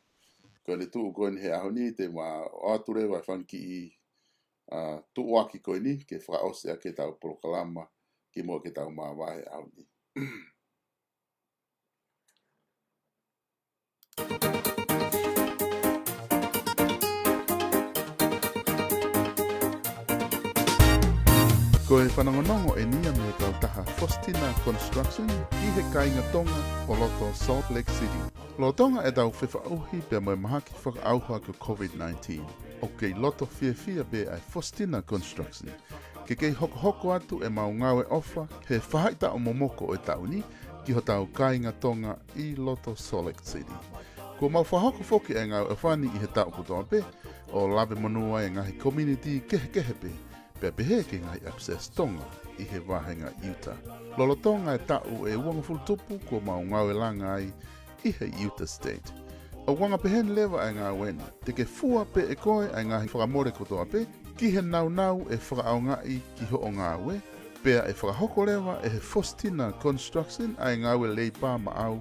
ko ʻene tuʻu ko eni he ʻaho ni, te ma ʻoatu leva e fanga kiʻi, ʻa, tuʻuaki ko eni, ke fakaʻosi ʻaki ʻetau polokalama, kimuʻa ke tau māvae he ʻaho ni. Ko e fanongonongo eni ia mei he kautaha Faustina Construction ʻi he kāinga Tonga ʻo loto Salt Lake City. Lolotonga ʻetau fefaʻuhi pea mo e mahaki fakaʻauha ko e COVID nineteen, ʻoku kei loto fiefia pē ʻa e Faustina Construction ke kei hokohoko atu ʻemau ngāue ʻofa he faʻahitaʻu momoko ʻo e taʻu ni ki hotau kāinga Tonga ʻi loto Salt Lake City. Kuo mau fakahoko foki e ngāue ʻofa ni ʻi he taʻu kotoa pē, ʻo lave monū ai e ngaahi community kehekehe pē, pea pehē ki he ngaahi access Tonga ʻi he vāhenga Utah. Lolotonga e taʻu ʻe uangofulu tupu kuo mau ngāue langa ai ʻi he Utah State. ʻOku anga peheni leva e ngāue ni, te ke fua pē ʻe koe ʻa e ngaahi fakamole kotoa pē ki he naunau ʻe fakaʻaongaʻi ki hoʻo ngāue, pea ʻe fakahoko leva ʻe he Faustina Construction ʻa e ngāue leipā maʻau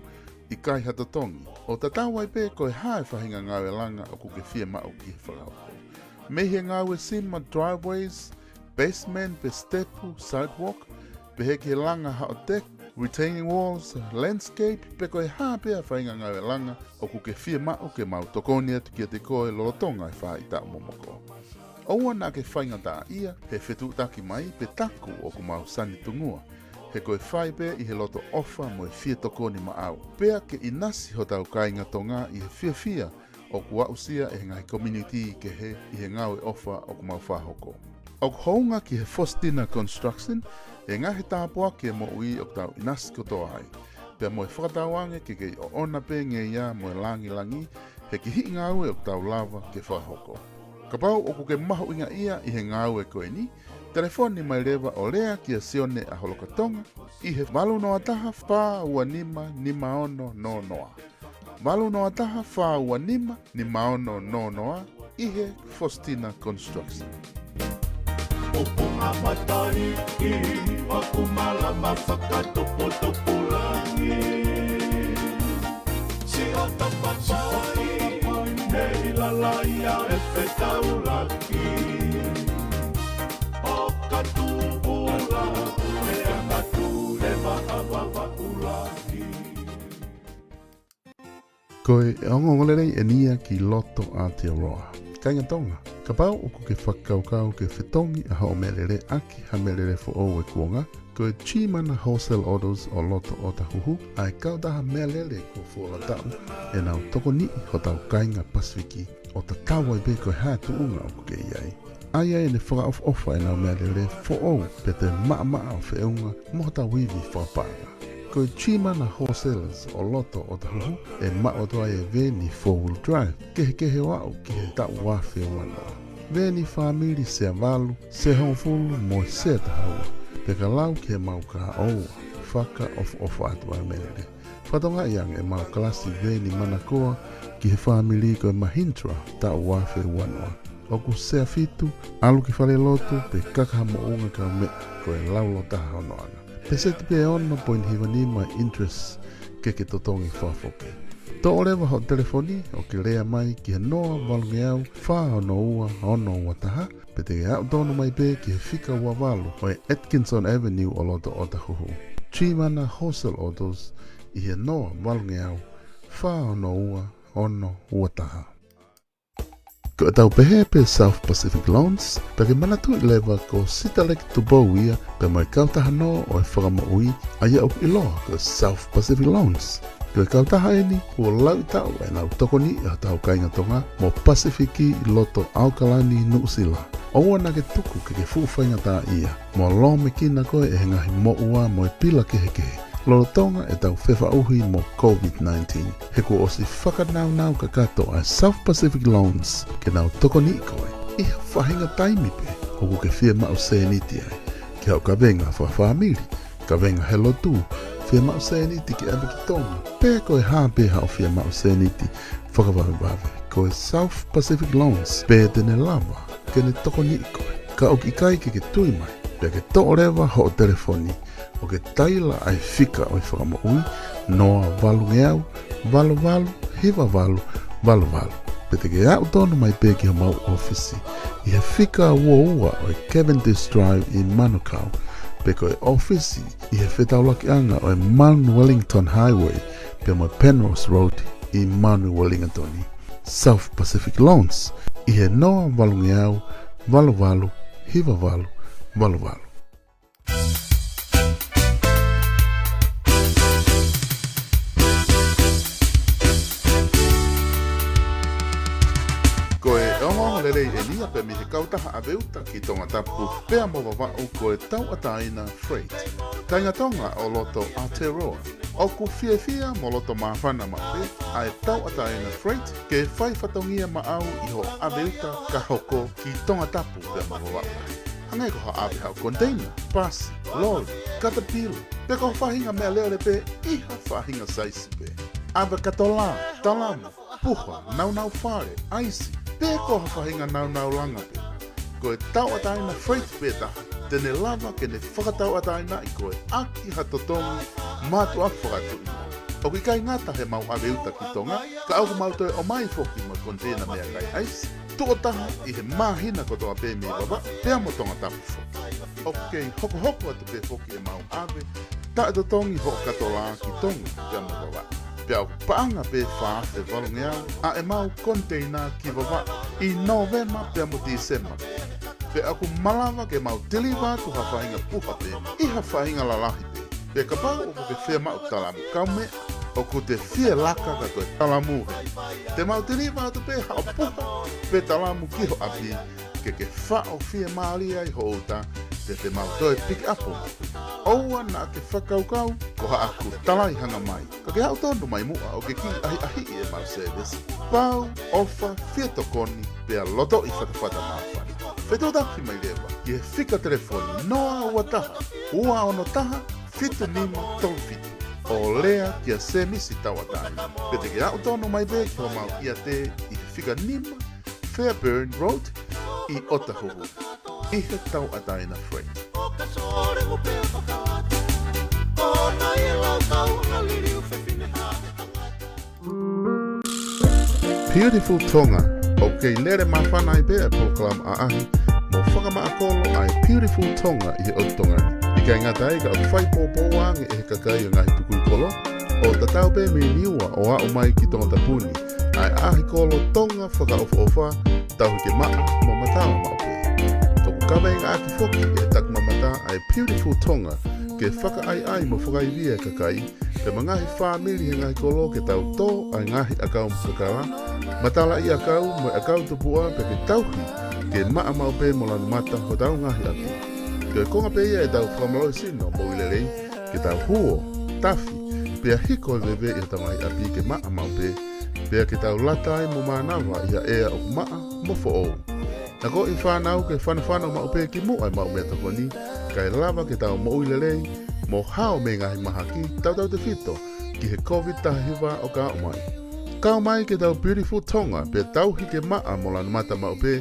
ʻikai ha totongi, ʻo tatau ai pē ko e hā e faʻahinga ngāue langa ʻoku ke fiemaʻu ke fakahoko. Mei he ngāue sima driveways, basement pe sitepu, sidewalk, pehē ki he langa haʻo deck, retaining walls, landscape, pe ko e hā pē ʻa e faʻahinga ngāue langa ʻoku ke fiemaʻu ke mau tokoni atu kiate koe lolotonga e faʻahitaʻu momoko. ʻOua naʻa ke faingataʻaʻia he fetuʻutaki mai pe taku ʻoku mau sanitungua, he ko e fai pē ʻi he loto ʻofa mo e fie tokoni maʻau, pea ke ʻinasi hotau kāinga Tonga ʻi he fiefia ʻoku aʻusia ʻe he ngaahi community kehe ʻi he ngāue ʻofa ʻoku mau fakahoko. ʻOku hounga ki he Faustina Construction e ngaahi tāpuaki e moʻui ʻoku tau ʻinasi kotoa ai, pea mo e fakatauange ke kei ʻoʻona pē ngeia mo e langilangi he kihiʻi ngāue ʻoku tau lava ke fakahoko. Kapau ʻoku ke mahuʻingaʻia ʻi he ngāue ko eni, telefoni mai leva ʻo lea kia Sione ʻa Holokatonga ʻi he valu noa taha, fā ua nima, nima ono noa noa. Valu noa taha, fā ua nima, nima ono noa noa, ʻi he Faustina Construction. ʻOku ngā matai ʻi ʻoku malama fakatopotopulaki. Siʻa tapatai nei lalaia e fetaulaki. ʻO ka tupula, e anga tule ma avava ulaki. Ko e ongoongo lelei eni ia ki loto Aotearoa. Kāinga Tonga, kapau ʻoku ke fakakaukau ke fetongi ʻa hoʻo meʻalele ʻaki ha meʻalele foʻou e kuonga, ko e G Mana Wholesale Autos ʻo loto ʻOtahuhu, ʻa e kautaha meʻalele kuo fuoloa taʻu ʻenau tokoniʻi hotau kāinga Pasifiki, ʻo tatau ai pē ko e hā e tuʻunga ʻoku ke ʻi ai. ʻA ia ʻene fakaʻofoʻofa ʻenau meʻalele foʻou pea toe maʻamaʻa ʻo feʻunga mo hotau ivi fakapaʻanga. Ko e Chimana Wholesalers ʻo loto ʻOtahuhu ʻe maʻu atu ai e veeni four wheel drive, kehekehe ʻo aʻu ki he taʻu ua afe ua noa. Veeni fāmili sea valu, sea hongofulu mo e sea taha ua, pea ka lau ki he mau kā ʻoua, fakaʻofoʻofa atu ʻa e melele. Fakatokangaʻi ange ʻemau kalasi veeni Manakoa ki he fāmili ko e Mahindra taʻu ua afe ua noa. ʻOku sea fitu, ʻalu ki falelotu, pe kaka ha moʻunga kaumeʻa, ko e laulo taha hono ʻana. Peseti pē ono poini hiva nima interest ke ke totongi fakafoki. Toʻo leva hoʻo telefoni ʻo ke lea mai ki he noa valungeau fā ono ua ono ua taha, pe te ke aʻu tonu mai pē ki he fika ua valu ʻo e Atkinson Avenue ʻo loto ʻOtahuhu. Chimana Wholesale Autos ʻi he noa valungeau fā ono ua ono ua taha. Ko ʻetau pehē pē South Pacific Loans, pea ke manatuʻi leva ko Sitaleki Tupou ia, pea mo e kautaha nō ʻo e fakamoʻui, ʻa ia ʻoku ʻiloa ko e South Pacific Loans. Ko e kautaha eni, kuo lauʻi taʻu ʻenau tokoniʻi hotau kāinga Tonga mo Pasifiki ʻi loto ʻAokalani, Nuʻusila. ʻOua naʻa ke tuku ke ke fuʻu faingataʻaʻia mo lōmekina koe ʻe he ngaahi moʻua mo e pila kehekehe lolotonga ʻetau fefaʻuhi mo COVID nineteen. He kuo ʻosi fakanaunau kakato ʻa e South Pacific Loans ke nau tokoniʻi koe ʻi ha faʻahinga taimi pē ʻoku ke fiemaʻu sēniti ai, ki haʻo kavenga fakafāmili, kavenga he lotu, fiemaʻu sēniti ke ʻave ki Tonga, pe ko e hā pē haʻo fiemaʻu sēniti fakavavevave, ko e South Pacific Loans pē te ne lava ke ne tokoniʻi koe. Ka ʻoku ʻikai ke ke tui mai, pea ke toʻo leva hoʻo telefoni ʻo ke taila ʻa e fika ʻo e fakamoʻui, noa valungeau valu valu hiva valu valu valu. Pe te ke aʻu tonu mai pē ki homau ʻōfisi ʻi he fika ua ua ʻo e Cavendish Drive ʻi Manukau, pe ko e ʻōfisi ʻi he fetaulakiʻanga ʻo e Mount Wellington Highway pea mo e Penrose Road ʻi Mount Wellington. South Pacific Loans ʻi he noa valungeau valu valu hiva valu valu valu. Ko e ongoongo lelei eni ia pē mei he kautaha ʻave uta ki Tongatapu pea mo Vavaʻu, ko e Tauʻatāina Freight. Kāinga Tonga ʻo loto Aotearoa, ʻoku fiefia mo loto māfana maʻu pē ʻa e Tauʻatāina Freight ke fai fatongia maʻau ʻi hoʻo ʻave uta ka hoko ki Tongatapu pea mo Vavaʻu. Hangē ko haʻo ʻave haʻo konteina, pasi, loli, katapila, pe ko ha faʻahinga meʻalele pē ʻi ha faʻahinga saisi pē. ʻAve katolā, talamu, puha, naunau fale, ʻaisi, pe ko ha faʻahinga naunau langa pē, ko e Tauʻatāina Freight pē taha te ne lava ke ne fakatauʻatāinaʻi koe ʻaki ha totongi mātuʻaki fakatuʻi. ʻOku ʻikai ngata heʻemau ʻave uta ki Tonga, ka ʻoku mau toe ʻomai foki mo e konteina meʻakai ʻaisi tuʻo taha ʻi he māhina kotoa pē mei Vavaʻu pea mo Tongatapu foki. ʻOku kei hokohoko atu pē foki ʻemau ʻave taʻetotongi hoʻo katolā ki Tonga pea mo Vavaʻu. Pea ʻoku paʻanga pē fā afe valungeau ʻa ʻemau konteina ki Vavaʻu ʻi Nōvema pea mo Tīsema. Pea ʻoku malava ke mau tiliva atu ha faʻahinga puha pē ʻi ha faʻahinga lalahi pē. Pea kapau ʻoku ke fiemaʻu talamu kaumeʻa, ʻoku te fie laka ka ko e talamu heni. Te mau tiliva atu pē haʻo puha pe talamu ki ho ʻapi, ke ke faʻo fiemālie ai hoʻo uta, te te mau toe pick up. ʻOua naʻa ke fakakaukau ko haʻaku talaihanga mai. Ka ke aʻu tonu mai muʻa ʻo ke kiʻi ʻahiʻahiʻi ʻemau sēvesi. Pau, ʻofa, fie tokoni, pea lotoʻi fatafata māfana. Fetuʻutaki mai leva ki he fika telefoni noa ua taha, ua ono taha, fitu nima tolu fitu. ʻO lea kia Sēmisi Tauʻatāina. Pe te ke aʻu tonu mai pē ki homau ʻiate ʻi he fika nima Fairburn Road ʻi ʻOtahuhu. ʻI he Tauʻatāina Freight. Beautiful Tonga. ʻOku kei lele māfana ai pē ʻa e polokalama ʻaʻahi mo fakamaʻa kolo ʻa e Beautiful Tonga ʻi he ʻotu Tonga ni. ʻIkai ngata ai ka ʻoku fai pōpōua ange ʻe he kakai ʻo e ngaahi tukui kolo ʻo tatau pē mei Niua ʻo aʻu mai ki Tongatapu ni, ʻa e ʻaʻahi kolo Tonga fakaʻofoʻofa, tauhi ke maʻa mo matala maʻu pē. ʻOku kaveinga ʻaki foki ʻe he takimamata ʻa e Beautiful Tonga ke fakaʻaiʻai mo fakaivia e kakai, pea mo e ngaahi fāmili he ngaahi kolo ke tau tō ʻa e ngaahi ʻakau mo e kakala, matalaʻi ʻakau mo e ʻakau tupuʻa pea ke tauhi ke maʻa maʻu pē mo lanu mata hotau ngaahi ʻapi. Ko e konga pē ia ʻetau fakamālohisino moʻui lelei, ke tau huo, tafi, pea hiko e veve ʻi hotau ngaahi ʻapi ke maʻa maʻu pē, pea ke tau lata ai mo mānava ʻi ha ʻea ʻoku maʻa mo foʻou. Akoʻi e fānau ke fanofano maʻu pē kimuʻa e maʻu meʻatokoni, kae lava ke tau moʻui lelei mo hao mei he ngaahi mahaki, tautautefito ki he COVID taha hiva ʻoku ʻomai. Kau mai ki heʻetau Beautiful Tonga, pea tauhi ke maʻa mo lanu mata maʻu pē,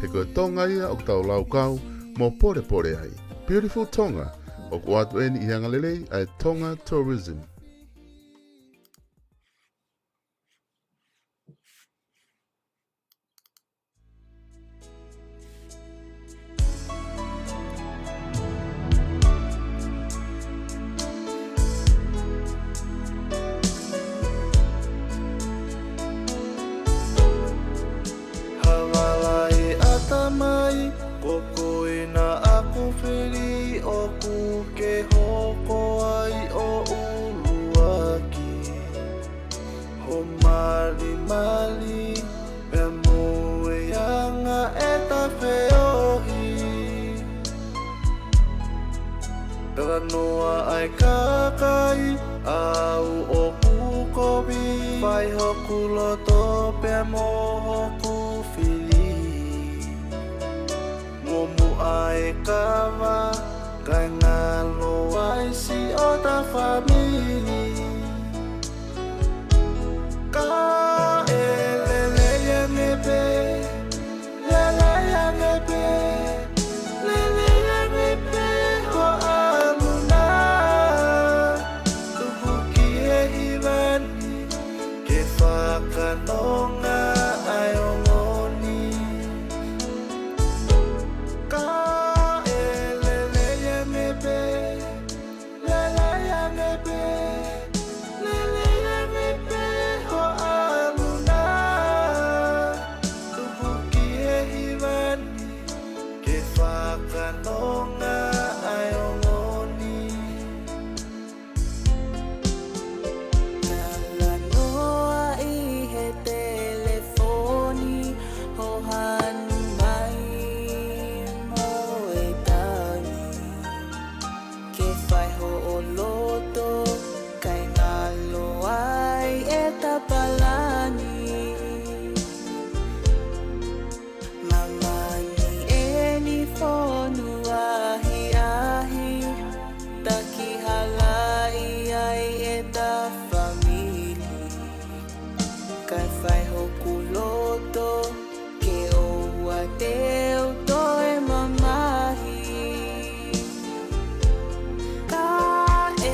he ko e Tonga ia ʻoku tau laukau mo polepole ai. Beautiful Tonga, ʻoku ʻoatu eni ʻi he angalelei ʻa e Tonga Tourism. Havala e ʻatamai, ko koe naʻa ku fili ʻoku ke hoko ai ʻo ʻuluaki. Ho malimali, pea mo e anga ʻeta feohi. Talanoa ʻa e kakai, au ʻoku kovi, fai hoku loto pea mo hoku fili. Mo muʻa e kava, kae ngalo ai siʻota fāmili. Ka e lelei ange pē, lelei ange pē, lelei ange pē hoʻo ʻalu na. Tuku ki he hiva ni, ke fakanonga ʻa e ongo ni. Ka e lelei ange pē, lelei ange pē, lelei ange pē hoʻo ʻalu na. Tuku ki he hiva ni, ke fakanonga ʻa e ongo ni. Talanoa ʻi he telefoni, hoʻo hanu mai mo e tali. Ke fai hoʻo loto, kae ngalo ai ʻeta palani. Māmani eni fonu ahiahi, taki halaʻi ai ʻeta fāmili. Kae fai hoku loto, ke ʻoua te u toe mamahi. Ka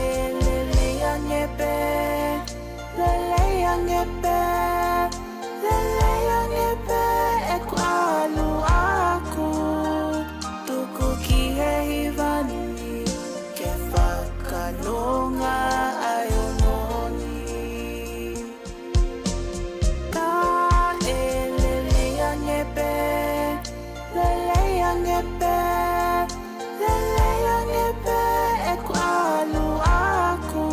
e lelei ange pē, lelei ange pē, lelei ange pē ʻeku ʻalu ʻaʻaku. Tuku ki he hiva ni, ke fakanonga ʻa e ongo ni. Ka e lelei ange pē, lelei ange pē, lelei ange pē ʻeku ʻalu ʻaʻaku.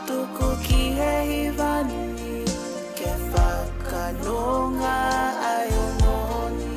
Tuku ki he hiva ni, ke fakanonga ʻa e ongo ni.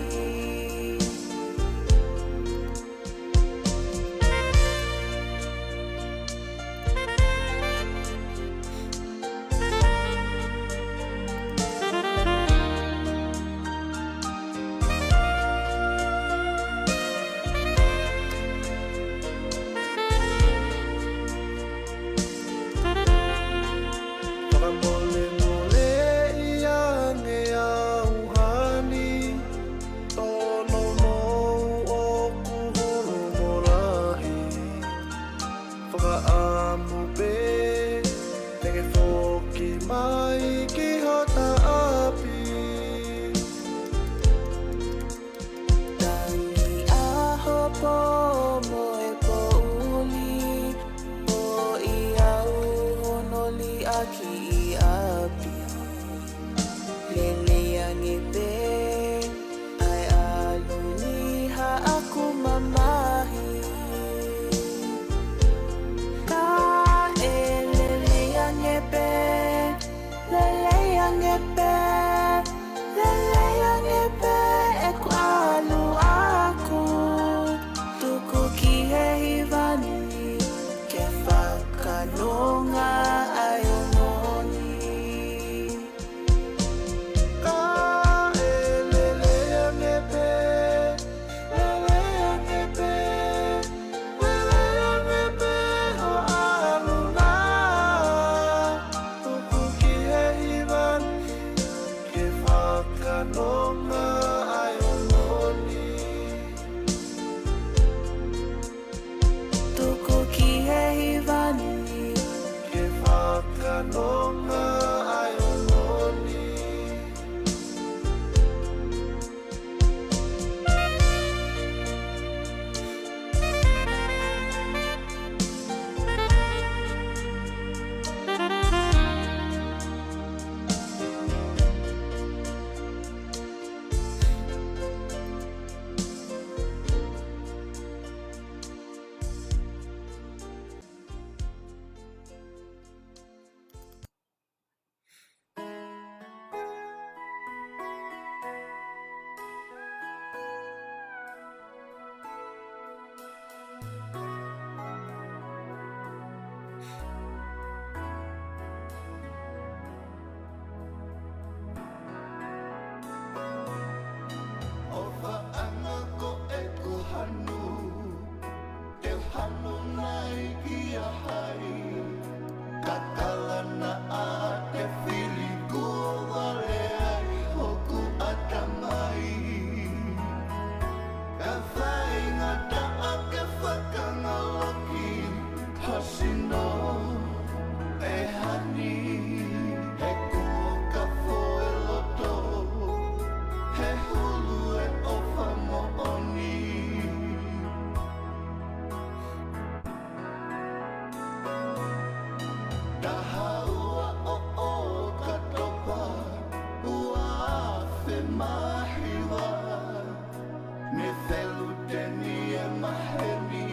Ne feluteni e maheni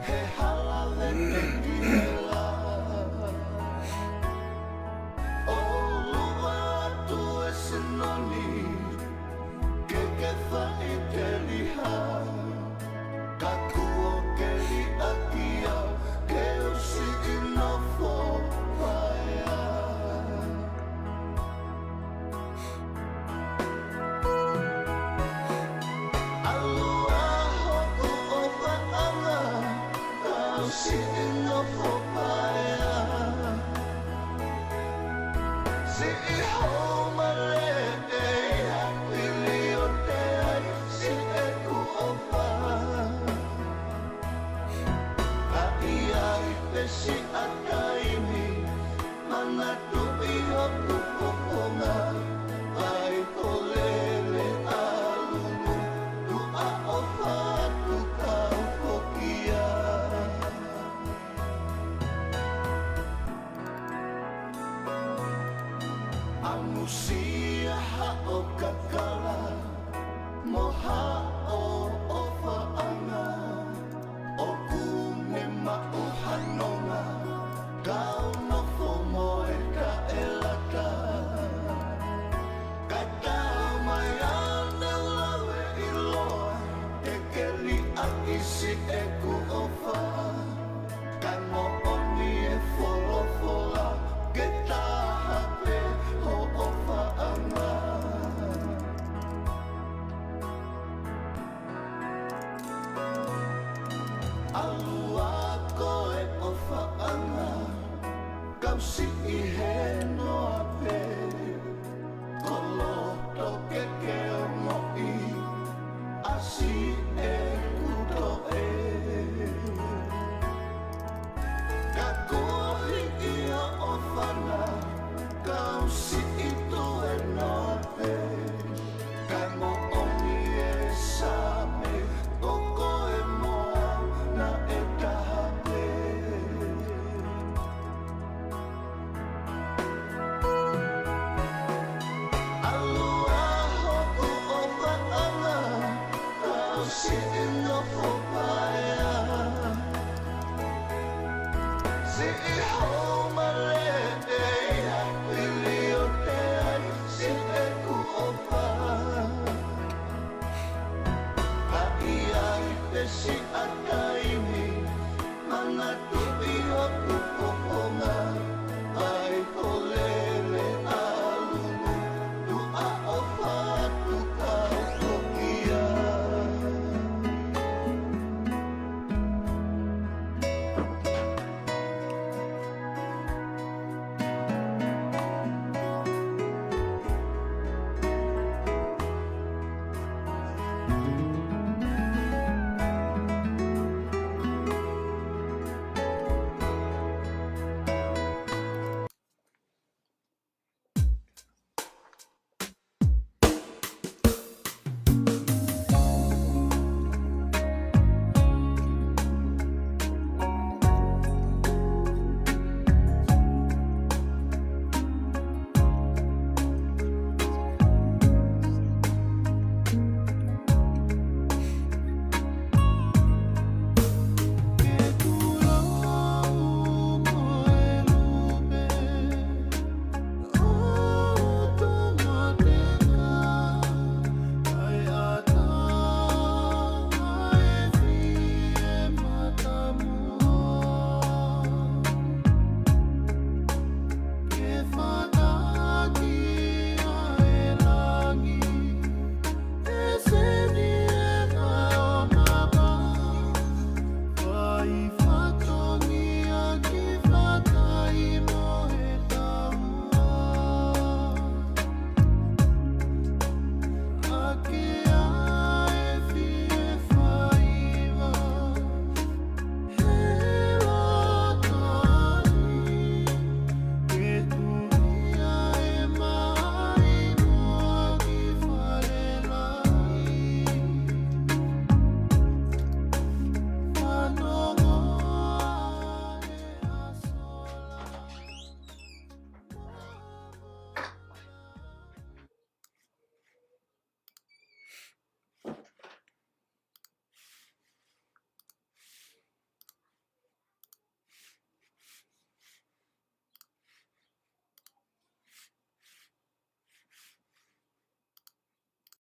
he hala vetekihela. ʻO lua atu e sino ni ke ke faʻiteliha. Ka kuo ke liʻaki au ke u siʻi nofo paea. ʻAlu ā hoku ʻofaʻanga, kau siʻi nofo paea. Siʻi hou maleʻia, pili ʻo teai siʻeku ʻofa. Ka ʻi ai pē siʻa taimi, manatuʻi hoku fofonga, vaʻi ko lele ʻalunga, tuʻa ʻofa atu kau foki ia. ʻAmusia haʻo kakala mo haʻo ʻofaʻanga, ʻoku ne maʻu ha nonga, kau nofo mo e kaʻelata. Kae taumaiā ne u lave ʻiloa te ke liʻaki siʻeku ʻofa. Kae moʻoni e folofola, ke taha pē hoʻo ʻofaʻanga. ʻAlu ā ko e ʻofaʻanga, kau siʻi hē noa pē. Ko loto ke ke ongoʻi ʻa siʻeku toʻe. Ka kuo hiki hoʻo fana, kau siʻi tuʻe noa pē. Kae moʻoni e Saame, ko koe mo au naʻe taha pē. ʻAlu ā hoku ʻofaʻanga, kau siʻi nofo paea. Siʻi hou maleʻia, pili ʻo teai siʻeku ʻofa. Ka ʻi ai pē siʻa taimi, manatuʻi hoku fofonga, vaʻi ko lele ʻalunga, tuʻa ʻofa atu kau foki ia.